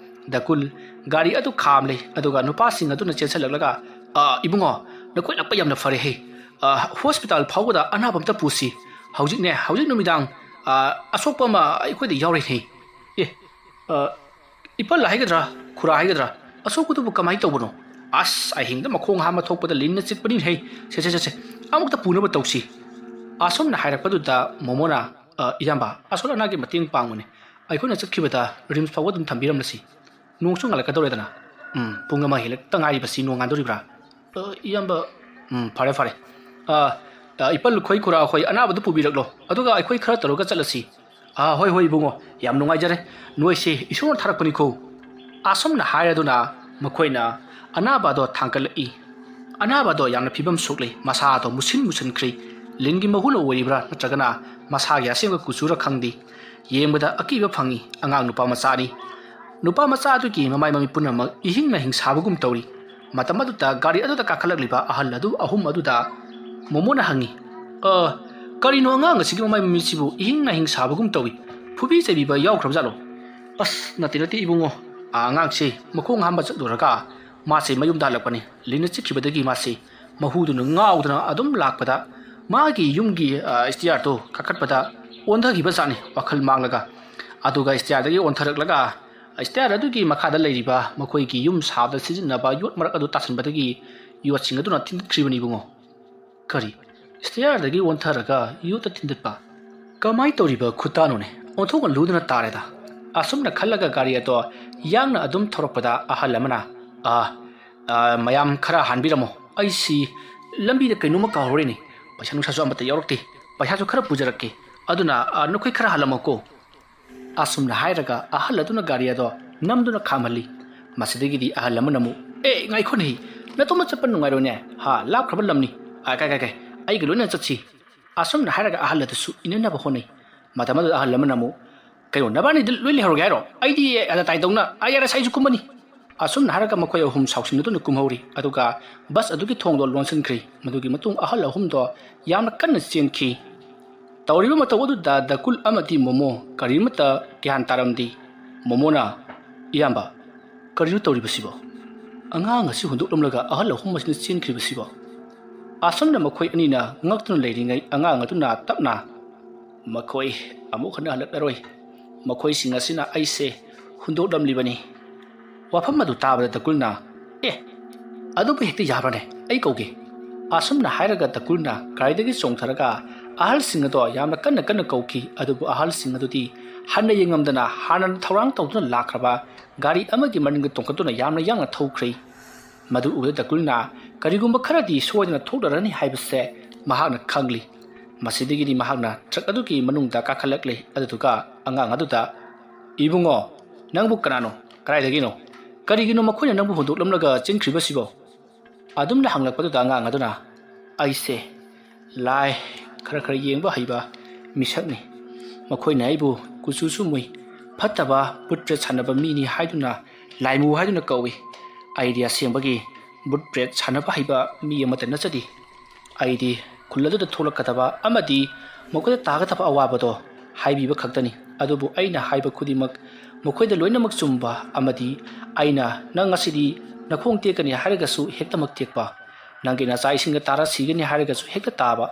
ꯗꯀꯨꯜ ꯒꯥꯔꯤ ꯑꯗꯨ ꯈꯥꯝꯂꯦ, ꯑꯗꯨꯒ ꯅꯨꯄꯥꯁꯤꯡ ꯑꯗꯨꯅ ꯆꯦꯟꯁꯤꯜꯂꯛꯂꯒ, "ꯑ, ꯏꯕꯨꯡꯉꯣ, ꯅꯈꯣꯏ ꯂꯥꯛꯄ ꯌꯥꯝꯅ ꯐꯔꯦꯍꯦ꯫ ꯑ, ꯍꯣꯁꯄꯤꯇꯥꯜ ꯐꯥꯎꯕꯗ ꯑꯅꯥꯕ ꯑꯝꯇ ꯄꯨꯁꯤ꯫ ꯍꯧꯖꯤꯛꯅꯦ, ꯍꯧꯖꯤꯛ ꯅꯨꯃꯤꯗꯥꯡ, ꯑ, ꯑꯁꯣꯛꯄ ꯑꯃ ꯑꯩꯈꯣꯏꯗ ꯌꯥꯎꯔꯦꯅꯦ꯫ ꯑꯦ, ꯑ, ꯏꯄꯜ ꯍꯥꯏꯒꯗ꯭ꯔꯥ, ꯈꯨꯔꯥ ꯍꯥꯏꯒꯗ꯭ꯔꯥ, ꯑꯁꯣꯛꯄꯗꯨꯕꯨ ꯀꯃꯥꯏꯅ ꯇꯧꯕꯅꯣ? ꯑꯁ, ꯑꯍꯤꯡꯗ ꯃꯈꯣꯡ ꯍꯥꯝꯕ ꯊꯣꯛꯄꯗ ꯂꯤꯟꯅ ꯆꯤꯛꯄꯅꯤꯅꯦ꯫ ꯁꯦ, ꯁꯦ, ꯁꯦ, ꯁꯦ, ꯑꯃꯨꯛꯇ ꯄꯨꯅꯕ ꯇꯧꯁꯤ꯫" ꯑꯁꯨꯝꯅ ꯍꯥꯏꯔꯛꯄꯗꯨꯗ ꯃꯣꯃꯣꯅ, "ꯑ, ꯏꯌꯥꯝꯕ, ꯑꯁꯣꯜ ꯑꯅꯥꯒꯤ ꯃꯇꯦꯡ ꯄꯥꯡꯕꯅꯦ꯫ ꯑꯩꯈꯣꯏꯅ ꯆꯠꯈꯤꯕꯗ ꯔꯤꯝꯁ ꯐꯥꯎꯕ ꯑꯗꯨꯝ ꯊꯝꯕꯤꯔꯝꯂꯁꯤ꯫ ꯅꯣꯡꯁꯨ ꯉꯥꯜꯂꯛꯀꯗꯧꯔꯦꯗꯅ꯫" "ꯎꯝ, ꯄꯨꯡ ꯑꯃ ꯍꯦꯜꯂꯛꯇ ꯉꯥꯏꯔꯤꯕꯁꯤ ꯅꯣꯡ ꯉꯥꯟꯗꯣꯔꯤꯕ꯭ꯔꯥ?" "ꯑ, ꯏꯌꯥꯝꯕ꯫" "ꯎꯝ, ꯐꯔꯦ, ꯐꯔꯦ꯫ ꯑ, ꯑ, ꯏꯄꯜ ꯈꯣꯏ, ꯈꯨꯔꯥ ꯈꯣꯏ ꯑꯅꯥꯕꯗꯨ ꯄꯨꯕꯤꯔꯛꯂꯣ, ꯑꯗꯨꯒ ꯑꯩꯈꯣꯏ ꯈꯔ ꯇꯧꯔꯒ ꯆꯠꯂꯁꯤ꯫" "ꯑ, ꯍꯣꯏ, ꯍꯣꯏ, ꯏꯕꯨꯡꯉꯣ, ꯌꯥꯝ ꯅꯨꯡꯉꯥꯏꯖꯔꯦ꯫ ꯅꯣꯏꯁꯦ ꯏꯁꯣꯔꯅ ꯊꯥꯔꯛꯄꯅꯤꯀꯣ꯫" ꯑꯁꯨꯝꯅ ꯍꯥꯏꯔꯗꯨꯅ ꯃꯈꯣꯏꯅ ꯑꯅꯥꯕ ꯑꯗꯣ ꯊꯥꯡꯒꯠꯂꯛꯏ꯫ ꯑꯅꯥꯕ ꯑꯗꯣ ꯌꯥꯝꯅ ꯐꯤꯕꯝ ꯁꯣꯛꯂꯦ꯫ ꯃꯁꯥ ꯑꯗꯣ ꯃꯨꯁꯤꯟ ꯃꯨꯁꯤꯟꯈ꯭ꯔꯦ꯫ ꯂꯤꯟꯒꯤ ꯃꯍꯨꯅ ꯑꯣꯏꯔꯤꯕ꯭ꯔꯥ ꯅꯠꯇ꯭ꯔꯒꯅ ꯃꯁꯥꯒꯤ ꯑꯁꯦꯡꯕ ꯀꯨꯆꯨꯔ ꯈꯪꯗꯦ꯫ ꯌꯦꯡꯕꯗ ꯑꯀꯤꯕ ꯐꯪꯏ꯫ ꯑꯉꯥꯡ ꯅꯨꯄꯥ ꯃꯆꯥꯅꯤ꯫ ꯅꯨꯄꯥ ꯃꯆꯥ ꯑꯗꯨꯒꯤ ꯃꯃꯥꯏ ꯃꯃꯤꯠ ꯄꯨꯝꯅꯃꯛ ꯏꯍꯤꯡ ꯅꯥꯍꯤꯡ ꯁꯥꯕꯒꯨꯝ ꯇꯧꯔꯤ꯫ ꯃꯇꯝ ꯑꯗꯨꯗ ꯒꯥꯔꯤ ꯑꯗꯨꯗ ꯀꯥꯈꯠꯂꯛꯂꯤꯕ ꯑꯍꯜ ꯑꯗꯨ, ꯑꯍꯨꯝ ꯑꯗꯨꯗ ꯃꯣꯃꯣꯅ ꯍꯪꯉꯤ, "ꯑ, ꯀꯔꯤꯅꯣ ꯑꯉꯥꯡ ꯑꯁꯤꯒꯤ ꯃꯃꯥꯏ ꯃꯃꯤꯠꯁꯤꯕꯨ ꯏꯍꯤꯡ ꯅꯥꯍꯤꯡ ꯁꯥꯕꯒꯨꯝ ꯇꯧꯏ? ꯐꯨꯕꯤ ꯆꯩꯕꯤꯕ ꯌꯥꯎꯈ꯭ꯔꯕꯖꯥꯠꯂꯣ?" "ꯑꯁ, ꯅꯠꯇꯦ, ꯅꯠꯇꯦ, ꯏꯕꯨꯡꯉꯣ꯫ ꯑ, ꯑꯉꯥꯡꯁꯤ ꯃꯈꯣꯡ ꯍꯥꯝꯕ ꯆꯠꯂꯨꯔꯒ ꯃꯥꯁꯦ ꯃꯌꯨꯝꯗ ꯍꯜꯂꯛꯄꯅꯤ꯫ ꯂꯤꯟꯅ ꯆꯤꯛꯈꯤꯕꯗꯒꯤ ꯃꯥꯁꯤ ꯃꯍꯨꯗꯨꯅ ꯉꯥꯎꯗꯅ ꯑꯗꯨꯝ ꯂꯥꯛꯄꯗ ꯃꯥꯒꯤ ꯌꯨꯝꯒꯤ, ꯑ, ꯁ꯭ꯇꯤꯌꯥꯔꯗꯣ ꯀꯥꯈꯠꯄꯗ ꯑꯣꯟꯊꯈꯤꯕ ꯖꯥꯠꯅꯤ ꯋꯥꯈꯜ ꯃꯥꯡꯂꯒ꯫ ꯑꯗꯨꯒ ꯁ꯭ꯇꯤꯌꯥꯔꯗꯒꯤ ꯑꯣꯟꯊꯔꯛꯂꯒ ꯁ꯭ꯇꯤꯌꯥꯔ ꯑꯗꯨꯒꯤ ꯃꯈꯥꯗ ꯂꯩꯔꯤꯕ ꯃꯈꯣꯏꯒꯤ ꯌꯨꯝ ꯁꯥꯕꯗ ꯁꯤꯖꯤꯟꯅꯕ ꯌꯣꯠ ꯃꯔꯛ ꯑꯗꯨ ꯇꯥꯁꯟꯕꯗꯒꯤ ꯌꯣꯠꯁꯤꯡ ꯑꯗꯨꯅ ꯊꯤꯟꯗꯠꯈ꯭ꯔꯤꯕꯅꯤ, ꯏꯕꯨꯡꯉꯣ꯫" "ꯀꯔꯤ? ꯁ꯭ꯇꯤꯌꯥꯔꯗꯒꯤ ꯑꯣꯟꯊꯔꯒ ꯌꯣꯠꯇ ꯊꯤꯟꯗꯠꯄ? ꯀꯃꯥꯏ ꯇꯧꯔꯤꯕ ꯈꯨꯇꯥꯅꯣꯅꯦ? ꯑꯣꯟꯊꯣꯛꯅ ꯂꯨꯗꯅ ꯇꯥꯔꯦꯗ꯫" ꯑꯁꯨꯝꯅ ꯈꯜꯂꯒ ꯒꯥꯔꯤ ꯑꯗꯣ ꯌꯥꯡꯅ ꯑꯗꯨꯝ ꯊꯧꯔꯛꯄꯗ ꯑꯍꯜ ꯑꯃꯅ, "ꯑ, ꯑ, ꯃꯌꯥꯝ ꯈꯔ ꯍꯥꯟꯕꯤꯔꯝꯃꯣ꯫ ꯑꯩꯁꯤ ꯂꯝꯕꯤꯗ ꯀꯩꯅꯣꯝꯃ ꯀꯥꯎꯔꯨꯔꯦꯅꯦ꯫ ꯄꯩꯁꯥ ꯅꯨꯡꯁꯥꯁꯨ ꯑꯃꯠꯇ ꯌꯥꯎꯔꯛꯇꯦ꯫ ꯄꯩꯁꯥꯁꯨ ꯈꯔ ꯄꯨꯖꯔꯛꯀꯦ꯫ ꯑꯗꯨꯅ, ꯑ, ꯅꯈꯣꯏ ꯈꯔ ꯍꯜꯂꯝꯃꯣꯀꯣ꯫" ꯑꯁꯨꯝꯅ ꯍꯥꯏꯔꯒ ꯑꯍꯜ ꯑꯗꯨꯅ ꯒꯥꯔꯤ ꯑꯗꯣ ꯅꯝꯗꯨꯅ ꯈꯥꯝꯍꯜꯂꯤ꯫ ꯃꯁꯤꯗꯒꯤꯗꯤ ꯑꯍꯜ ꯑꯃꯅ ꯑꯃꯨꯛ, "ꯑꯦ, ꯉꯥꯏꯈꯣꯅꯦ, ꯅꯇꯣꯝꯇ ꯆꯠꯄ ꯅꯨꯡꯉꯥꯏꯔꯣꯏꯅꯦ꯫ ꯍꯥ, ꯂꯥꯞꯈ꯭ꯔꯕ ꯂꯝꯅꯤ꯫ ꯑ, ꯀꯥꯏ, ꯀꯥꯏ, ꯀꯥꯏ, ꯑꯩꯒ ꯂꯣꯏꯅ ꯆꯠꯁꯤ꯫" ꯑꯁꯨꯝꯅ ꯍꯥꯏꯔꯒ ꯑꯍꯜ ꯑꯗꯨꯁꯨ ꯏꯟꯅꯅꯕ ꯍꯣꯠꯅꯩ꯫ ꯃꯇꯝ ꯑꯗꯨꯗ ꯑꯍꯜ ꯑꯃꯅ ꯑꯃꯨꯛ, "ꯀꯩꯅꯣ, ꯅꯕꯥꯅꯤꯗ ꯂꯣꯏ ꯂꯩꯍꯧꯔꯒꯦ ꯍꯥꯏꯔꯣ? ꯑꯩꯗꯤ ꯑꯗ ꯇꯥꯏꯗꯧꯅ ꯑꯥꯏ ꯑꯥꯔ ꯑꯦꯁ ꯑꯩꯁꯨ ꯀꯨꯝꯃꯅꯤ"꯫ ꯑꯁꯨꯝꯅ ꯍꯥꯏꯔꯒ ꯃꯈꯣꯏ ꯑꯍꯨꯝ ꯁꯥꯎꯁꯤꯟꯅꯗꯨꯅ ꯀꯨꯝꯍꯧꯔꯤ꯫ ꯑꯗꯨꯒ ꯕꯁ ꯑꯗꯨꯒꯤ ꯊꯣꯡꯗꯣ ꯂꯣꯟꯁꯤꯟꯈ꯭ꯔꯤ꯫ ꯃꯗꯨꯒꯤ ꯃꯇꯨꯡ ꯑꯍꯜ ꯑꯍꯨꯝꯗꯣ ꯌꯥꯝꯅ ꯀꯟꯅ ꯆꯦꯟꯈꯤ꯫ ꯇꯧꯔꯤꯕ ꯃꯇꯧ ꯑꯗꯨꯗ ꯗꯀꯨꯜ ꯑꯃꯗꯤ ꯃꯣꯃꯣ ꯀꯔꯤꯃꯠꯇ ꯒ꯭ꯌꯥꯟ ꯇꯥꯔꯝꯗꯦ꯫ ꯃꯣꯃꯣꯅ, "ꯏꯌꯥꯝꯕ, ꯀꯔꯤꯅꯣ ꯇꯧꯔꯤꯕꯁꯤꯕꯣ? ꯑꯉꯥꯡ ꯑꯁꯤ ꯍꯨꯟꯗꯣꯛꯂꯝꯂꯒ ꯑꯍꯜ ꯑꯍꯨꯝ ꯑꯁꯤꯅ ꯆꯦꯟꯈ꯭ꯔꯤꯕꯁꯤꯕꯣ?" ꯑꯁꯨꯝꯅ ꯃꯈꯣꯏ ꯑꯅꯤꯅ ꯉꯛꯇꯨꯅ ꯂꯩꯔꯤꯉꯩ, ꯑꯉꯥꯡ ꯑꯗꯨꯅ ꯇꯞꯅ, "ꯃꯈꯣꯏ ꯑꯃꯨꯛ ꯍꯟꯅ ꯍꯜꯂꯛꯂꯔꯣꯏ꯫ ꯃꯈꯣꯏꯁꯤꯡ ꯑꯁꯤꯅ ꯑꯩꯁꯦ ꯍꯨꯟꯗꯣꯛꯂꯝꯂꯤꯕꯅꯤ"꯫ ꯋꯥꯐꯝ ꯑꯗꯨ ꯇꯥꯕꯗ ꯗꯀꯨꯜꯅ, "ꯑꯦ, ꯑꯗꯨꯕꯨ ꯍꯦꯛꯇ ꯌꯥꯕ꯭ꯔꯅꯦ? ꯑꯩ ꯀꯧꯒꯦ"꯫ ꯑꯁꯨꯝꯅ ꯍꯥꯏꯔꯒ ꯗꯀꯨꯜꯅ ꯒꯥꯔꯤꯗꯒꯤ ꯆꯣꯡꯊꯔꯒ ꯑꯍꯜꯁꯤꯡ ꯑꯗꯣ ꯌꯥꯝꯅ ꯀꯟꯅ ꯀꯟꯅ ꯀꯧꯈꯤ꯫ ꯑꯗꯨꯕꯨ ꯑꯍꯜꯁꯤꯡ ꯑꯗꯨꯗꯤ ꯍꯟꯅ ꯌꯦꯡꯉꯝꯗꯅ ꯍꯥꯟꯅ ꯊꯧꯔꯥꯡ ꯇꯧꯗꯨꯅ ꯂꯥꯛꯈ꯭ꯔꯕ ꯒꯥꯔꯤ ꯑꯃꯒꯤ ꯃꯅꯤꯡꯗ ꯇꯣꯡꯈꯠꯇꯨꯅ ꯌꯥꯝꯅ ꯌꯥꯡꯅ ꯊꯧꯈ꯭ꯔꯦ꯫ ꯃꯗꯨ ꯎꯕꯗ ꯗꯀꯨꯜꯅ ꯀꯔꯤꯒꯨꯝꯕ ꯈꯔꯗꯤ ꯁꯣꯏꯗꯅ ꯊꯣꯛꯂꯔꯅꯤ ꯍꯥꯏꯕꯁꯦ ꯃꯍꯥꯛꯅ ꯈꯪꯂꯤ꯫ ꯃꯁꯤꯗꯒꯤꯗꯤ ꯃꯍꯥꯛꯅ ꯇ꯭ꯔꯛ ꯑꯗꯨꯒꯤ ꯃꯅꯨꯡꯗ ꯀꯥꯈꯠꯂꯛꯂꯦ꯫ ꯑꯗꯨꯗꯨꯒ ꯑꯉꯥꯡ ꯑꯗꯨꯗ, "ꯏꯕꯨꯡꯉꯣ, ꯅꯪꯕꯨ ꯀꯅꯥꯅꯣ? ꯀꯗꯥꯏꯗꯒꯤꯅꯣ? ꯀꯔꯤꯒꯤꯅꯣ ꯃꯈꯣꯏꯅ ꯅꯪꯕꯨ ꯍꯨꯟꯗꯣꯛꯂꯝꯂꯒ ꯆꯦꯟꯈ꯭ꯔꯤꯕꯁꯤꯕꯣ?" ꯑꯗꯨꯝꯅ ꯍꯪꯂꯛꯄꯗꯨꯗ ꯑꯉꯥꯡ ꯑꯗꯨꯅ, "ꯑꯩꯁꯦ ꯂꯥꯏ ꯈꯔ ꯈꯔ ꯌꯦꯡꯕ ꯍꯩꯕ ꯃꯤꯁꯛꯅꯤ꯫ ꯃꯈꯣꯏꯅ ꯑꯩꯕꯨ ꯀꯨꯆꯨꯁꯨ ꯃꯨꯏ, ꯐꯠꯇꯕ ꯕꯨꯠ ꯇ꯭ꯔꯦꯠ ꯁꯥꯟꯅꯕ ꯃꯤꯅꯤ ꯍꯥꯏꯗꯨꯅ, ꯂꯥꯏꯃꯨ ꯍꯥꯏꯗꯨꯅ ꯀꯧꯏ꯫ ꯑꯩꯗꯤ ꯑꯁꯦꯡꯕꯒꯤ ꯕꯨꯠ ꯇ꯭ꯔꯦꯠ ꯁꯥꯟꯅꯕ ꯍꯩꯕ ꯃꯤ ꯑꯃꯠꯇ ꯅꯠꯆꯗꯦ꯫ ꯑꯩꯗꯤ ꯈꯨꯜ ꯑꯗꯨꯗ ꯊꯣꯛꯂꯛꯀꯗꯕ ꯑꯃꯗꯤ ꯃꯈꯣꯏꯗ ꯇꯥꯒꯗꯕ ꯑꯋꯥꯕꯗꯣ ꯍꯥꯏꯕꯤꯕ ꯈꯛꯇꯅꯤ꯫ ꯑꯗꯨꯕꯨ ꯑꯩꯅ ꯍꯥꯏꯕ ꯈꯨꯗꯤꯡꯃꯛ ꯃꯈꯣꯏꯗ ꯂꯣꯏꯅꯃꯛ ꯆꯨꯝꯕ, ꯑꯃꯗꯤ ꯑꯩꯅ ꯅꯪ ꯉꯁꯤꯗꯤ ꯅꯈꯣꯡ ꯇꯦꯛꯀꯅꯤ ꯍꯥꯏꯔꯒꯁꯨ ꯍꯦꯛꯇꯃꯛ ꯇꯦꯛꯄ, ꯅꯪꯒꯤ ꯅꯆꯥ ꯏꯁꯤꯡꯗ ꯇꯥꯔ ꯁꯤꯒꯅꯤ ꯍꯥꯏꯔꯒꯁꯨ ꯍꯦꯛꯇ ꯇꯥꯕ꯫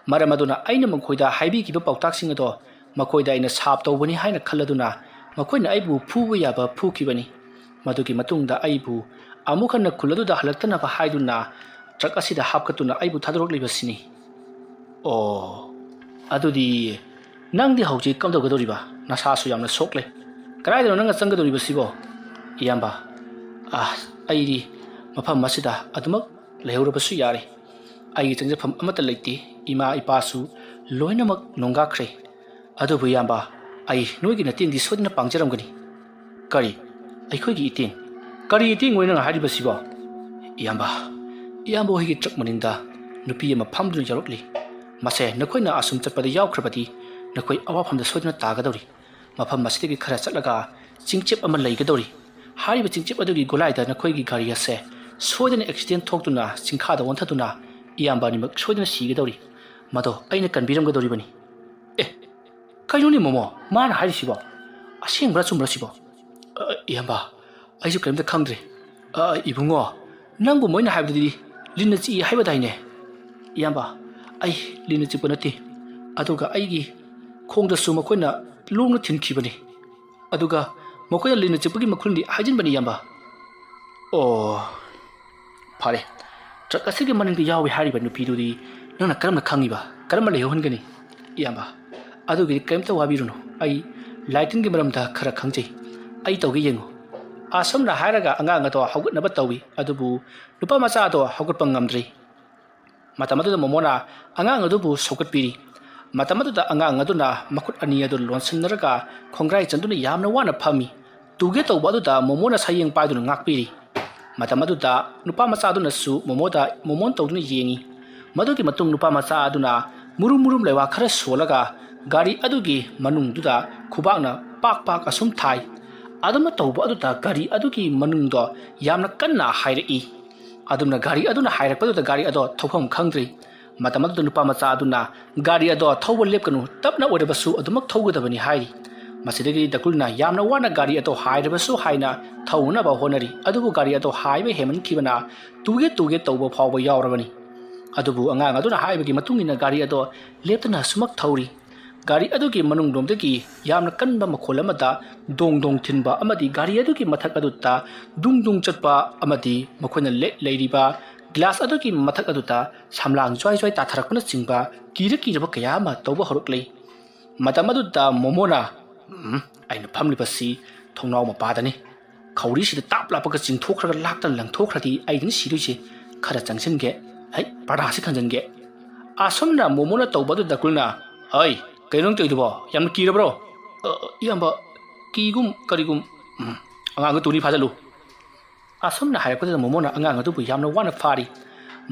ꯃꯔꯝ ꯑꯗꯨꯅ ꯑꯩꯅ ꯃꯈꯣꯏꯗ ꯍꯥꯏꯕꯤꯈꯤꯕ ꯄꯥꯎꯇꯥꯛꯁꯤꯡ ꯑꯗꯣ ꯃꯈꯣꯏꯗ ꯑꯩꯅ ꯁꯥꯞ ꯇꯧꯕꯅꯤ ꯍꯥꯏꯅ ꯈꯜꯂꯗꯨꯅ ꯃꯈꯣꯏꯅ ꯑꯩꯕꯨ ꯐꯨꯕ ꯌꯥꯕ ꯐꯨꯈꯤꯕꯅꯤ꯫ ꯃꯗꯨꯒꯤ ꯃꯇꯨꯡꯗ ꯑꯩꯕꯨ ꯑꯃꯨꯛ ꯍꯟꯅ ꯈꯨꯜ ꯑꯗꯨꯗ ꯍꯜꯂꯛꯇꯅꯕ ꯍꯥꯏꯗꯨꯅ ꯇ꯭ꯔꯛ ꯑꯁꯤꯗ ꯍꯥꯞꯀꯠꯇꯨꯅ ꯑꯩꯕꯨ ꯊꯥꯗꯣꯔꯛꯂꯤꯕꯁꯤꯅꯤ"꯫ "ꯑꯣ, ꯑꯗꯨꯗꯤ ꯅꯪꯗꯤ ꯍꯧꯖꯤꯛ ꯀꯝꯗꯧꯒꯗꯧꯔꯤꯕ? ꯅꯁꯥꯁꯨ ꯌꯥꯝꯅ ꯁꯣꯛꯂꯦ꯫ ꯀꯗꯥꯏꯗꯅꯣ ꯅꯪꯅ ꯆꯪꯒꯗꯧꯔꯤꯕꯁꯤꯕꯣ?" "ꯏꯌꯥꯝꯕ, ꯑꯥ, ꯑꯩꯗꯤ ꯃꯐꯝ ꯑꯁꯤꯗ ꯑꯗꯨꯃꯛ ꯂꯩꯍꯧꯔꯕꯁꯨ ꯌꯥꯔꯦ꯫ ꯑꯩꯒꯤ ꯆꯪꯖꯐꯝ ꯑꯃꯠꯇ ꯂꯩꯇꯦ꯫ ꯏꯃꯥ ꯏꯄꯥꯁꯨ ꯂꯣꯏꯅꯃꯛ ꯅꯣꯡꯒꯥꯈ꯭ꯔꯦ꯫ ꯑꯗꯨꯕꯨ ꯏꯌꯥꯝꯕ, ꯑꯩ ꯅꯣꯏꯒꯤ ꯃꯇꯦꯡꯗꯤ ꯁꯣꯏꯗꯅ ꯄꯥꯡꯖꯔꯝꯒꯅꯤ"꯫ "ꯀꯔꯤ? ꯑꯩꯈꯣꯏꯒꯤ ꯏꯇꯦꯡ? ꯀꯔꯤ ꯏꯇꯦꯡꯅꯣ ꯅꯪꯅ ꯍꯥꯏꯔꯤꯕꯁꯤꯕꯣ?" "ꯏꯌꯥꯝꯕ, ꯏꯌꯥꯝꯕ ꯍꯣꯏꯒꯤ ꯇ꯭ꯔꯛ ꯃꯅꯤꯡꯗ ꯅꯨꯄꯤ ꯑꯃ ꯐꯝꯗꯨꯅ ꯌꯥꯎꯔꯛꯂꯤ꯫ ꯃꯁꯦ ꯅꯈꯣꯏꯅ ꯑꯁꯨꯝ ꯆꯠꯄꯗ ꯌꯥꯎꯈ꯭ꯔꯕꯗꯤ ꯅꯈꯣꯏ ꯑꯋꯥꯐꯝꯗ ꯁꯣꯏꯗꯅ ꯇꯥꯒꯗꯧꯔꯤ꯫ ꯃꯐꯝ ꯑꯁꯤꯗꯒꯤ ꯈꯔ ꯆꯠꯂꯒ ꯆꯤꯡꯆꯤꯞ ꯑꯃ ꯂꯩꯒꯗꯧꯔꯤ꯫ ꯍꯥꯏꯔꯤꯕ ꯆꯤꯡꯆꯤꯞ ꯑꯗꯨꯒꯤ ꯒꯣꯂꯥꯏꯗ ꯅꯈꯣꯏꯒꯤ ꯒꯥꯔꯤ ꯑꯁꯦ ꯁꯣꯏꯗꯅ ꯑꯦꯛꯁꯤꯗꯦꯟ ꯊꯣꯛꯇꯨꯅ ꯆꯤꯡꯈꯥꯗ ꯑꯣꯟꯊꯗꯨꯅ ꯏꯌꯥꯝꯕ ꯑꯅꯤꯃꯛ ꯁꯣꯏꯗꯅ ꯁꯤꯒꯗꯧꯔꯤ꯫ ꯃꯗꯣ ꯑꯩꯅ ꯀꯟꯕꯤꯔꯝꯒꯗꯧꯔꯤꯕꯅꯤ꯫ ꯑꯦ, ꯀꯩꯅꯣꯅꯦ ꯃꯣꯃꯣ, ꯃꯥꯅ ꯍꯥꯏꯔꯤꯁꯤꯕꯣ? ꯑꯁꯦꯡꯕ꯭ꯔꯥ ꯑꯆꯨꯝꯕ꯭ꯔꯥ ꯁꯤꯕꯣ? ꯑ, ꯏꯌꯥꯝꯕ, ꯑꯩꯁꯨ ꯀꯔꯤꯝꯇ ꯈꯪꯗ꯭ꯔꯦ꯫ ꯑ, ꯏꯕꯨꯡꯉꯣ, ꯅꯪꯕꯨ ꯃꯣꯏꯅ ꯍꯥꯏꯕꯗꯨꯗꯤ ꯂꯤꯟꯅ ꯆꯤꯛꯏ ꯍꯥꯏꯕꯗꯥꯏꯅꯦ? ꯏꯌꯥꯝꯕ, ꯑꯩ ꯂꯤꯟꯅ ꯆꯤꯛꯄ ꯅꯠꯇꯦ꯫ ꯑꯗꯨꯒ ꯑꯩꯒꯤ ꯈꯣꯡꯗꯁꯨ ꯃꯈꯣꯏꯅ ꯂꯣꯡꯅ ꯊꯤꯟꯈꯤꯕꯅꯤ꯫ ꯑꯗꯨꯒ ꯃꯈꯣꯏꯅ ꯂꯤꯟꯅ ꯆꯤꯛꯄꯒꯤ ꯃꯈꯨꯟꯗꯤ ꯍꯥꯏꯖꯤꯟꯕꯅꯤ, ꯏꯌꯥꯝꯕ꯫ ꯑꯣ, ꯐꯔꯦ꯫ ꯇ꯭ꯔꯛ ꯑꯁꯤꯒꯤ ꯃꯅꯤꯡꯗ ꯌꯥꯎꯏ ꯍꯥꯏꯔꯤꯕ ꯅꯨꯄꯤꯗꯨꯗꯤ ꯅꯪꯅ ꯀꯔꯝꯅ ꯈꯪꯉꯤꯕ? ꯀꯔꯝꯅ ꯂꯩꯍꯧꯍꯟꯒꯅꯤ? ꯏꯌꯥꯝꯕ, ꯑꯗꯨꯒꯤꯗꯤ ꯀꯔꯤꯝꯇ ꯋꯥꯕꯤꯔꯨꯅꯨ꯫ ꯑꯩ ꯂꯥꯏꯇꯤꯟꯒꯤ ꯃꯔꯝꯗ ꯈꯔ ꯈꯪꯖꯩ꯫ ꯑꯩ ꯇꯧꯒꯦ, ꯌꯦꯡꯉꯨ꯫ ꯑꯁꯨꯝꯅ ꯍꯥꯏꯔꯒ ꯑꯉꯥꯡ ꯑꯗꯣ ꯍꯧꯒꯠꯅꯕ ꯇꯧꯏ, ꯑꯗꯨꯕꯨ ꯅꯨꯄꯥ ꯃꯆꯥ ꯑꯗꯣ ꯍꯧꯒꯠꯄ ꯉꯝꯗ꯭ꯔꯤ꯫ ꯃꯇꯝ ꯑꯗꯨꯗ ꯃꯣꯃꯣꯅ ꯑꯉꯥꯡ ꯑꯗꯨꯕꯨ ꯁꯧꯒꯠꯄꯤꯔꯤ꯫ ꯃꯇꯝ ꯑꯗꯨꯗ ꯑꯉꯥꯡ ꯑꯗꯨꯅ ꯃꯈꯨꯠ ꯑꯅꯤ ꯑꯗꯨ ꯂꯣꯟꯁꯤꯟꯅꯔꯒ ꯈꯣꯡꯒ꯭ꯔꯥꯏ ꯆꯟꯗꯨꯅ ꯌꯥꯝꯅ ꯋꯥꯅ ꯐꯝꯃꯤ꯫ ꯇꯨꯒꯦ ꯇꯧꯕ ꯑꯗꯨꯗ ꯃꯣꯃꯣꯅ ꯁꯌꯦꯡ ꯄꯥꯏꯗꯨꯅ ꯉꯥꯛꯄꯤꯔꯤ꯫ ꯃꯇꯝ ꯑꯗꯨꯗ ꯅꯨꯄꯥ ꯃꯆꯥ ꯑꯗꯨꯅꯁꯨ ꯃꯣꯃꯣꯗ, ꯃꯣꯃꯣꯟ ꯇꯧꯗꯨꯅ ꯌꯦꯡꯏ꯫ ꯃꯗꯨꯒꯤ ꯃꯇꯨꯡ ꯅꯨꯄꯥ ꯃꯆꯥ ꯑꯗꯨꯅ ꯃꯨꯔꯨꯝ ꯃꯨꯔꯨꯝ ꯂꯩꯋꯥ ꯈꯔ ꯁꯣꯜꯂꯒ ꯒꯥꯔꯤ ꯑꯗꯨꯒꯤ ꯃꯅꯨꯡꯗꯨꯗ ꯈꯨꯕꯥꯛꯅ ꯄꯥꯛ ꯄꯥꯛ ꯑꯁꯨꯝ ꯊꯥꯏ꯫ ꯑꯗꯨꯝꯅ ꯇꯧꯕ ꯑꯗꯨꯗ ꯒꯥꯔꯤ ꯑꯗꯨꯒꯤ ꯃꯅꯨꯡꯗꯣ ꯌꯥꯝꯅ ꯀꯟꯅ ꯍꯥꯏꯔꯛꯏ꯫ ꯑꯗꯨꯝꯅ ꯒꯥꯔꯤ ꯑꯗꯨꯅ ꯍꯥꯏꯔꯛꯄꯗꯨꯗ ꯒꯥꯔꯤ ꯑꯗꯣ ꯊꯧꯐꯝ ꯈꯪꯗ꯭ꯔꯤ꯫ ꯃꯇꯝ ꯑꯗꯨꯗ ꯅꯨꯄꯥ ꯃꯆꯥ ꯑꯗꯨꯅ ꯒꯥꯔꯤ ꯑꯗꯣ ꯊꯧꯕ ꯂꯦꯞꯀꯅꯨ, ꯇꯞꯅ ꯑꯣꯏꯔꯕꯁꯨ ꯑꯗꯨꯃꯛ ꯊꯧꯒꯗꯕꯅꯤ ꯍꯥꯏꯔꯤ꯫ ꯃꯁꯤꯗꯒꯤ ꯗꯀꯨꯜꯅ ꯌꯥꯝꯅ ꯋꯥꯅ ꯒꯥꯔꯤ ꯑꯗꯣ ꯍꯥꯏꯔꯕꯁꯨ ꯍꯥꯏꯅ ꯊꯧꯅꯅꯕ ꯍꯣꯠꯅꯔꯤ, ꯑꯗꯨꯕꯨ ꯒꯥꯔꯤ ꯑꯗꯣ ꯍꯥꯏꯕ ꯍꯦꯟꯃꯟꯈꯤꯕꯅ ꯇꯨꯒꯦ ꯇꯨꯒꯦ ꯇꯧꯕ ꯐꯥꯎꯕ ꯌꯥꯎꯔꯕꯅꯤ꯫ ꯑꯗꯨꯕꯨ ꯑꯉꯥꯡ ꯑꯗꯨꯅ ꯍꯥꯏꯕꯒꯤ ꯃꯇꯨꯡ ꯏꯟꯅ ꯒꯥꯔꯤ ꯑꯗꯣ ꯂꯦꯞꯇꯅ ꯁꯨꯃꯛ ꯊꯧꯔꯤ꯫ ꯒꯥꯔꯤ ꯑꯗꯨꯒꯤ ꯃꯅꯨꯡꯂꯣꯝꯗꯒꯤ ꯌꯥꯝꯅ ꯀꯟꯕ ꯃꯈꯣꯜ ꯑꯃꯗ ꯗꯣꯡ ꯗꯣꯡ ꯊꯤꯟꯕ ꯑꯃꯗꯤ ꯒꯥꯔꯤ ꯑꯗꯨꯒꯤ ꯃꯊꯛ ꯑꯗꯨꯗ ꯗꯨꯡ ꯗꯨꯡ ꯆꯠꯄ ꯑꯃꯗꯤ ꯃꯈꯣꯏꯅ ꯂꯦ-, ꯂꯩꯔꯤꯕ ꯒ꯭ꯂꯥꯁ ꯑꯗꯨꯒꯤ ꯃꯊꯛ ꯑꯗꯨꯗ ꯁꯝꯂꯥꯡ ꯖ꯭ꯋꯥꯏ ꯖ꯭ꯋꯥꯏ ꯇꯥꯊꯔꯛꯄꯅꯆꯤꯡꯕ ꯀꯤꯔ ꯀꯤꯔꯕ ꯀꯌꯥ ꯑꯃ ꯇꯧꯕ ꯍꯧꯔꯛꯂꯤ꯫ ꯃꯇꯝ ꯑꯗꯨꯗ ꯃꯣꯃꯣꯅ, "ꯎꯝ, ꯑꯩꯅ ꯐꯝꯂꯤꯕꯁꯤ ꯊꯣꯡꯅꯥꯎ ꯃꯄꯥꯗꯅꯤ꯫ ꯈꯧꯔꯤꯁꯤꯗ ꯇꯥꯞ ꯂꯥꯞꯄꯒ ꯆꯤꯡꯊꯣꯛꯈ꯭ꯔꯒ ꯂꯥꯛꯇꯅ ꯂꯪꯊꯣꯛꯈ꯭ꯔꯗꯤ ꯑꯩꯗꯅ ꯁꯤꯗꯣꯏꯁꯦ꯫ ꯈꯔ ꯆꯪꯁꯤꯟꯒꯦ꯫ ꯍꯩ, ꯄꯔꯗꯥꯁꯤ ꯈꯟꯖꯟꯒꯦ꯫" ꯑꯁꯨꯝꯅ ꯃꯣꯃꯣꯅ ꯇꯧꯕ ꯑꯗꯨꯗ ꯗꯀꯨꯜꯅ, "ꯍꯩ, ꯀꯩꯅꯣ ꯅꯪ ꯇꯧꯔꯤꯗꯨꯕꯣ? ꯌꯥꯝꯅ ꯀꯤꯔꯕ꯭ꯔꯣ?" "ꯑ, ꯏꯌꯥꯝꯕ, ꯀꯤꯒꯨꯝ ꯀꯔꯤꯒꯨꯝ꯫" "ꯎꯝ, ꯑꯉꯥꯡꯗꯣ ꯇꯨꯔꯤ ꯐꯥꯖꯜꯂꯨ꯫" ꯑꯁꯨꯝꯅ ꯍꯥꯏꯔꯛꯄꯗꯨꯗ ꯃꯣꯃꯣꯅ ꯑꯉꯥꯡ ꯑꯗꯨꯕꯨ ꯌꯥꯝꯅ ꯋꯥꯅ ꯐꯥꯔꯤ꯫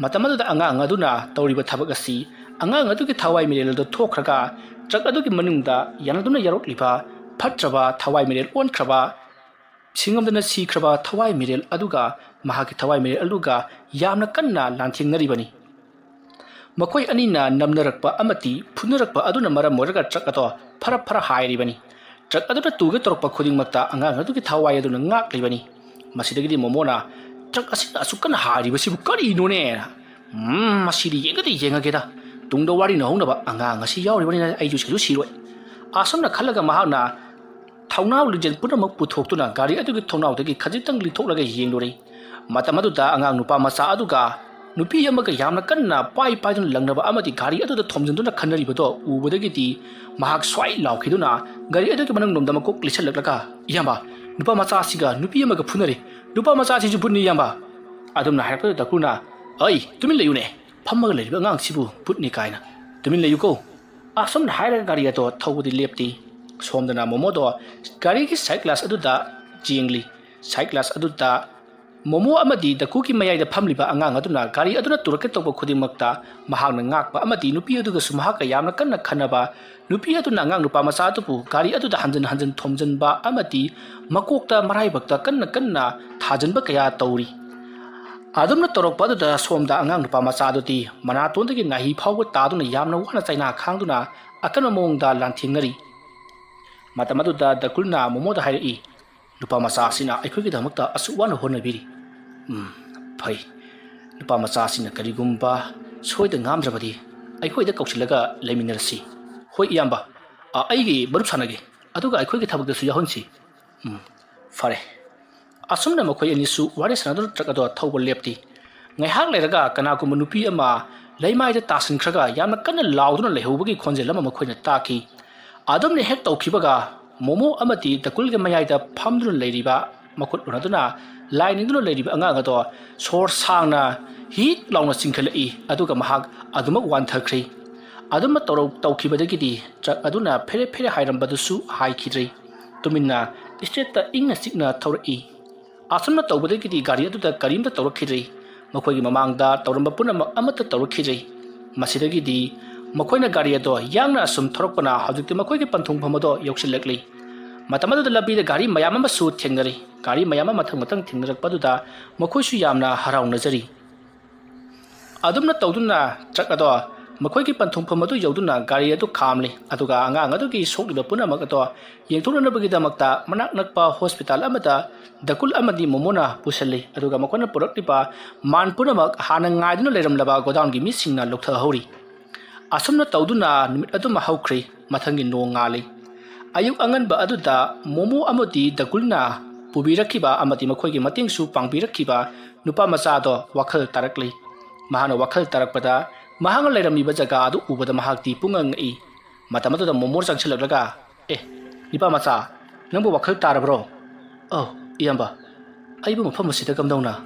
ꯃꯇꯝ ꯑꯗꯨꯗ ꯑꯉꯥꯡ ꯑꯗꯨꯅ ꯇꯧꯔꯤꯕ ꯊꯕꯛ ꯑꯁꯤ ꯑꯉꯥꯡ ꯑꯗꯨꯒꯤ ꯊꯋꯥꯏ ꯃꯤꯔꯦꯜ ꯑꯗꯨ ꯊꯣꯛꯈ꯭ꯔꯒ ꯇ꯭ꯔꯛ ꯑꯗꯨꯒꯤ ꯃꯅꯨꯡꯗ ꯌꯥꯅꯗꯨꯅ ꯌꯥꯎꯔꯛꯂꯤꯕ ꯐꯠꯇ꯭ꯔꯕ ꯊꯋꯥꯏ ꯃꯤꯔꯦꯜ ꯑꯣꯟꯈ꯭ꯔꯕ, ꯁꯤꯡꯉꯝꯗꯅ ꯁꯤꯈ꯭ꯔꯕ ꯊꯋꯥꯏ ꯃꯤꯔꯦꯜ ꯑꯗꯨꯒ ꯃꯍꯥꯛꯀꯤ ꯊꯋꯥꯏ ꯃꯤꯔꯦꯜ ꯑꯗꯨꯒ ꯌꯥꯝꯅ ꯀꯟꯅ ꯂꯥꯟꯊꯦꯡꯅꯔꯤꯕꯅꯤ꯫ ꯃꯈꯣꯏ ꯑꯅꯤꯅ ꯅꯝꯅꯔꯛꯄ ꯑꯃꯗꯤ ꯐꯨꯅꯔꯛꯄ ꯑꯗꯨꯅ ꯃꯔꯝ ꯑꯣꯏꯔꯒ ꯇ꯭ꯔꯛ ꯑꯗꯣ ꯐꯔꯞ ꯐꯔ ꯍꯥꯏꯔꯤꯕꯅꯤ꯫ ꯇ꯭ꯔꯛ ꯑꯗꯨꯅ ꯇꯨꯒꯦ ꯇꯧꯔꯛꯄ ꯈꯨꯗꯤꯡꯃꯛꯇ ꯑꯉꯥꯡ ꯑꯗꯨꯒꯤ ꯊꯋꯥꯏ ꯑꯗꯨꯅ ꯉꯥꯛꯂꯤꯕꯅꯤ꯫ ꯃꯁꯤꯗꯒꯤꯗꯤ ꯃꯣꯃꯣꯅ, "ꯇ꯭ꯔꯛ ꯑꯁꯤꯅ ꯑꯁꯨꯛ ꯀꯟꯅ ꯍꯥꯏꯔꯤꯕꯁꯤꯕꯨ ꯀꯔꯤꯅꯣꯅꯦ? ꯎꯝ, ꯃꯁꯤꯗꯤ ꯌꯦꯡꯒꯗꯤ ꯌꯦꯡꯉꯒꯦꯗ꯫ ꯇꯨꯡꯗ ꯋꯥꯔꯤ ꯅꯍꯧꯅꯕ ꯑꯉꯥꯡ ꯑꯁꯤ ꯌꯥꯎꯔꯤꯕꯅꯤꯅ ꯑꯩꯁꯨ ꯁꯤꯁꯨ ꯁꯤꯔꯣꯏ"꯫ ꯑꯁꯨꯝꯅ ꯈꯜꯂꯒ ꯃꯍꯥꯛꯅ ꯊꯣꯡꯅꯥꯎ ꯂꯤꯡꯖꯦꯜ ꯄꯨꯝꯅꯃꯛ ꯄꯨꯊꯣꯛꯇꯨꯅ ꯒꯥꯔꯤ ꯑꯗꯨꯒꯤ ꯊꯣꯡꯅꯥꯎꯗꯒꯤ ꯈꯖꯤꯛꯇꯪ ꯂꯤꯊꯣꯛꯂꯒ ꯌꯦꯡꯂꯨꯔꯦ꯫ ꯃꯇꯝ ꯑꯗꯨꯗ ꯑꯉꯥꯡ ꯅꯨꯄꯥ ꯃꯆꯥ ꯑꯗꯨꯒ ꯅꯨꯄꯤ ꯑꯃꯒ ꯌꯥꯝꯅ ꯀꯟꯅ ꯄꯥꯏ ꯄꯥꯏꯗꯨꯅ ꯂꯪꯅꯕ ꯑꯃꯗꯤ ꯒꯥꯔꯤ ꯑꯗꯨꯗ ꯊꯣꯝꯖꯤꯟꯗꯨꯅ ꯈꯟꯅꯔꯤꯕꯗꯣ ꯎꯕꯗꯒꯤꯗꯤ ꯃꯍꯥꯛ ꯁ꯭ꯋꯥꯏ ꯂꯥꯎꯈꯤꯗꯨꯅ ꯒꯥꯔꯤ ꯑꯗꯨꯒꯤ ꯃꯅꯨꯡꯂꯣꯝꯗ ꯃꯀꯣꯛ ꯂꯤꯁꯜꯂꯛꯂꯒ, "ꯏꯌꯥꯝꯕ, ꯅꯨꯄꯥ ꯃꯆꯥ ꯑꯁꯤꯒ ꯅꯨꯄꯤ ꯑꯃꯒ ꯐꯨꯅꯔꯦ꯫ ꯅꯨꯄꯥ ꯃꯆꯥ ꯑꯁꯤꯁꯨ ꯚꯨꯠꯅꯤ, ꯏꯌꯥꯝꯕ"꯫ ꯑꯗꯨꯝꯅ ꯍꯥꯏꯔꯛꯄꯗ ꯗꯀꯨꯅ, "ꯑꯩ, ꯇꯨꯃꯤꯟ ꯂꯩꯌꯨꯅꯦ, ꯐꯝꯃꯒ ꯂꯩꯔꯤꯕ ꯑꯉꯥꯡꯁꯤꯕꯨ ꯚꯨꯠꯅꯤ ꯀꯥꯏꯅ꯫ ꯇꯨꯃꯤꯟ ꯂꯩꯌꯨꯀꯣ"꯫ ꯑꯁꯨꯝꯅ ꯍꯥꯏꯔꯒ ꯒꯥꯔꯤ ꯑꯗꯣ ꯊꯧꯕꯗꯤ ꯂꯦꯞꯇꯦ꯫ ꯁꯣꯝꯗꯅ ꯃꯣꯃꯣꯗꯣ ꯒꯥꯔꯤꯒꯤ ꯁꯥꯏꯠ ꯒ꯭ꯂꯥꯁ ꯑꯗꯨꯗ ꯌꯦꯡꯂꯤ꯫ ꯁꯥꯏꯠ ꯒ꯭ꯂꯥꯁ ꯑꯗꯨꯗ ꯃꯣꯃꯣ ꯑꯃꯗꯤ ꯗꯀꯨꯒꯤ ꯃꯌꯥꯏꯗ ꯐꯝꯂꯤꯕ ꯑꯉꯥꯡ ꯑꯗꯨꯅ ꯒꯥꯔꯤ ꯑꯗꯨꯅ ꯇꯨꯔꯛꯀꯦ ꯇꯧꯕ ꯈꯨꯗꯤꯡꯃꯛꯇ ꯃꯍꯥꯛꯅ ꯉꯥꯛꯄ ꯑꯃꯗꯤ ꯅꯨꯄꯤ ꯑꯗꯨꯒꯁꯨ ꯃꯍꯥꯛꯀ ꯌꯥꯝꯅ ꯀꯟꯅ ꯈꯟꯅꯕ, ꯅꯨꯄꯤ ꯑꯗꯨꯅ ꯑꯉꯥꯡ ꯅꯨꯄꯥ ꯃꯆꯥ ꯑꯗꯨꯕꯨ ꯒꯥꯔꯤ ꯑꯗꯨꯗ ꯍꯟꯖꯤꯟ ꯍꯟꯖꯤꯟ ꯊꯣꯝꯖꯤꯟꯕ ꯑꯃꯗꯤ ꯃꯀꯣꯛꯇ ꯃꯔꯥꯏꯕꯛꯇ ꯀꯟꯅ ꯀꯟꯅ ꯊꯥꯖꯤꯟꯕ ꯀꯌꯥ ꯇꯧꯔꯤ꯫ ꯑꯗꯨꯝꯅ ꯇꯧꯔꯛꯄ ꯑꯗꯨꯗ ꯁꯣꯝꯗ ꯑꯉꯥꯡ ꯅꯨꯄꯥ ꯃꯆꯥ ꯑꯗꯨꯗꯤ ꯃꯅꯥꯇꯣꯟꯗꯒꯤ ꯅꯥꯍꯤ ꯐꯥꯎꯕ ꯇꯥꯗꯨꯅ ꯌꯥꯝꯅ ꯋꯥꯅ ꯆꯩꯅꯥ ꯈꯥꯡꯗꯨꯅ ꯑꯀꯟꯕ ꯃꯑꯣꯡꯗ ꯂꯥꯟꯊꯦꯡꯅꯔꯤ꯫ ꯃꯇꯝ ꯑꯗꯨꯗ ꯗꯀꯨꯜꯅ ꯃꯣꯃꯣꯗ ꯍꯥꯏꯔꯛꯏ, "ꯅꯨꯄꯥ ꯃꯆꯥ ꯑꯁꯤꯅ ꯑꯩꯈꯣꯏꯒꯤꯗꯃꯛꯇ ꯑꯁꯨꯛ ꯋꯥꯅ ꯍꯣꯠꯅꯕꯤꯔꯤ꯫ ꯎꯝ, ꯐꯩ꯫ ꯅꯨꯄꯥ ꯃꯆꯥ ꯑꯁꯤꯅ ꯀꯔꯤꯒꯨꯝꯕ ꯁꯣꯏꯗ ꯉꯥꯝꯗ꯭ꯔꯕꯗꯤ ꯑꯩꯈꯣꯏꯗ ꯀꯧꯁꯤꯜꯂꯒ ꯂꯩꯃꯤꯟꯅꯔꯁꯤ"꯫ "ꯍꯣꯏ ꯏꯌꯥꯝꯕ, ꯑ, ꯑꯩꯒꯤ ꯃꯔꯨꯞ ꯁꯥꯟꯅꯒꯦ, ꯑꯗꯨꯒ ꯑꯩꯈꯣꯏꯒꯤ ꯊꯕꯛꯇꯁꯨ ꯌꯥꯎꯍꯟꯁꯤ"꯫ "ꯎꯝ, ꯐꯔꯦ"꯫ ꯑꯁꯨꯝꯅ ꯃꯈꯣꯏ ꯑꯅꯤꯁꯨ ꯋꯥꯔꯤ ꯁꯥꯟꯅꯗꯨꯅ ꯇ꯭ꯔꯛ ꯑꯗꯣ ꯊꯧꯕ ꯂꯦꯞꯇꯦ꯫ ꯉꯥꯏꯍꯥꯛ ꯂꯩꯔꯒ ꯀꯅꯥꯒꯨꯝꯕ ꯅꯨꯄꯤ ꯑꯃ ꯂꯩꯃꯥꯏꯗ ꯇꯥꯁꯤꯟꯈ꯭ꯔꯒ ꯌꯥꯝꯅ ꯀꯟꯅ ꯂꯥꯎꯗꯨꯅ ꯂꯩꯍꯧꯕꯒꯤ ꯈꯣꯟꯖꯦꯜ ꯑꯃ ꯃꯈꯣꯏꯅ ꯇꯥꯈꯤ꯫ ꯑꯗꯨꯝꯅ ꯍꯦꯛ ꯇꯧꯈꯤꯕꯒ ꯃꯣꯃꯣ ꯑꯃꯗꯤ ꯗꯀꯨꯜꯒꯤ ꯃꯌꯥꯏꯗ ꯐꯝꯗꯨꯅ ꯂꯩꯔꯤꯕ, ꯃꯈꯨꯠ ꯎꯅꯗꯨꯅ ꯂꯥꯏ ꯅꯤꯡꯗꯨꯅ ꯂꯩꯔꯤꯕ ꯑꯉꯥꯡ ꯑꯗꯣ ꯁꯣꯔ ꯁꯥꯡꯅ ꯍꯤꯛ ꯂꯥꯎꯅ ꯆꯤꯡꯈꯠꯂꯛꯏ, ꯑꯗꯨꯒ ꯃꯍꯥꯛ ꯑꯗꯨꯃꯛ ꯋꯥꯟꯊꯈ꯭ꯔꯦ꯫ ꯑꯗꯨꯝꯅ ꯇꯧꯔꯧ-, ꯇꯧꯈꯤꯕꯗꯒꯤꯗꯤ ꯇ꯭ꯔꯛ ꯑꯗꯨꯅ ꯐꯦꯔꯦ ꯐꯦꯔꯦ ꯍꯥꯏꯔꯝꯕꯗꯨꯁꯨ ꯍꯥꯏꯈꯤꯗ꯭ꯔꯦ꯫ ꯇꯨꯃꯤꯟꯅ ꯏꯁꯇ꯭ꯔꯦꯠꯇ ꯏꯪꯅ ꯆꯤꯛꯅ ꯊꯧꯔꯛꯏ꯫ ꯑꯁꯨꯝꯅ ꯇꯧꯕꯗꯒꯤꯗꯤ ꯒꯥꯔꯤ ꯑꯗꯨꯗ ꯀꯔꯤꯝꯇ ꯇꯧꯔꯛꯈꯤꯗ꯭ꯔꯦ꯫ ꯃꯈꯣꯏꯒꯤ ꯃꯃꯥꯡꯗ ꯇꯧꯔꯝꯕ ꯄꯨꯝꯅꯃꯛ ꯑꯃꯠꯇ ꯇꯧꯔꯛꯈꯤꯗ꯭ꯔꯦ꯫ ꯃꯁꯤꯗꯒꯤꯗꯤ ꯃꯈꯣꯏꯅ ꯒꯥꯔꯤ ꯑꯗꯣ ꯌꯥꯡꯅ ꯑꯁꯨꯝ ꯊꯧꯔꯛꯄꯅ ꯍꯧꯖꯤꯛꯇꯤ ꯃꯈꯣꯏꯒꯤ ꯄꯟꯊꯨꯡꯐꯝ ꯑꯗꯣ ꯌꯧꯁꯤꯜꯂꯛꯂꯤ꯫ ꯃꯇꯝ ꯑꯗꯨꯗ ꯂꯝꯕꯤꯗ ꯒꯥꯔꯤ ꯃꯌꯥꯝ ꯑꯃꯁꯨ ꯊꯦꯡꯅꯔꯤ꯫ ꯒꯥꯔꯤ ꯃꯌꯥꯝ ꯑꯃ ꯃꯊꯪ ꯃꯊꯪ ꯊꯦꯡꯅꯔꯛꯄ ꯑꯗꯨꯗ ꯃꯈꯣꯏꯁꯨ ꯌꯥꯝꯅ ꯍꯔꯥꯎꯅꯖꯔꯤ꯫ ꯑꯗꯨꯝꯅ ꯇꯧꯗꯨꯅ ꯇ꯭ꯔꯛ ꯑꯗꯣ ꯃꯈꯣꯏꯒꯤ ꯄꯟꯊꯨꯡꯐꯝ ꯑꯗꯨ ꯌꯧꯗꯨꯅ ꯒꯥꯔꯤ ꯑꯗꯨ ꯈꯥꯝꯂꯤ, ꯑꯗꯨꯒ ꯑꯉꯥꯡ ꯑꯗꯨꯒꯤ ꯁꯣꯛꯂꯤꯕ ꯄꯨꯝꯅꯃꯛ ꯑꯗꯣ ꯌꯦꯡꯊꯣꯛꯅꯅꯕꯒꯤꯗꯃꯛꯇ ꯃꯅꯥꯛ ꯅꯛꯄ ꯍꯣꯁꯄꯤꯇꯥꯜ ꯑꯃꯗ ꯗꯀꯨꯜ ꯑꯃꯗꯤ ꯃꯣꯃꯣꯅ ꯄꯨꯁꯤꯜꯂꯤ, ꯑꯗꯨꯒ ꯃꯈꯣꯏꯅ ꯄꯨꯔꯛꯂꯤꯕ ꯃꯥꯟ ꯄꯨꯝꯅꯃꯛ ꯍꯥꯟꯅ ꯉꯥꯏꯗꯨꯅ ꯂꯩꯔꯝꯂꯕ ꯒꯣꯗꯥꯎꯟꯒꯤ ꯃꯤꯁꯤꯡꯅ ꯂꯧꯊꯍꯧꯔꯤ꯫ ꯑꯁꯨꯝꯅ ꯇꯧꯗꯨꯅ ꯅꯨꯃꯤꯠ ꯑꯗꯨꯃ ꯍꯧꯈ꯭ꯔꯦ꯫ ꯃꯊꯪꯒꯤ ꯅꯣꯡ ꯉꯥꯜꯂꯤ꯫ ꯑꯌꯨꯛ ꯑꯉꯟꯕ ꯑꯗꯨꯗ ꯃꯣꯃꯣ ꯑꯃꯗꯤ ꯗꯀꯨꯜꯅ ꯄꯨꯕꯤꯔꯛꯈꯤꯕ ꯑꯃꯗꯤ ꯃꯈꯣꯏꯒꯤ ꯃꯇꯦꯡꯁꯨ ꯄꯥꯡꯕꯤꯔꯛꯈꯤꯕ ꯅꯨꯄꯥ ꯃꯆꯥꯗꯣ ꯋꯥꯈꯜ ꯇꯥꯔꯛꯂꯤ꯫ ꯃꯍꯥꯛꯅ ꯋꯥꯈꯜ ꯇꯥꯔꯛꯄꯗ ꯃꯍꯥꯛꯅ ꯂꯩꯔꯝꯃꯤꯕ ꯖꯒꯥ ꯑꯗꯨ ꯎꯕꯗ ꯃꯍꯥꯛꯇꯤ ꯄꯨꯡꯉꯛ ꯉꯛꯏ꯫ ꯃꯇꯝ ꯑꯗꯨꯗ ꯃꯣꯃꯣ ꯆꯪꯁꯤꯜꯂꯛꯂꯒ, "ꯑꯦ, ꯅꯨꯄꯥ ꯃꯆꯥ, ꯅꯪꯕꯨ ꯋꯥꯈꯜ ꯇꯥꯔꯕ꯭ꯔꯣ?" "ꯑꯧ, ꯏꯌꯥꯝꯕ, ꯑꯩꯕꯨ ꯃꯐꯝ ꯑꯁꯤꯗ ꯀꯝꯗꯧꯅ?"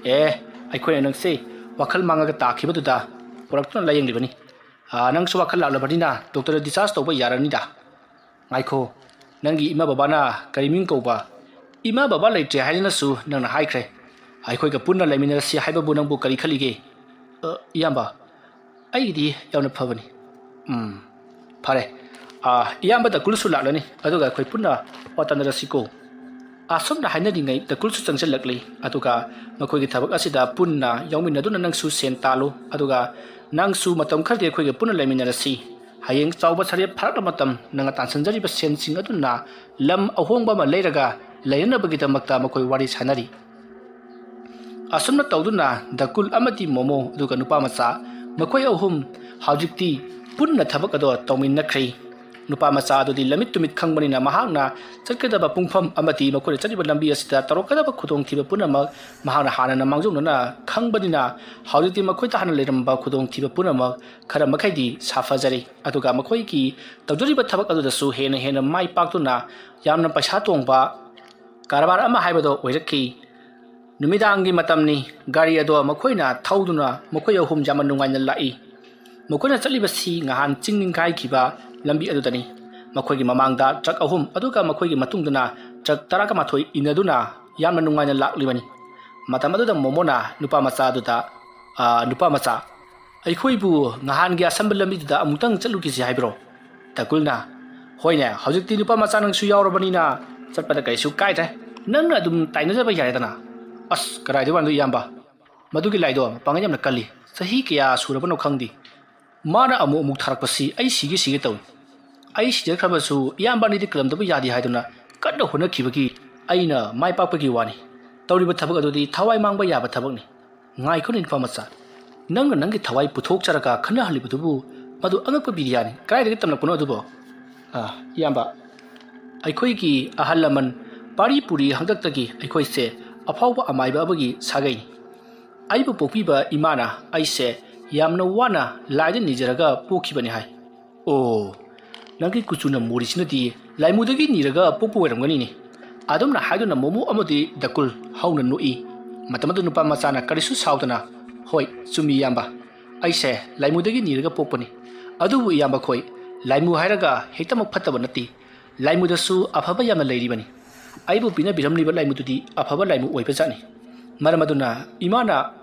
"ꯑꯦ, ꯑꯩꯈꯣꯏꯅ ꯅꯪꯁꯦ ꯋꯥꯈꯜ ꯃꯥꯡꯉꯒ ꯇꯥꯈꯤꯕꯗꯨꯗ ꯄꯨꯔꯛꯇꯨꯅ ꯂꯥꯌꯦꯡꯂꯤꯕꯅꯤ꯫ ꯑꯥ, ꯅꯪꯁꯨ ꯋꯥꯈꯜ ꯂꯥꯛꯂꯕꯅꯤꯅ ꯗꯣꯛꯇꯔꯗ ꯗꯤꯆꯥꯔꯖ ꯇꯧꯕ ꯌꯥꯔꯅꯤꯗ꯫ ꯉꯥꯏꯈꯣ, ꯅꯪꯒꯤ ꯏꯃꯥ ꯕꯕꯥꯅ ꯀꯔꯤ ꯃꯤꯡ ꯀꯧꯕ?" "ꯏꯃꯥ ꯕꯕꯥ ꯂꯩꯇ꯭ꯔꯦ ꯍꯥꯏꯗꯨꯅꯁꯨ ꯅꯪꯅ ꯍꯥꯏꯈ꯭ꯔꯦ꯫ ꯑꯩꯈꯣꯏꯒ ꯄꯨꯟꯅ ꯂꯩꯃꯤꯟꯅꯔꯁꯤ ꯍꯥꯏꯕꯕꯨ ꯅꯪꯕꯨ ꯀꯔꯤ ꯈꯜꯂꯤꯒꯦ?" "ꯑ, ꯏꯌꯥꯝꯕ, ꯑꯩꯒꯤꯗꯤ ꯌꯥꯝꯅ ꯐꯕꯅꯤ꯫" "ꯎꯝ, ꯐꯔꯦ꯫ ꯑꯥ, ꯏꯌꯥꯝꯕ ꯗꯀꯨꯜꯁꯨ ꯂꯥꯛꯂꯅꯤ, ꯑꯗꯨꯒ ꯑꯩꯈꯣꯏ ꯄꯨꯟꯅ ꯋꯥ ꯇꯥꯟꯅꯔꯁꯤꯀꯣ꯫" ꯑꯁꯨꯝꯅ ꯍꯥꯏꯅꯔꯤꯉꯩ ꯗꯀꯨꯜꯁꯨ ꯆꯪꯁꯤꯜꯂꯛꯂꯤ, ꯑꯗꯨꯒ ꯃꯈꯣꯏꯒꯤ ꯊꯕꯛ ꯑꯁꯤꯗ ꯄꯨꯟꯅ ꯌꯥꯎꯃꯤꯟꯅꯗꯨꯅ ꯅꯪꯁꯨ ꯁꯦꯟ ꯇꯥꯜꯂꯨ, ꯑꯗꯨꯒ ꯅꯪꯁꯨ ꯃꯇꯝ ꯈꯔꯗꯤ ꯑꯩꯈꯣꯏꯒ ꯄꯨꯟꯅ ꯂꯩꯃꯤꯟꯅꯔꯁꯤ꯫ ꯍꯌꯦꯡ ꯆꯥꯎꯕ ꯁꯔꯦꯞ ꯐꯥꯔꯛꯄ ꯃꯇꯝ ꯅꯪꯅ ꯇꯥꯟꯁꯤꯟꯖꯔꯤꯕ ꯁꯦꯟꯁꯤꯡ ꯑꯗꯨꯅ ꯂꯝ ꯑꯍꯣꯡꯕ ꯑꯃ ꯂꯩꯔꯒ ꯂꯩꯅꯅꯕꯒꯤꯗꯃꯛꯇ ꯃꯈꯣꯏ ꯋꯥꯔꯤ ꯁꯥꯅꯔꯤ꯫ ꯑꯁꯨꯝꯅ ꯇꯧꯗꯨꯅ ꯗꯀꯨꯜ ꯑꯃꯗꯤ ꯃꯣꯃꯣ ꯑꯗꯨꯒ ꯅꯨꯄꯥ ꯃꯆꯥ ꯃꯈꯣꯏ ꯑꯍꯨꯝ ꯍꯧꯖꯤꯛꯇꯤ ꯄꯨꯟꯅ ꯊꯕꯛ ꯑꯗꯣ ꯇꯧꯃꯤꯟꯅꯈ꯭ꯔꯦ꯫ ꯅꯨꯄꯥ ꯃꯆꯥ ꯑꯗꯨꯗꯤ ꯂꯝꯃꯤꯠ ꯇꯨꯃꯤꯠ ꯈꯪꯕꯅꯤꯅ ꯃꯍꯥꯛꯅ ꯆꯠꯀꯗꯕ ꯄꯨꯡꯐꯝ ꯑꯃꯗꯤ ꯃꯈꯣꯏꯅ ꯆꯠꯂꯤꯕ ꯂꯝꯕꯤ ꯑꯁꯤꯗ ꯇꯧꯔꯛꯀꯗꯕ ꯈꯨꯗꯣꯡꯊꯤꯕ ꯄꯨꯝꯅꯃꯛ ꯃꯍꯥꯛꯅ ꯍꯥꯟꯅꯅ ꯃꯥꯡꯖꯧꯅꯅ ꯈꯪꯕꯅꯤꯅ ꯍꯧꯖꯤꯛꯇꯤ ꯃꯈꯣꯏꯗ ꯍꯥꯟꯅ ꯂꯩꯔꯝꯕ ꯈꯨꯗꯣꯡꯊꯤꯕ ꯄꯨꯝꯅꯃꯛ ꯈꯔ ꯃꯈꯩꯗꯤ ꯁꯥꯐꯖꯔꯦ꯫ ꯑꯗꯨꯒ ꯃꯈꯣꯏꯒꯤ ꯇꯧꯖꯔꯤꯕ ꯊꯕꯛ ꯑꯗꯨꯗꯁꯨ ꯍꯦꯟꯅ ꯍꯦꯟꯅ ꯃꯥꯏ ꯄꯥꯛꯇꯨꯅ ꯌꯥꯝꯅ ꯄꯩꯁꯥ ꯇꯣꯡꯕ ꯀꯔꯕꯥꯔ ꯑꯃ ꯍꯥꯏꯕꯗꯣ ꯑꯣꯏꯔꯛꯈꯤ꯫ ꯅꯨꯃꯤꯗꯥꯡꯒꯤ ꯃꯇꯝꯅꯤ꯫ ꯒꯥꯔꯤ ꯑꯗꯣ ꯃꯈꯣꯏꯅ ꯊꯧꯗꯨꯅ ꯃꯈꯣꯏ ꯑꯍꯨꯝ ꯌꯥꯝꯅ ꯅꯨꯡꯉꯥꯏꯅ ꯂꯥꯛꯏ꯫ ꯃꯈꯣꯏꯅ ꯆꯠꯂꯤꯕꯁꯤ ꯉꯍꯥꯟ ꯆꯤꯡ ꯅꯤꯡꯈꯥꯏꯈꯤꯕ ꯂꯝꯕꯤ ꯑꯗꯨꯗꯅꯤ꯫ ꯃꯈꯣꯏꯒꯤ ꯃꯃꯥꯡꯗ ꯇ꯭ꯔꯛ ꯑꯍꯨꯝ, ꯑꯗꯨꯒ ꯃꯈꯣꯏꯒꯤ ꯃꯇꯨꯡꯗꯅ ꯇ꯭ꯔꯛ ꯇꯔꯥꯒ ꯃꯥꯊꯣꯏ ꯏꯟꯅꯗꯨꯅ ꯌꯥꯝꯅ ꯅꯨꯡꯉꯥꯏꯅ ꯂꯥꯛꯂꯤꯕꯅꯤ꯫ ꯃꯇꯝ ꯑꯗꯨꯗ ꯃꯣꯃꯣꯅ ꯅꯨꯄꯥ ꯃꯆꯥ ꯑꯗꯨꯗ, "ꯑ, ꯅꯨꯄꯥ ꯃꯆꯥ, ꯑꯩꯈꯣꯏꯕꯨ ꯉꯍꯥꯟꯒꯤ ꯑꯁꯝꯕ ꯂꯝꯕꯤꯗꯨꯗ ꯑꯃꯨꯛꯇꯪ ꯆꯠꯂꯨꯈꯤꯁꯤ ꯍꯥꯏꯕ꯭ꯔꯣ?" ꯗꯀꯨꯜꯅ, ꯍꯣꯏꯅꯦ, ꯍꯧꯖꯤꯛꯇꯤ ꯅꯨꯄꯥ ꯃꯆꯥ ꯅꯪꯁꯨ ꯌꯥꯎꯔꯕꯅꯤꯅ ꯆꯠꯄꯗ ꯀꯩꯁꯨ ꯀꯥꯏꯗ꯭ꯔꯦ꯫ ꯅꯪꯅ ꯑꯗꯨꯝ ꯇꯥꯏꯅꯖꯕ ꯌꯥꯔꯦꯗꯅ꯫ ꯑꯁ, ꯀꯗꯥꯏꯗꯩ ꯋꯥꯅꯣ ꯏꯌꯥꯝꯕ? ꯃꯗꯨꯒꯤ ꯂꯥꯏꯗꯣ ꯃꯄꯥꯡꯒꯜ ꯌꯥꯝꯅ ꯀꯜꯂꯤ꯫ ꯆꯍꯤ ꯀꯌꯥ ꯁꯨꯔꯕꯅꯣ ꯈꯪꯗꯦ꯫ ꯃꯥꯅ ꯑꯃꯨꯛ ꯑꯃꯨꯛ ꯊꯥꯔꯛꯄꯁꯤ ꯑꯩ ꯁꯤꯒꯦ ꯁꯤꯒꯦ ꯇꯧꯏ꯫ ꯑꯩ ꯁꯤꯖꯈ꯭ꯔꯕꯁꯨ ꯏꯌꯥꯝꯕ ꯑꯅꯤꯗꯤ ꯀꯜꯂꯝꯗꯕ ꯌꯥꯗꯦ ꯍꯥꯏꯗꯨꯅ ꯀꯟꯅ ꯍꯣꯠꯅꯈꯤꯕꯒꯤ ꯑꯩꯅ ꯃꯥꯏ ꯄꯥꯛꯄꯒꯤ ꯋꯥꯅꯤ꯫ ꯇꯧꯔꯤꯕ ꯊꯕꯛ ꯑꯗꯨꯗꯤ ꯊꯋꯥꯏ ꯃꯥꯡꯕ ꯌꯥꯕ ꯊꯕꯛꯅꯤ꯫ ꯉꯥꯏꯈꯣꯅꯦ ꯅꯨꯄꯥ ꯃꯆꯥ, ꯅꯪꯅ ꯅꯪꯒꯤ ꯊꯋꯥꯏ ꯄꯨꯊꯣꯛꯆꯔꯒ ꯈꯟꯅꯍꯜꯂꯤꯕꯗꯨꯕꯨ ꯃꯗꯨ ꯑꯉꯛꯄ ꯕꯤꯗ꯭ꯌꯥꯅꯤ꯫ ꯀꯗꯥꯏꯗꯒꯤ ꯇꯝꯂꯛꯄꯅꯣ ꯑꯗꯨꯕꯣ? ꯑꯥ, ꯏꯌꯥꯝꯕ, ꯑꯩꯈꯣꯏꯒꯤ ꯑꯍꯜ ꯂꯃꯟ ꯄꯥꯔꯤ ꯄꯨꯔꯤ ꯍꯥꯛꯇꯛꯇꯒꯤ ꯑꯩꯈꯣꯏꯁꯦ ꯑꯐꯥꯎꯕ ꯑꯃꯥꯏꯕ ꯑꯃꯒꯤ ꯁꯥꯒꯩꯅꯤ꯫ ꯑꯩꯕꯨ ꯄꯣꯛꯄꯤꯕ ꯏꯃꯥꯅ ꯑꯩꯁꯦ ꯌꯥꯝꯅ ꯋꯥꯅ ꯂꯥꯏꯗ ꯅꯤꯖꯔꯒ ꯄꯣꯛꯈꯤꯕꯅꯤ ꯍꯥꯏ꯫ ꯑꯣ, ꯅꯪꯒꯤ ꯀꯨꯆꯨꯅ ꯃꯨꯔꯤꯁꯤꯅꯗꯤ ꯂꯥꯏꯃꯨꯗꯒꯤ ꯅꯤꯔꯒ ꯄꯣꯛꯄ ꯑꯣꯏꯔꯝꯒꯅꯤꯅꯦ꯫ ꯑꯗꯨꯝꯅ ꯍꯥꯏꯗꯨꯅ ꯃꯣꯃꯣ ꯑꯃꯗꯤ ꯗꯀꯨꯜ ꯍꯧꯅ ꯅꯣꯛꯏ꯫ ꯃꯇꯝ ꯑꯗꯨ ꯅꯨꯄꯥ ꯃꯆꯥꯅ ꯀꯔꯤꯁꯨ ꯁꯥꯎꯗꯅ, "ꯍꯣꯏ, ꯆꯨꯝꯃꯤ ꯏꯌꯥꯝꯕ, ꯑꯩꯁꯦ ꯂꯥꯏꯃꯨꯗꯒꯤ ꯅꯤꯔꯒ ꯄꯣꯛꯄꯅꯤ꯫ ꯑꯗꯨꯕꯨ ꯏꯌꯥꯝꯕ ꯈꯣꯏ, ꯂꯥꯏꯃꯨ ꯍꯥꯏꯔꯒ ꯍꯦꯛꯇꯃꯛ ꯐꯠꯇꯕ ꯅꯠꯇꯦ꯫ ꯂꯥꯏꯃꯨꯗꯁꯨ ꯑꯐꯕ ꯌꯥꯝꯅ ꯂꯩꯔꯤꯕꯅꯤ꯫ ꯑꯩꯕꯨ ꯄꯤꯅꯕꯤꯔꯝꯂꯤꯕ ꯂꯥꯏꯃꯨꯗꯨꯗꯤ ꯑꯐꯕ ꯂꯥꯏꯃꯨ ꯑꯣꯏꯕ ꯖꯥꯠꯅꯤ꯫ ꯃꯔꯝ ꯑꯗꯨꯅ ꯏꯃꯥꯅ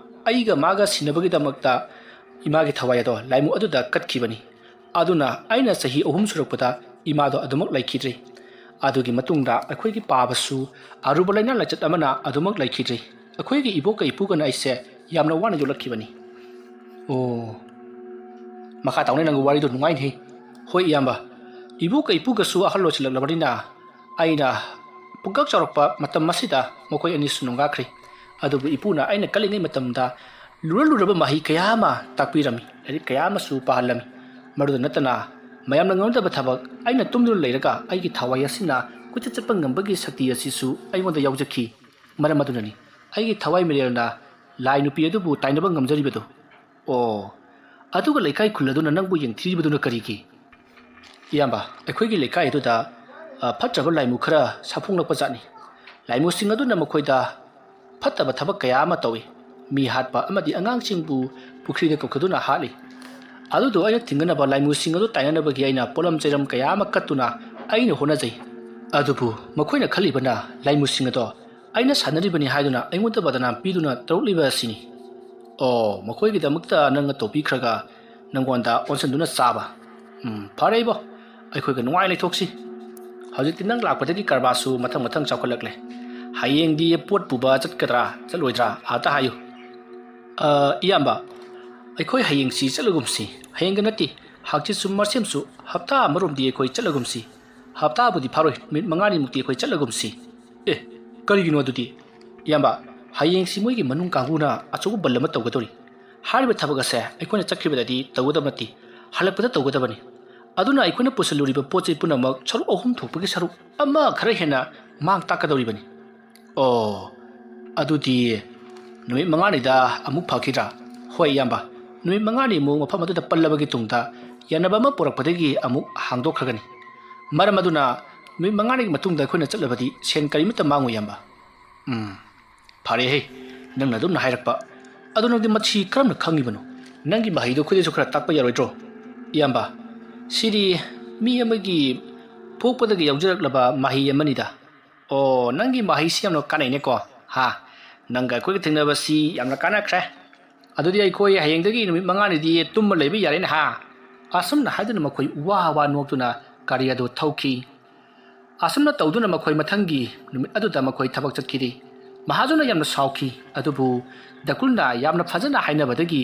ꯑꯩꯒ ꯃꯥꯒ ꯁꯤꯟꯅꯕꯒꯤꯗꯃꯛꯇ ꯏꯃꯥꯒꯤ ꯊꯋꯥꯏ ꯑꯗꯣ ꯂꯥꯏꯃꯨ ꯑꯗꯨꯗ ꯀꯠꯈꯤꯕꯅꯤ꯫ ꯑꯗꯨꯅ ꯑꯩꯅ ꯆꯍꯤ ꯑꯍꯨꯝ ꯁꯨꯔꯛꯄꯗ ꯏꯃꯥꯗꯣ ꯑꯗꯨꯃꯛ ꯂꯩꯈꯤꯗ꯭ꯔꯦ꯫ ꯑꯗꯨꯒꯤ ꯃꯇꯨꯡꯗ ꯑꯩꯈꯣꯏꯒꯤ ꯄꯥꯕꯁꯨ ꯑꯔꯨꯕ ꯂꯥꯏꯅꯥ ꯂꯥꯏꯆꯠ ꯑꯃꯅ ꯑꯗꯨꯃꯛ ꯂꯩꯈꯤꯗ꯭ꯔꯦ꯫ ꯑꯩꯈꯣꯏꯒꯤ ꯏꯕꯣꯛꯀ ꯏꯄꯨꯒꯅ ꯑꯩꯁꯦ ꯌꯥꯝꯅ ꯋꯥꯅ ꯌꯣꯛꯂꯛꯈꯤꯕꯅꯤ"꯫ ꯑꯣ, ꯃꯈꯥ ꯇꯥꯎꯅ ꯅꯪꯒꯤ ꯋꯥꯔꯤꯗꯣ ꯅꯨꯡꯉꯥꯏꯅꯦꯍꯦ꯫ ꯍꯣꯏ ꯏꯌꯥꯝꯕ, ꯏꯕꯣꯛꯀ ꯏꯄꯨꯒꯁꯨ ꯑꯍꯜ ꯑꯣꯏꯁꯤꯜꯂꯛꯂꯕꯅꯤꯅ ꯑꯩꯅ ꯄꯨꯡꯀꯛ ꯆꯥꯎꯔꯛꯄ ꯃꯇꯝ ꯑꯁꯤꯗ ꯃꯈꯣꯏ ꯑꯅꯤꯁꯨ ꯅꯣꯡꯒꯥꯈ꯭ꯔꯦ꯫ ꯑꯗꯨꯕꯨ ꯏꯄꯨꯅ ꯑꯩꯅ ꯀꯜꯂꯤꯉꯩ ꯃꯇꯝꯗ ꯂꯨꯔ ꯂꯨꯔꯕ ꯃꯍꯩ ꯀꯌꯥ ꯑꯃ ꯇꯥꯛꯄꯤꯔꯝꯃꯤ, ꯂꯥꯏꯔꯤꯛ ꯀꯌꯥ ꯑꯃꯁꯨ ꯄꯥꯍꯜꯂꯝꯃꯤ꯫ ꯃꯗꯨꯗ ꯅꯠꯇꯅ ꯃꯌꯥꯝꯅ ꯉꯝꯅꯗꯕ ꯊꯕꯛ ꯑꯩꯅ ꯇꯨꯝꯗꯨꯅ ꯂꯩꯔꯒ ꯑꯩꯒꯤ ꯊꯋꯥꯏ ꯑꯁꯤꯅ ꯀꯣꯏꯆꯠ ꯆꯠꯄ ꯉꯝꯕꯒꯤ ꯁꯛꯇꯤ ꯑꯁꯤꯁꯨ ꯑꯩꯉꯣꯟꯗ ꯌꯥꯎꯖꯈꯤ꯫ ꯃꯔꯝ ꯑꯗꯨꯅꯅꯤ ꯑꯩꯒꯤ ꯊꯋꯥꯏ ꯃꯤꯔꯦꯜꯅ ꯂꯥꯏ ꯅꯨꯄꯤ ꯑꯗꯨꯕꯨ ꯇꯥꯏꯅꯕ ꯉꯝꯖꯔꯤꯕꯗꯨ꯫ ꯑꯣ, ꯑꯗꯨꯒ ꯂꯩꯀꯥꯏ ꯈꯨꯜ ꯑꯗꯨꯅ ꯅꯪꯕꯨ ꯌꯦꯡꯊꯤꯔꯤꯕꯗꯨꯅ ꯀꯔꯤꯒꯤ? ꯏꯌꯥꯝꯕ, ꯑꯩꯈꯣꯏꯒꯤ ꯂꯩꯀꯥꯏ ꯑꯗꯨꯗ, ꯑ, ꯐꯠꯇ꯭ꯔꯕ ꯂꯥꯏꯃꯨ ꯈꯔ ꯁꯥꯐꯣꯡꯂꯛꯄ ꯖꯥꯠꯅꯤ꯫ ꯂꯥꯏꯃꯨꯁꯤꯡ ꯑꯗꯨꯅ ꯃꯈꯣꯏꯗ ꯐꯠꯇꯕ ꯊꯕꯛ ꯀꯌꯥ ꯑꯃ ꯇꯧꯏ꯫ ꯃꯤ ꯍꯥꯠꯄ ꯑꯃꯗꯤ ꯑꯉꯥꯡꯁꯤꯡꯕꯨ ꯄꯨꯈ꯭ꯔꯤꯗ ꯀꯧꯊꯗꯨꯅ ꯍꯥꯠꯂꯤ꯫ ꯑꯗꯨꯗꯣ ꯑꯩꯅ ꯊꯤꯡꯒꯅꯕ ꯂꯥꯏꯃꯨꯁꯤꯡ ꯑꯗꯨ ꯇꯥꯏꯅꯅꯕꯒꯤ ꯑꯩꯅ ꯄꯣꯠꯂꯝ ꯆꯩꯔꯝ ꯀꯌꯥ ꯑꯃ ꯀꯠꯇꯨꯅ ꯑꯩꯅ ꯍꯣꯠꯅꯖꯩ꯫ ꯑꯗꯨꯕꯨ ꯃꯈꯣꯏꯅ ꯈꯜꯂꯤꯕꯅ ꯂꯥꯏꯃꯨꯁꯤꯡ ꯑꯗꯣ ꯑꯩꯅ ꯁꯥꯟꯅꯔꯤꯕꯅꯤ ꯍꯥꯏꯗꯨꯅ ꯑꯩꯉꯣꯟꯗ ꯕꯗꯅꯥꯝ ꯄꯤꯗꯨꯅ ꯇꯧꯔꯛꯂꯤꯕ ꯑꯁꯤꯅꯤ꯫ ꯑꯣ, ꯃꯈꯣꯏꯒꯤꯗꯃꯛꯇ ꯅꯪꯅ ꯇꯧꯕꯤꯈ꯭ꯔꯒ ꯅꯪꯉꯣꯟꯗ ꯑꯣꯟꯁꯤꯟꯗꯨꯅ ꯆꯥꯕ꯫ ꯎꯝ, ꯐꯔꯦ ꯏꯕꯣ꯫ ꯑꯩꯈꯣꯏꯒ ꯅꯨꯡꯉꯥꯏ ꯂꯩꯊꯣꯛꯁꯤ꯫ ꯍꯧꯖꯤꯛꯇꯤ ꯅꯪ ꯂꯥꯛꯄꯗꯒꯤ ꯀꯔꯕꯥꯔꯁꯨ ꯃꯊꯪ ꯃꯊꯪ ꯆꯥꯎꯈꯠꯂꯛꯂꯦ꯫ ꯍꯌꯦꯡꯗꯤ ꯄꯣꯠ ꯄꯨꯕ ꯆꯠꯀꯗ꯭ꯔꯥ ꯆꯠꯂꯣꯏꯗ꯭ꯔꯥ ꯑꯝꯇ ꯍꯥꯏꯌꯨ꯫ ꯑ, ꯏꯌꯥꯝꯕ, ꯑꯩꯈꯣꯏ ꯍꯌꯦꯡꯁꯤ ꯆꯠꯂꯒꯨꯝꯁꯤ꯫ ꯍꯌꯦꯡꯒ ꯅꯠꯇꯦ, ꯍꯪꯆꯤꯠꯁꯨ ꯃꯁꯦꯝꯁꯨ ꯍꯞꯇꯥ ꯑꯃꯔꯣꯝꯗꯤ ꯑꯩꯈꯣꯏ ꯆꯠꯂꯒꯨꯝꯁꯤ꯫ ꯍꯞꯇꯥꯕꯨꯗꯤ ꯐꯥꯔꯣꯏ, ꯅꯨꯃꯤꯠ ꯃꯉꯥꯅꯤꯃꯨꯛꯇꯤ ꯑꯩꯈꯣꯏ ꯆꯠꯂꯒꯨꯝꯁꯤ꯫ ꯑꯦ, ꯀꯔꯤꯒꯤꯅꯣ ꯑꯗꯨꯗꯤ? ꯏꯌꯥꯝꯕ, ꯍꯌꯦꯡꯁꯤ ꯃꯣꯏꯒꯤ ꯃꯅꯨꯡ ꯀꯥꯡꯕꯨꯅ ꯑꯆꯧꯕ ꯕꯟ ꯑꯃ ꯇꯧꯒꯗꯧꯔꯤ꯫ ꯍꯥꯏꯔꯤꯕ ꯊꯕꯛ ꯑꯁꯦ ꯑꯩꯈꯣꯏꯅ ꯆꯠꯈꯤꯕꯗꯗꯤ ꯇꯧꯒꯗꯕ ꯅꯠꯇꯦ, ꯍꯜꯂꯛꯄꯗ ꯇꯧꯒꯗꯕꯅꯤ꯫ ꯑꯗꯨꯅ ꯑꯩꯈꯣꯏꯅ ꯄꯨꯁꯤꯜꯂꯨꯔꯤꯕ ꯄꯣꯠ ꯆꯩ ꯄꯨꯝꯅꯃꯛ ꯁꯔꯨꯛ ꯑꯍꯨꯝ ꯊꯣꯛꯄꯒꯤ ꯁꯔꯨꯛ ꯑꯃ ꯈꯔ ꯍꯦꯟꯅ ꯃꯥꯡ ꯇꯥꯛꯀꯗꯧꯔꯤꯕꯅꯤ꯫ ꯑꯣ, ꯑꯗꯨꯗꯤ ꯅꯨꯃꯤꯠ ꯃꯉꯥꯅꯤꯗ ꯑꯃꯨꯛ ꯐꯈꯤꯗ꯭ꯔꯥ? ꯍꯣꯏ, ꯏꯌꯥꯝꯕ꯫ ꯅꯨꯃꯤꯠ ꯃꯉꯥꯅꯤꯃꯨꯛ ꯃꯐꯝ ꯑꯗꯨꯗ ꯄꯜꯂꯕꯒꯤ ꯇꯨꯡꯗ ꯌꯥꯅꯕ ꯑꯃ ꯄꯨꯔꯛꯄꯗꯒꯤ ꯑꯃꯨꯛ ꯍꯥꯡꯗꯣꯛꯈ꯭ꯔꯒꯅꯤ꯫ ꯃꯔꯝ ꯑꯗꯨꯅ ꯅꯨꯃꯤꯠ ꯃꯉꯥꯅꯤꯒꯤ ꯃꯇꯨꯡꯗ ꯑꯩꯈꯣꯏꯅ ꯆꯠꯂꯕꯗꯤ ꯁꯦꯟ ꯀꯔꯤꯃꯠꯇ ꯃꯥꯡꯉꯣꯏ, ꯏꯌꯥꯝꯕ꯫ ꯎꯝ, ꯐꯔꯦꯍꯦ, ꯅꯪꯅ ꯑꯗꯨꯝꯅ ꯍꯥꯏꯔꯛꯄ꯫ ꯑꯗꯨ ꯅꯪꯗꯤ ꯃꯁꯤ ꯀꯔꯝꯅ ꯈꯪꯉꯤꯕꯅꯣ? ꯅꯪꯒꯤ ꯃꯍꯩꯗꯣ ꯑꯩꯈꯣꯏꯗꯁꯨ ꯈꯔ ꯇꯥꯛꯄ ꯌꯥꯔꯣꯏꯗ꯭ꯔꯣ? ꯏꯌꯥꯝꯕ, ꯁꯤꯗꯤ ꯃꯤ ꯑꯃꯒꯤ ꯄꯣꯛꯄꯗꯒꯤ ꯌꯥꯎꯖꯔꯛꯂꯕ ꯃꯍꯩ ꯑꯃꯅꯤꯗ꯫ ꯑꯣ, ꯅꯪꯒꯤ ꯃꯍꯩꯁꯤ ꯌꯥꯝꯅ ꯀꯥꯟꯅꯩꯅꯦꯀꯣ꯫ ꯍꯥ, ꯅꯪꯒ ꯑꯩꯈꯣꯏꯒ ꯊꯦꯡꯅꯕꯁꯤ ꯌꯥꯝꯅ ꯀꯥꯟꯅꯈ꯭ꯔꯦ꯫ ꯑꯗꯨꯗꯤ ꯑꯩꯈꯣꯏ ꯍꯌꯦꯡꯗꯒꯤ ꯅꯨꯃꯤꯠ ꯃꯉꯥꯅꯤꯗꯤ ꯇꯨꯝꯃ ꯂꯩꯕ ꯌꯥꯔꯦꯅꯦ ꯍꯥ꯫ ꯑꯁꯨꯝꯅ ꯍꯥꯏꯗꯨꯅ ꯃꯈꯣꯏ ꯋꯥ ꯋꯥ ꯅꯣꯛꯇꯨꯅ ꯒꯥꯔꯤ ꯑꯗꯨ ꯊꯧꯈꯤ꯫ ꯑꯁꯨꯝꯅ ꯇꯧꯗꯨꯅ ꯃꯈꯣꯏ ꯃꯊꯪꯒꯤ ꯅꯨꯃꯤꯠ ꯑꯗꯨꯗ ꯃꯈꯣꯏ ꯊꯕꯛ ꯆꯠꯈꯤꯔꯤ꯫ ꯃꯍꯥꯖꯣꯟꯅ ꯌꯥꯝꯅ ꯁꯥꯎꯈꯤ, ꯑꯗꯨꯕꯨ ꯗꯀꯨꯜꯅ ꯌꯥꯝꯅ ꯐꯖꯅ ꯍꯥꯏꯅꯕꯗꯒꯤ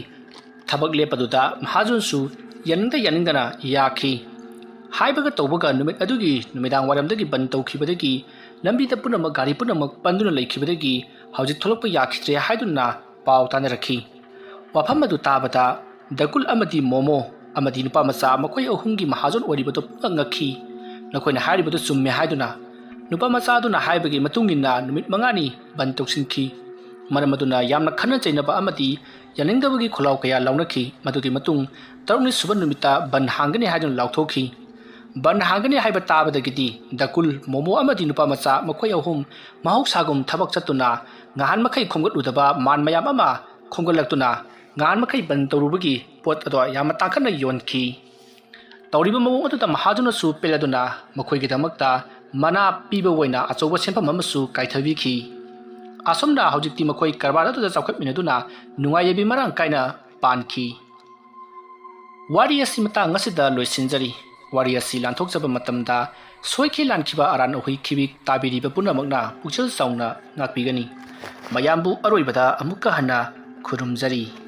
ꯊꯕꯛ ꯂꯦꯞꯄꯗꯨꯗ ꯃꯍꯥꯖꯣꯟꯁꯨ ꯌꯥꯅꯤꯡꯗ ꯌꯥꯅꯤꯡꯗꯅ ꯌꯥꯈꯤ꯫ ꯍꯥꯏꯕꯒ ꯇꯧꯕꯒ ꯅꯨꯃꯤꯠ ꯑꯗꯨꯒꯤ ꯅꯨꯃꯤꯗꯥꯡ ꯋꯥꯏꯔꯝꯗꯒꯤ ꯕꯟ ꯇꯧꯈꯤꯕꯗꯒꯤ ꯂꯝꯕꯤꯗ ꯄꯨꯝꯅꯃꯛ, ꯒꯥꯔꯤ ꯄꯨꯝꯅꯃꯛ ꯄꯟꯗꯨꯅ ꯂꯩꯈꯤꯕꯗꯒꯤ ꯍꯧꯖꯤꯛ ꯊꯣꯛꯂꯛꯄ ꯌꯥꯈꯤꯗ꯭ꯔꯦ ꯍꯥꯏꯗꯨꯅ ꯄꯥꯎ ꯇꯥꯅꯔꯛꯈꯤ꯫ ꯋꯥꯐꯝ ꯑꯗꯨ ꯇꯥꯕꯗ ꯗꯀꯨꯜ ꯑꯃꯗꯤ ꯃꯣꯃꯣ ꯑꯃꯗꯤ ꯅꯨꯄꯥ ꯃꯆꯥ ꯃꯈꯣꯏ ꯑꯍꯨꯝꯒꯤ ꯃꯍꯥꯖꯣꯟ ꯑꯣꯏꯔꯤꯕꯗꯨ ꯄꯨꯝꯅꯃꯛ ꯉꯛꯈꯤ꯫ ꯅꯈꯣꯏꯅ ꯍꯥꯏꯔꯤꯕꯗꯨ ꯆꯨꯝꯃꯦ ꯍꯥꯏꯗꯨꯅ ꯅꯨꯄꯥ ꯃꯆꯥ ꯑꯗꯨꯅ ꯍꯥꯏꯕꯒꯤ ꯃꯇꯨꯡ ꯏꯟꯅ ꯅꯨꯃꯤꯠ ꯃꯉꯥꯅꯤ ꯕꯟ ꯇꯧꯁꯤꯟꯈꯤ꯫ ꯃꯔꯝ ꯑꯗꯨꯅ ꯌꯥꯝꯅ ꯈꯠꯅ ꯆꯩꯅꯕ ꯑꯃꯗꯤ ꯌꯥꯅꯤꯡꯗꯕꯒꯤ ꯈꯣꯜꯂꯥꯎ ꯀꯌꯥ ꯂꯥꯎꯅꯈꯤ꯫ ꯃꯗꯨꯒꯤ ꯃꯇꯨꯡ ꯇꯔꯨꯛꯅꯤ ꯁꯨꯕ ꯅꯨꯃꯤꯠꯇ ꯕꯟ ꯍꯥꯡꯒꯅꯤ ꯍꯥꯏꯗꯨꯅ ꯂꯥꯎꯊꯣꯛꯈꯤ꯫ ꯕꯟ ꯍꯥꯡꯒꯅꯤ ꯍꯥꯏꯕ ꯇꯥꯕꯗꯒꯤꯗꯤ ꯗꯀꯨꯜ, ꯃꯣꯃꯣ ꯑꯃꯗꯤ ꯅꯨꯄꯥ ꯃꯆꯥ ꯃꯈꯣꯏ ꯑꯍꯨꯝ ꯃꯍꯧꯁꯥꯒꯨꯝ ꯊꯕꯛ ꯆꯠꯇꯨꯅ ꯉꯍꯥꯟ ꯃꯈꯩ ꯈꯣꯝꯒꯠꯂꯨꯗꯕ ꯃꯥꯟ ꯃꯌꯥꯝ ꯑꯃ ꯈꯣꯝꯒꯠꯂꯛꯇꯨꯅ ꯉꯍꯥꯟ ꯃꯈꯩ ꯕꯟ ꯇꯧꯔꯨꯕꯒꯤ ꯄꯣꯠ ꯑꯗꯣ ꯌꯥꯝꯅ ꯇꯥꯡꯈꯠꯅ ꯌꯣꯟꯈꯤ꯫ ꯇꯧꯔꯤꯕ ꯃꯑꯣꯡ ꯑꯗꯨꯗ ꯃꯍꯥꯖꯣꯟꯅꯁꯨ ꯄꯦꯜꯂꯗꯨꯅ ꯃꯈꯣꯏꯒꯤꯗꯃꯛꯇ ꯃꯅꯥ ꯄꯤꯕ ꯑꯣꯏꯅ ꯑꯆꯧꯕ ꯁꯦꯟꯐꯝ ꯑꯃꯁꯨ ꯀꯥꯏꯊꯕꯤꯈꯤ꯫ ꯑꯁꯨꯝꯅ ꯍꯧꯖꯤꯛꯇꯤ ꯃꯈꯣꯏ ꯀꯔꯕꯥꯔ ꯑꯗꯨꯗ ꯆꯥꯎꯈꯠꯃꯤꯟꯅꯗꯨꯅ ꯅꯨꯡꯉꯥꯏ ꯌꯥꯏꯕꯤ ꯃꯔꯥꯡ ꯀꯥꯏꯅ ꯄꯥꯟꯈꯤ꯫ ꯋꯥꯔꯤ ꯑꯁꯤ ꯃꯇꯥꯡ ꯑꯁꯤꯗ ꯂꯣꯏꯁꯤꯟꯖꯔꯤ꯫ ꯋꯥꯔꯤ ꯑꯁꯤ ꯂꯥꯟꯊꯣꯛꯆꯕ ꯃꯇꯝꯗ ꯁꯣꯏꯈꯤ ꯂꯥꯟꯈꯤꯕ ꯑꯔꯥꯟ ꯑꯍꯣꯏ ꯈꯤꯕꯤꯛ ꯇꯥꯕꯤꯔꯤꯕ ꯄꯨꯝꯅꯃꯛꯅ ꯄꯨꯛꯆꯦꯜ ꯆꯥꯎꯅ ꯉꯥꯛꯄꯤꯒꯅꯤ꯫ ꯃꯌꯥꯝꯕꯨ ꯑꯔꯣꯏꯕꯗ ꯑꯃꯨꯛꯀ ꯍꯟꯅ ꯈꯨꯔꯨꯝꯖꯔꯤ꯫